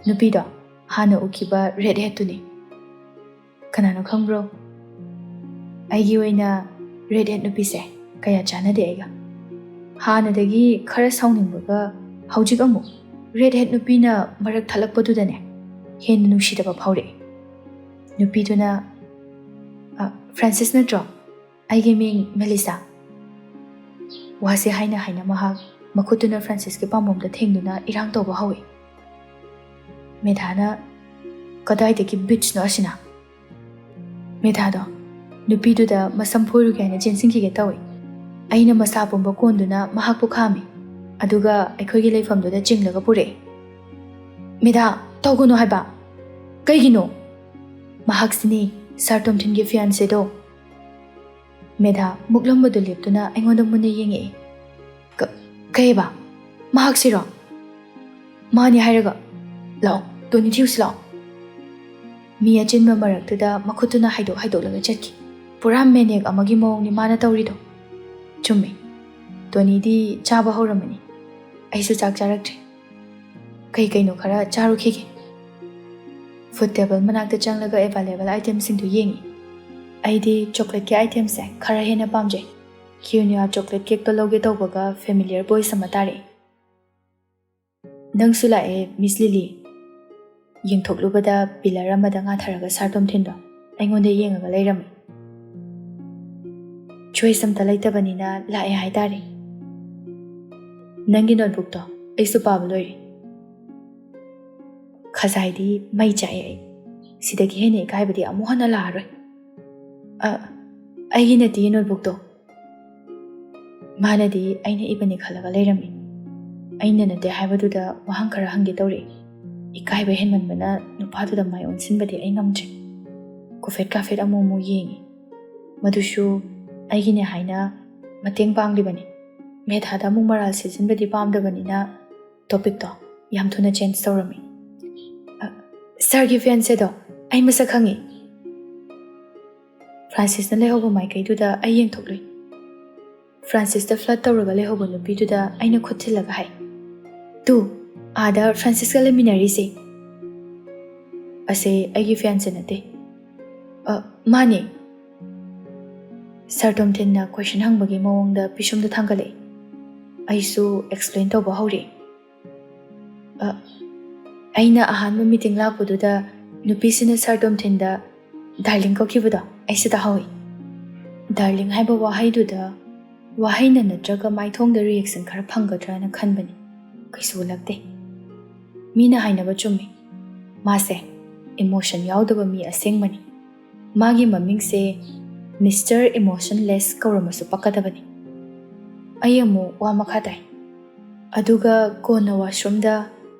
ꯅꯨꯄꯤꯗꯣ ꯍꯥꯟꯅ ꯎꯈꯤꯕ ꯔꯦꯗ ꯍꯦꯠꯇꯨꯅꯤ꯫ ꯀꯅꯥꯅꯣ ꯈꯪꯕ꯭ꯔꯣ? ꯑꯩꯒꯤ ꯑꯣꯏꯅ ꯔꯦꯗ ꯍꯦꯠ ꯅꯨꯄꯤꯁꯦ ꯀꯌꯥ ꯆꯥꯟꯅꯗꯦ ꯑꯩꯒ꯫ ꯍꯥꯟꯅꯗꯒꯤ ꯈꯔ ꯁꯥꯎꯅꯤꯡꯕꯒ ꯍꯧꯖꯤꯛ ꯑꯃꯨꯛ ꯔꯦꯗ ꯍꯦꯠ ꯅꯨꯄꯤꯅ ꯃꯔꯛ ꯊꯠꯂꯛꯄꯗꯨꯗꯅꯦ ꯍꯦꯟꯅ ꯅꯨꯡꯁꯤꯗꯕ ꯐꯥꯎꯔꯛꯑꯦ꯫ ꯅꯨꯄꯤꯗꯨꯅ, "ꯑ, ꯐ꯭ꯔꯥꯟꯁꯤꯁ ꯅꯠꯇ꯭ꯔꯣ? ꯑꯩꯒꯤ ꯃꯤꯡ ꯃꯦꯂꯤꯁꯥ꯫" ꯋꯥꯁꯦ ꯍꯥꯏꯅ ꯍꯥꯏꯅ ꯃꯍꯥꯛ ꯃꯈꯨꯠꯇꯨꯅ ꯐ꯭ꯔꯥꯟꯁꯤꯁꯀꯤ ꯄꯥꯝꯕꯣꯝꯗ ꯊꯦꯡꯗꯨꯅ ꯏꯔꯥꯡ ꯇꯧꯕ ꯍꯧꯏ꯫ ꯃꯦꯙꯥꯅ, "ꯀꯗꯥꯏꯗꯒꯤ ꯕꯤꯠꯁꯅꯣ ꯑꯁꯤꯅ?" ꯃꯦꯙꯥꯗꯣ ꯅꯨꯄꯤꯗꯨꯗ ꯃꯁꯝ ꯐꯣꯏꯔꯨꯒꯦ ꯍꯥꯏꯅ ꯆꯦꯟꯁꯤꯟꯈꯤꯒꯦ ꯇꯧꯏ꯫ ꯑꯩꯅ ꯃꯁꯥ ꯄꯨꯝꯕ ꯀꯣꯟꯗꯨꯅ ꯃꯍꯥꯛꯄꯨ ꯈꯥꯝꯃꯤ, ꯑꯗꯨꯒ ꯑꯩꯈꯣꯏꯒꯤ ꯂꯩꯐꯝꯗꯨꯗ ꯆꯤꯡꯂꯒ ꯄꯨꯔꯛꯏ꯫ "ꯃꯦꯙꯥ, ꯇꯧꯒꯅꯨ ꯍꯥꯏꯕ!" "ꯀꯩꯒꯤꯅꯣ?" "ꯃꯍꯥꯛꯁꯤꯅꯤ ꯁꯥꯔ ꯇꯣꯝꯊꯤꯟꯒꯤ ꯐꯤꯌꯥꯟꯁꯦꯗꯣ꯫" ꯃꯦꯙꯥ ꯃꯨꯛꯂꯝꯕꯗꯨ ꯂꯦꯞꯇꯨꯅ ꯑꯩꯉꯣꯟꯗ ꯃꯨꯟꯅ ꯌꯦꯡꯉꯛꯏ꯫ "ꯀ-, ꯀꯩꯕ? ꯃꯍꯥꯛꯁꯤꯔꯣ?" "ꯃꯥꯅꯤ ꯍꯥꯏꯔꯒ꯫ ꯂꯥꯛꯑꯣ, ꯇꯣꯅꯤ ꯊꯤꯎꯁꯤ ꯂꯥꯛꯑꯣ꯫" ꯃꯤ ꯑꯆꯤꯟꯕ ꯃꯔꯛꯇꯨꯗ ꯃꯈꯨꯠꯇꯨꯅ ꯍꯥꯏꯗꯣꯛ ꯍꯥꯏꯗꯣꯛꯂꯒ ꯆꯠꯈꯤ꯫ ꯄꯨꯔꯥ ꯃꯦꯅꯦꯛ ꯑꯃꯒꯤ ꯃꯑꯣꯡꯅꯤ ꯃꯥꯅ ꯇꯧꯔꯤꯗꯣ꯫ ꯆꯨꯝꯃꯤ, ꯇꯣꯅꯤꯗꯤ ꯆꯥꯕ ꯍꯧꯔꯝꯃꯅꯤ꯫ ꯑꯩꯁꯨ ꯆꯥꯛ ꯆꯥꯔꯛꯇ꯭ꯔꯤ꯫ ꯀꯩ ꯀꯩꯅꯣ ꯈꯔ ꯆꯥꯔꯨꯈꯤꯒꯦ꯫ ꯐꯨꯗ ꯇꯦꯕꯜ ꯃꯅꯥꯛꯇ ꯆꯪꯂꯒ ꯑꯦꯚꯥꯏꯂꯦꯕꯜ ꯑꯥꯏꯇꯦꯝꯁꯤꯡꯗꯨ ꯌꯦꯡꯉꯤ꯫ ꯑꯩꯗꯤ ꯆꯣꯀ꯭ꯂꯦꯠꯀꯤ ꯑꯥꯏꯇꯦꯝꯁꯦ ꯈꯔ ꯍꯦꯟꯅ ꯄꯥꯝꯖꯩ꯫ ꯀ꯭ꯌꯨꯅꯤꯌꯥ ꯆꯣꯀ꯭ꯂꯦꯠ ꯀꯦꯛꯇꯣ ꯂꯧꯒꯦ ꯇꯧꯕꯒ ꯐꯦꯃꯤꯂꯤꯌꯔ ꯚꯣꯏꯁ ꯑꯃ ꯇꯥꯔꯛꯏ꯫ "ꯅꯪꯁꯨ ꯂꯥꯛꯑꯦ, ꯃꯤꯁ ꯂꯤꯂꯤ?" ꯌꯦꯡꯊꯣꯛꯂꯨꯕꯗ ꯄꯤꯂꯔ ꯑꯃꯗ ꯉꯥꯊꯔꯒ ꯁꯥꯔ ꯇꯣꯝꯊꯤꯟꯗꯣ ꯑꯩꯉꯣꯟꯗ ꯌꯦꯡꯉꯒ ꯂꯩꯔꯝꯃꯤ꯫ "ꯆꯣꯏꯁ ꯑꯝꯇ ꯂꯩꯇꯕꯅꯤꯅ ꯂꯥꯛꯑꯦ ꯍꯥꯏꯇꯥꯔꯦ꯫ ꯅꯪꯒꯤ ꯅꯣꯠꯕꯨꯛꯇꯣ ꯑꯩꯁꯨ ꯄꯥꯕ ꯂꯣꯏꯔꯦ꯫ ꯈꯖꯥꯏꯗꯤ ꯃꯩ ꯆꯥꯛꯑꯦ ꯑꯩ꯫ ꯁꯤꯗꯒꯤ ꯍꯦꯟꯅ ꯏꯀꯥꯏꯕꯗꯤ ꯑꯃꯨꯛ ꯍꯟꯅ ꯂꯥꯛꯑꯔꯣꯏ꯫ ꯑ, ꯑꯩꯒꯤ ꯅꯠꯇꯤꯌꯦ ꯅꯣꯠꯕꯨꯛꯇꯣ꯫ ꯃꯥꯅꯗꯤ ꯑꯩꯅ ꯏꯕꯅꯤ ꯈꯜꯂꯒ ꯂꯩꯔꯝꯃꯤ꯫ ꯑꯩꯅ ꯅꯠꯇꯦ ꯍꯥꯏꯕꯗꯨꯗ ꯋꯥꯍꯪ ꯈꯔ ꯍꯪꯒꯦ ꯇꯧꯔꯛꯏ꯫ ꯏꯀꯥꯏꯕ ꯍꯦꯟꯃꯟꯕꯅ ꯅꯨꯄꯥꯗꯨꯗ ꯃꯥꯏ ꯑꯣꯟꯁꯤꯟꯕꯗꯤ ꯑꯩ ꯉꯝꯗ꯭ꯔꯦ꯫ ꯀꯣꯐꯦꯠ ꯀꯥꯐꯦꯠ ꯑꯃꯨꯛ ꯑꯃꯨꯛ ꯌꯦꯡꯉꯤ꯫ ꯃꯗꯨꯁꯨ ꯑꯩꯒꯤꯅꯦ ꯍꯥꯏꯅ ꯃꯇꯦꯡ ꯄꯥꯡꯂꯤꯕꯅꯤ꯫ ꯃꯦꯙꯥꯗ ꯑꯃꯨꯛ ꯃꯔꯥꯜ ꯁꯤꯖꯤꯟꯕꯗꯤ ꯄꯥꯝꯗꯕꯅꯤꯅ ꯇꯣꯄꯤꯛꯇꯣ ꯌꯥꯝ ꯊꯨꯅ ꯆꯦꯟꯖ ꯇꯧꯔꯝꯃꯤ꯫ "ꯑ, ꯁꯥꯔꯒꯤ ꯐꯤꯌꯥꯟꯁꯦꯗꯣ ꯑꯩ ꯃꯁꯛ ꯈꯪꯉꯤ꯫ ꯐ꯭ꯔꯥꯟꯁꯤꯁꯅ ꯂꯩꯍꯧꯕ ꯃꯥꯏꯀꯩꯗꯨꯗ ꯑꯩ ꯌꯦꯡꯊꯣꯛꯂꯨꯏ꯫ ꯐ꯭ꯔꯥꯟꯁꯤꯁꯇ ꯐ꯭ꯂꯔꯠ ꯇꯧꯔꯒ ꯂꯩꯍꯧꯕ ꯅꯨꯄꯤꯗꯨꯗ ꯑꯩꯅ ꯈꯨꯠ ꯊꯤꯜꯂꯒ ꯍꯥꯏ, 'ꯇꯨ, ꯑꯥꯗ ꯐ꯭ꯔꯥꯟꯁꯤꯁꯀ ꯂꯩꯃꯤꯟꯅꯔꯤꯁꯦ꯫ ꯑꯁꯦ ꯑꯩꯒꯤ ꯐꯤꯌꯥꯟꯁꯦ ꯅꯠꯇꯦ꯫ ꯑ, ꯃꯥꯅꯦ.' ꯁꯥꯔ ꯇꯣꯝꯊꯤꯟꯅ ꯀꯣꯏꯁꯟ ꯍꯪꯕꯒꯤ ꯃꯑꯣꯡꯗ ꯄꯤꯁꯨꯝꯗ ꯊꯥꯡꯒꯠꯂꯛꯏ꯫ ꯑꯩꯁꯨ ꯑꯦꯛꯁꯄ꯭ꯂꯦꯟ ꯇꯧꯕ ꯍꯧꯔꯛꯏ꯫ "ꯑ, ꯑꯩꯅ ꯑꯍꯥꯟꯕ ꯃꯤꯇꯤꯡ ꯂꯥꯛꯄꯗꯨꯗ ꯅꯨꯄꯤꯁꯤꯅ ꯁꯥꯔ ꯇꯣꯝꯊꯤꯟꯗ ꯗꯥꯔꯂꯤꯡ ꯀꯧꯈꯤꯕꯗꯣ ꯑꯩꯁꯨ ꯇꯥꯍꯧꯏ꯫ ꯗꯥꯔꯂꯤꯡ ꯍꯥꯏꯕ ꯋꯥꯍꯩꯗꯨꯗ ꯋꯥꯍꯩꯅ ꯅꯠꯇ꯭ꯔꯒ ꯃꯥꯏꯊꯣꯡꯗ ꯔꯤꯌꯦꯛꯁꯟ ꯈꯔ ꯐꯪꯒꯗ꯭ꯔꯥꯅ ꯈꯟꯕꯅꯤ꯫ ꯀꯩꯁꯨ ꯎꯠꯂꯛꯇꯦ꯫ ꯃꯤꯅ ꯍꯥꯏꯅꯕ ꯆꯨꯝꯃꯤ꯫ ꯃꯥꯁꯦ ꯏꯃꯣꯁꯟ ꯌꯥꯎꯗꯕ ꯃꯤ ꯑꯁꯦꯡꯕꯅꯤ꯫ ꯃꯥꯒꯤ ꯃꯃꯤꯡꯁꯦ ꯃꯤꯁꯇꯔ ꯏꯃꯣꯁꯟꯂꯦꯁ ꯀꯧꯔꯝꯃꯁꯨ ꯄꯛꯀꯗꯕꯅꯤ꯫ ꯑꯩ ꯑꯃꯨꯛ ꯋꯥ ꯃꯈꯥ ꯇꯥꯏ꯫ ꯑꯗꯨꯒ ꯀꯣꯟꯅ ꯋꯥꯁꯔꯨꯝꯗ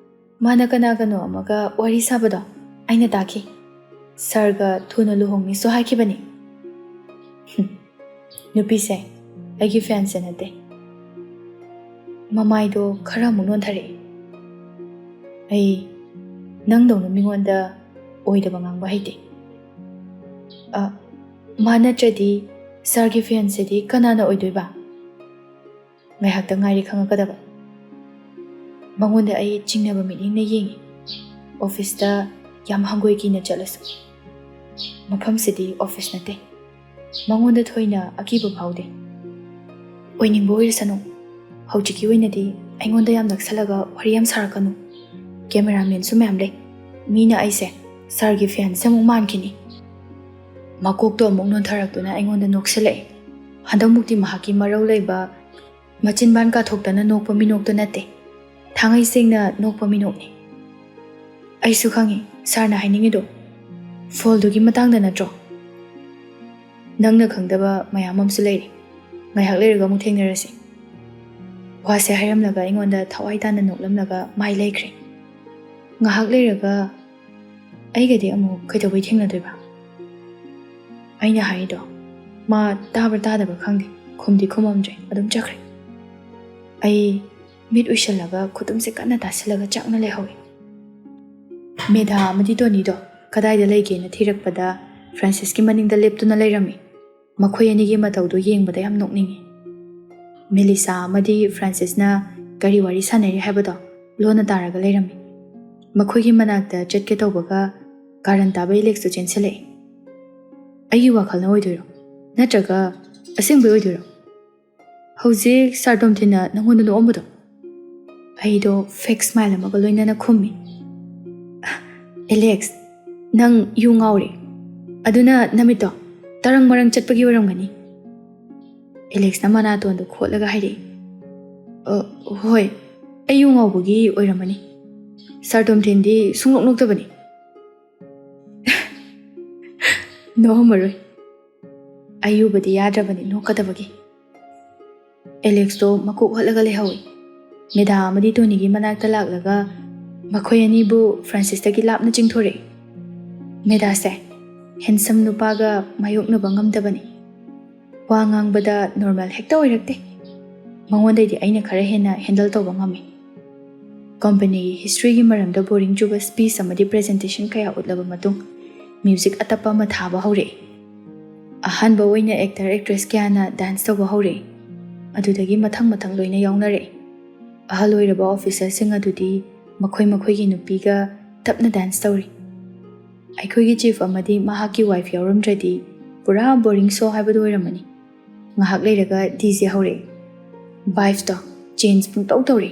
ꯃꯥꯅ ꯀꯅꯥꯒꯅꯣ ꯑꯃꯒ ꯋꯥꯔꯤ ꯁꯥꯕꯗꯣ ꯑꯩꯅ ꯇꯥꯈꯤ꯫ ꯁꯥꯔꯒ ꯊꯨꯅ ꯂꯨꯍꯣꯡꯅꯤꯁꯨ ꯍꯥꯏꯈꯤꯕꯅꯤ꯫ ꯍꯨꯝ, ꯅꯨꯄꯤꯁꯦ ꯑꯩꯒꯤ ꯐꯦꯟꯁꯦ ꯅꯠꯇꯦ꯫" ꯃꯃꯥꯏꯗꯣ ꯈꯔ ꯑꯃꯨꯛ ꯅꯣꯟꯊꯔꯛꯑꯦ꯫ "ꯑꯩ ꯅꯪꯗꯧꯅ ꯃꯤꯉꯣꯟꯗ ꯑꯣꯏꯗꯕ ꯉꯥꯡꯕ ꯍꯩꯇꯦ꯫ ꯑ, ꯃꯥ ꯅꯠꯇ꯭ꯔꯗꯤ ꯁꯥꯔꯒꯤ ꯐꯦꯟꯁꯦꯗꯤ ꯀꯅꯥꯅ ꯑꯣꯏꯗꯣꯏꯕ?" ꯉꯥꯏꯍꯥꯛꯇ ꯉꯥꯏꯔꯦ ꯈꯪꯉꯛꯀꯗꯕ꯫ ꯃꯉꯣꯟꯗ ꯑꯩ ꯆꯤꯡꯅꯕ ꯃꯤꯠꯌꯦꯡꯅ ꯌꯦꯡꯉꯤ꯫ ꯑꯣꯐꯤꯁꯇ ꯌꯥꯝ ꯍꯪꯒꯣꯏ ꯀꯤꯅ ꯆꯠꯂꯁꯨ, ꯃꯐꯝꯁꯤꯗꯤ ꯑꯣꯐꯤꯁ ꯅꯠꯇꯦ꯫ ꯃꯉꯣꯟꯗ ꯊꯣꯏꯅ ꯑꯀꯤꯕ ꯐꯥꯎꯗꯦ꯫ ꯑꯣꯏꯅꯤꯡꯕ ꯑꯣꯏꯔꯁꯅꯨ꯫ ꯍꯧꯖꯤꯛꯀꯤ ꯑꯣꯏꯅꯗꯤ ꯑꯩꯉꯣꯟꯗ ꯌꯥꯝ ꯅꯛꯁꯜꯂꯒ ꯋꯥꯔꯤ ꯌꯥꯝ ꯁꯥꯔꯛꯀꯅꯨ꯫ ꯀꯦꯃꯦꯔꯥꯃꯦꯟꯁꯨ ꯃꯌꯥꯝ ꯂꯩ꯫ ꯃꯤꯅ ꯑꯩꯁꯦ ꯁꯥꯔꯒꯤ ꯐꯦꯟꯁ ꯑꯃꯨꯛ ꯃꯥꯟꯈꯤꯅꯤ꯫ ꯃꯀꯣꯛꯇꯣ ꯑꯃꯨꯛ ꯅꯣꯟꯊꯔꯛꯇꯨꯅ ꯑꯩꯉꯣꯟꯗ ꯅꯣꯛꯁꯤꯜꯂꯛꯑꯦ꯫ ꯍꯟꯗꯛꯃꯨꯛꯇꯤ ꯃꯍꯥꯛꯀꯤ ꯃꯔꯧ ꯂꯩꯕ ꯃꯆꯤꯟꯕꯥꯟ ꯀꯥꯊꯣꯛꯇꯅ ꯅꯣꯛꯄ ꯃꯤꯅꯣꯛꯇꯣ ꯅꯠꯇꯦ꯫ ꯊꯥꯡꯉꯩ ꯁꯦꯡꯅ ꯅꯣꯛꯄ ꯃꯤꯅꯣꯛꯅꯤ꯫ ꯑꯩꯁꯨ ꯈꯪꯉꯤ ꯁꯥꯔꯅ ꯍꯥꯏꯅꯤꯡꯉꯤꯗꯣ꯫ ꯐꯣꯜꯗꯨꯒꯤ ꯃꯇꯥꯡꯗ ꯅꯠꯇ꯭ꯔꯣ? ꯅꯪꯅ ꯈꯪꯗꯕ ꯃꯌꯥꯝ ꯑꯃꯁꯨ ꯂꯩꯔꯤ꯫ ꯉꯥꯏꯍꯥꯛ ꯂꯩꯔꯒ ꯑꯃꯨꯛ ꯊꯦꯡꯅꯔꯁꯤ꯫ ꯋꯥꯁꯦ ꯍꯥꯏꯔꯝꯂꯒ ꯑꯩꯉꯣꯟꯗ ꯊꯋꯥꯏ ꯇꯥꯅ ꯅꯣꯛꯂꯝꯂꯒ ꯃꯥꯏ ꯂꯩꯈ꯭ꯔꯦ꯫ ꯉꯥꯏꯍꯥꯛ ꯂꯩꯔꯒ ꯑꯩꯒꯗꯤ ꯑꯃꯨꯛ ꯀꯩꯗꯧꯕꯩ ꯊꯦꯡꯅꯗꯣꯏꯕ? ꯑꯩꯅ ꯍꯥꯏꯔꯤꯗꯣ ꯃꯥ ꯇꯥꯕ꯭ꯔꯥ ꯇꯥꯗꯕ꯭ꯔꯥ ꯈꯪꯗꯦ, ꯈꯨꯝꯗꯤ ꯈꯨꯝꯃꯝꯗ꯭ꯔꯦ, ꯑꯗꯨꯝ ꯆꯠꯈ꯭ꯔꯦ꯫ ꯑꯩ ꯃꯤꯠ ꯎꯏꯁꯜꯂꯒ ꯈꯨꯇꯨꯝꯁꯦ ꯀꯟꯅ ꯇꯥꯁꯤꯜꯂꯒ ꯆꯥꯛꯅ ꯂꯩꯍꯧꯏ꯫ ꯃꯦꯙꯥ ꯑꯃꯗꯤ ꯇꯣꯅꯤꯗꯣ ꯀꯗꯥꯏꯗ ꯂꯩꯒꯦꯅ ꯊꯤꯔꯛꯄꯗ ꯐ꯭ꯔꯥꯟꯁꯤꯁꯀꯤ ꯃꯅꯤꯡꯗ ꯂꯦꯞꯇꯨꯅ ꯂꯩꯔꯝꯃꯤ꯫ ꯃꯈꯣꯏ ꯑꯅꯤꯒꯤ ꯃꯇꯧꯗꯨ ꯌꯦꯡꯕꯗ ꯌꯥꯝ ꯅꯣꯛꯅꯤꯡꯉꯤ꯫ ꯃꯦꯂꯤꯁꯥ ꯑꯃꯗꯤ ꯐ꯭ꯔꯥꯟꯁꯤꯁꯅ ꯀꯔꯤ ꯋꯥꯔꯤ ꯁꯥꯟꯅꯔꯤ ꯍꯥꯏꯕꯗꯣ ꯂꯣꯟꯅ ꯇꯥꯔꯒ ꯂꯩꯔꯝꯃꯤ꯫ ꯃꯈꯣꯏꯒꯤ ꯃꯅꯥꯛꯇ ꯆꯠꯀꯦ ꯇꯧꯕꯒ ꯀꯥꯔꯟ ꯇꯥꯕ ꯑꯦꯂꯦꯛꯁꯇꯨ ꯆꯦꯟꯁꯤꯜꯂꯛꯏ꯫ ꯑꯩꯒꯤ ꯋꯥꯈꯜꯅ ꯑꯣꯏꯗꯣꯏꯔꯣ? ꯅꯠꯇ꯭ꯔꯒ ꯑꯁꯦꯡꯕꯩ ꯑꯣꯏꯗꯣꯏꯔꯣ? ꯍꯧꯖꯤꯛ ꯁꯥꯔ ꯇꯣꯝꯊꯤꯟꯅ ꯅꯪꯉꯣꯟꯗ ꯅꯣꯛꯑꯝꯕꯗꯣ? ꯑꯩꯗꯣ ꯐꯦꯛ ꯁ꯭ꯃꯥꯏꯜ ꯑꯃꯒ ꯂꯣꯏꯅꯅ ꯈꯨꯝꯃꯤ꯫ "ꯑꯦꯂꯦꯛꯁ, ꯅꯪ ꯌꯨ ꯉꯥꯎꯔꯦ꯫ ꯑꯗꯨꯅ ꯅꯃꯤꯠꯇꯣ ꯇꯔꯪ ꯃꯔꯪ ꯆꯠꯄꯒꯤ ꯑꯣꯏꯔꯝꯒꯅꯤ꯫" ꯑꯦꯂꯦꯛꯁꯅ ꯃꯅꯥꯇꯣꯟꯗꯣ ꯈꯣꯠꯂꯒ ꯍꯥꯏꯔꯛꯏ꯫ "ꯑ, ꯍꯣꯏ, ꯑꯩ ꯌꯨ ꯉꯥꯎꯕꯒꯤ ꯑꯣꯏꯔꯝꯃꯅꯤ꯫ ꯁꯥꯔ ꯇꯣꯝꯊꯤꯟꯗꯤ ꯁꯨꯡꯅꯣꯛ ꯅꯣꯛꯇꯕꯅꯤ꯫" ꯅꯣꯛꯑꯝꯃꯔꯣꯏ꯫ ꯑꯌꯨꯕꯗꯤ ꯌꯥꯗ꯭ꯔꯕꯅꯤ ꯅꯣꯛꯀꯗꯕꯒꯤ꯫ ꯑꯦꯂꯦꯛꯁꯇꯣ ꯃꯀꯣꯛ ꯍꯠꯂꯒ ꯂꯩꯍꯧꯏ꯫ ꯃꯦꯙꯥ ꯑꯃꯗꯤ ꯇꯣꯅꯤꯒꯤ ꯃꯅꯥꯛꯇ ꯂꯥꯛꯂꯒ ꯃꯈꯣꯏ ꯑꯅꯤꯕꯨ ꯐ꯭ꯔꯥꯟꯁꯤꯁꯇꯒꯤ ꯂꯥꯞꯅ ꯆꯤꯡꯊꯣꯔꯛꯏ꯫ ꯃꯦꯙꯥꯁꯦ ꯍꯦꯟꯁꯝ ꯅꯨꯄꯥꯒ ꯃꯥꯌꯣꯛꯅꯕ ꯉꯝꯗꯕꯅꯤ꯫ ꯋꯥ ꯉꯥꯡꯕꯗ ꯅꯣꯔꯃꯦꯜ ꯍꯦꯛꯇ ꯑꯣꯏꯔꯛꯇꯦ꯫ ꯃꯉꯣꯟꯗꯩꯗꯤ ꯑꯩꯅ ꯈꯔ ꯍꯦꯟꯅ ꯍꯦꯟꯗꯜ ꯇꯧꯕ ꯉꯝꯃꯤ꯫ ꯀꯝꯄꯅꯤꯒꯤ ꯍꯤꯁꯇ꯭ꯔꯤꯒꯤ ꯃꯔꯝꯗ ꯕꯣꯔꯤꯡ ꯆꯨꯕ ꯁ꯭ꯄꯤꯆ ꯑꯃꯗꯤ ꯄ꯭ꯔꯖꯦꯟꯇꯦꯁꯟ ꯀꯌꯥ ꯎꯠꯂꯕ ꯃꯇꯨꯡ, ꯃ꯭ꯌꯨꯖꯤꯛ ꯑꯇꯞꯄ ꯑꯃ ꯊꯥꯕ ꯍꯧꯔꯛꯏ꯫ ꯑꯍꯥꯟꯕ ꯑꯣꯏꯅ ꯑꯦꯛꯇꯔ ꯑꯦꯛꯇ꯭ꯔꯦꯁ ꯀꯌꯥꯅ ꯗꯥꯟꯁ ꯇꯧꯕ ꯍꯧꯔꯛꯏ꯫ ꯑꯗꯨꯗꯒꯤ ꯃꯊꯪ ꯃꯊꯪ ꯂꯣꯏꯅ ꯌꯥꯎꯅꯔꯛꯏ꯫ ꯑꯍꯜ ꯑꯣꯏꯔꯕ ꯑꯣꯐꯤꯁꯔꯁꯤꯡ ꯑꯗꯨꯗꯤ ꯃꯈꯣꯏ ꯃꯈꯣꯏꯒꯤ ꯅꯨꯄꯤꯒ ꯇꯞꯅ ꯗꯥꯟꯁ ꯇꯧꯔꯤ꯫ ꯑꯩꯈꯣꯏꯒꯤ ꯆꯤꯐ ꯑꯃꯗꯤ ꯃꯍꯥꯛꯀꯤ ꯋꯥꯏꯐ ꯌꯥꯎꯔꯝꯗ꯭ꯔꯗꯤ ꯄꯨꯔꯥ ꯕꯣꯔꯤꯡ ꯁꯣ ꯍꯥꯏꯕꯗꯨ ꯑꯣꯏꯔꯝꯃꯅꯤ꯫ ꯉꯥꯏꯍꯥꯛ ꯂꯩꯔꯒ ꯗꯤ ꯖꯦ ꯍꯧꯔꯛꯑꯦ꯫ ꯚꯥꯏꯕꯁꯇꯣ ꯆꯦꯟꯖ ꯄꯨꯡꯇꯧ ꯇꯧꯔꯦ꯫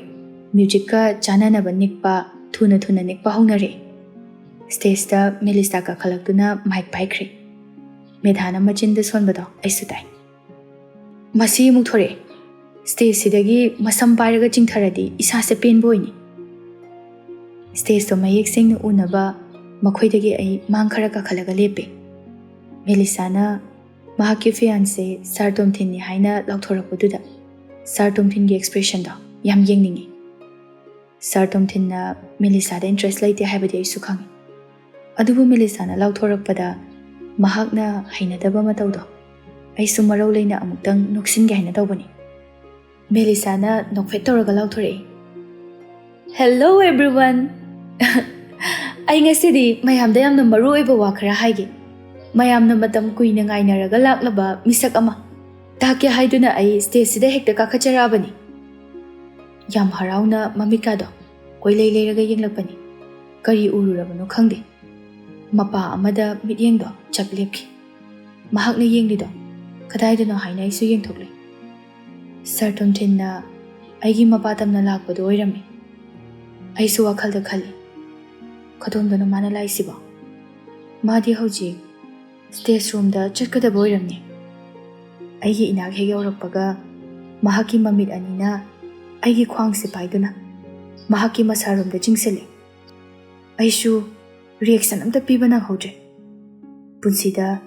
ꯃ꯭ꯌꯨꯖꯤꯛꯀ ꯆꯥꯟꯅꯅꯕ ꯅꯤꯛꯄ, ꯊꯨꯅ ꯊꯨꯅ ꯅꯤꯛꯄ ꯍꯧꯅꯔꯦ꯫ ꯁ꯭ꯇꯦꯖꯇ ꯃꯦꯂꯤꯁꯥ ꯀꯥꯈꯠꯂꯛꯇꯨꯅ ꯃꯥꯏꯛ ꯄꯥꯏꯈ꯭ꯔꯦ꯫ ꯃꯦꯙꯥꯅ ꯃꯆꯤꯟꯗ ꯁꯣꯟꯕꯗꯣ ꯑꯩꯁꯨ ꯇꯥꯏ꯫ ꯃꯁꯤ ꯑꯃꯨꯛ ꯊꯣꯔꯛꯑꯦ꯫ ꯁ꯭ꯇꯦꯖꯁꯤꯗꯒꯤ ꯃꯁꯝ ꯄꯥꯏꯔꯒ ꯆꯤꯡꯊꯔꯗꯤ ꯏꯁꯥꯁꯦ ꯄꯦꯟꯕ ꯑꯣꯏꯅꯤ꯫ ꯁ꯭ꯇꯦꯖꯇꯣ ꯃꯌꯦꯛ ꯁꯦꯡꯅ ꯎꯅꯕ ꯃꯈꯣꯏꯗꯒꯤ ꯑꯩ ꯃꯥꯡ ꯈꯔ ꯀꯥꯈꯠꯂꯒ ꯂꯦꯞꯄꯦ꯫ ꯃꯦꯂꯤꯁꯥꯅ ꯃꯍꯥꯛꯀꯤ ꯐꯤꯌꯥꯟꯁꯦ ꯁꯥꯔ ꯇꯣꯝꯊꯤꯟꯅꯤ ꯍꯥꯏꯅ ꯂꯥꯎꯊꯣꯔꯛꯄꯗꯨꯗ ꯁꯥꯔ ꯇꯣꯝꯊꯤꯟꯒꯤ ꯑꯦꯛꯁꯄ꯭ꯔꯦꯁꯟꯗꯣ ꯌꯥꯝ ꯌꯦꯡꯅꯤꯡꯉꯤ꯫ ꯁꯥꯔ ꯇꯣꯝꯊꯤꯟꯅ ꯃꯦꯂꯤꯁꯥꯗ ꯏꯟꯇꯔꯦꯁ ꯂꯩꯇꯦ ꯍꯥꯏꯕꯗꯤ ꯑꯩꯁꯨ ꯈꯪꯉꯤ꯫ ꯑꯗꯨꯕꯨ ꯃꯦꯂꯤꯁꯥꯅ ꯂꯥꯎꯊꯣꯔꯛꯄꯗ ꯃꯍꯥꯛꯅ ꯍꯩꯅꯗꯕ ꯃꯇꯧꯗꯣ ꯑꯩꯁꯨ ꯃꯔꯧ ꯂꯩꯅ ꯑꯃꯨꯛꯇꯪ ꯅꯣꯛꯁꯤꯟꯒꯦ ꯍꯥꯏꯅ ꯇꯧꯕꯅꯤ꯫ ꯃꯦꯂꯤꯁꯥꯅ ꯅꯣꯛꯐꯦꯠ ꯇꯧꯔꯒ ꯂꯥꯎꯊꯣꯔꯛꯏ, "Hello everyone! ꯑꯩ ꯉꯁꯤꯗꯤ ꯃꯌꯥꯝꯗ ꯌꯥꯝꯅ ꯃꯔꯨ ꯑꯣꯏꯕ ꯋꯥ ꯈꯔ ꯍꯥꯏꯒꯦ꯫ ꯃꯌꯥꯝꯅ ꯃꯇꯝ ꯀꯨꯏꯅ ꯉꯥꯏꯅꯔꯒ ꯂꯥꯛꯂꯕ ꯃꯤꯁꯛ ꯑꯃ ꯇꯥꯛꯀꯦ ꯍꯥꯏꯗꯨꯅ ꯑꯩ ꯁ꯭ꯇꯦꯖꯁꯤꯗ ꯍꯦꯛꯇ ꯀꯥꯈꯠꯆꯔꯛꯑꯕꯅꯤ꯫" ꯌꯥꯝ ꯍꯔꯥꯎꯅ ꯃꯃꯤꯠꯀꯥꯗꯣ ꯀꯣꯏꯂꯩ ꯂꯩꯔꯒ ꯌꯦꯡꯂꯛꯄꯅꯤ꯫ ꯀꯔꯤ ꯎꯔꯨꯔꯕꯅꯣ ꯈꯪꯗꯦ꯫ ꯃꯄꯥ ꯑꯃꯗ ꯃꯤꯠꯌꯦꯡꯗꯣ ꯆꯞ ꯂꯦꯞꯈꯤ꯫ ꯃꯍꯥꯛꯅ ꯌꯦꯡꯂꯤꯗꯣ ꯀꯗꯥꯏꯗꯅꯣ ꯍꯥꯏꯅ ꯑꯩꯁꯨ ꯌꯦꯡꯊꯣꯛꯂꯦ꯫ ꯁꯥꯔ ꯇꯣꯝꯊꯤꯟꯅ ꯑꯩꯒꯤ ꯃꯄꯥ ꯇꯝꯅ ꯂꯥꯛꯄꯗꯨ ꯑꯣꯏꯔꯝꯃꯤ꯫ ꯑꯩꯁꯨ ꯋꯥꯈꯜꯗ ꯈꯜꯂꯤ, "ꯀꯗꯣꯝꯗꯅꯣ ꯃꯥꯅ ꯂꯥꯛꯏꯁꯤꯕꯣ?" ꯃꯥꯗꯤ ꯍꯧꯖꯤꯛ ꯁ꯭ꯇꯦꯖ ꯔꯣꯝꯗ ꯆꯠꯀꯗꯕ ꯑꯣꯏꯔꯝꯅꯤ꯫ ꯑꯩꯒꯤ ꯏꯅꯥꯛ ꯍꯦꯛ ꯌꯧꯔꯛꯄꯒ ꯃꯍꯥꯛꯀꯤ ꯃꯃꯤꯠ ꯑꯅꯤꯅ ꯑꯩꯒꯤ ꯈ꯭ꯋꯥꯡꯁꯦ ꯄꯥꯏꯗꯨꯅ ꯃꯍꯥꯛꯀꯤ ꯃꯁꯥꯔꯣꯝꯗ ꯆꯤꯡꯁꯤꯜꯂꯤ꯫ ꯑꯩꯁꯨ ꯔꯤꯌꯦꯛꯁꯟ ꯑꯝꯇ ꯄꯤꯕ ꯅꯪꯍꯧꯗ꯭ꯔꯦ꯫ ꯄꯨꯟꯁꯤꯗ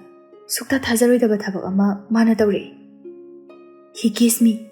ꯁꯨꯛꯊꯥ ꯊꯥꯖꯔꯣꯏꯗꯕ ꯊꯕꯛ ꯑꯃ ꯃꯥꯅ ꯇꯧꯔꯛꯏ꯫ He kissed me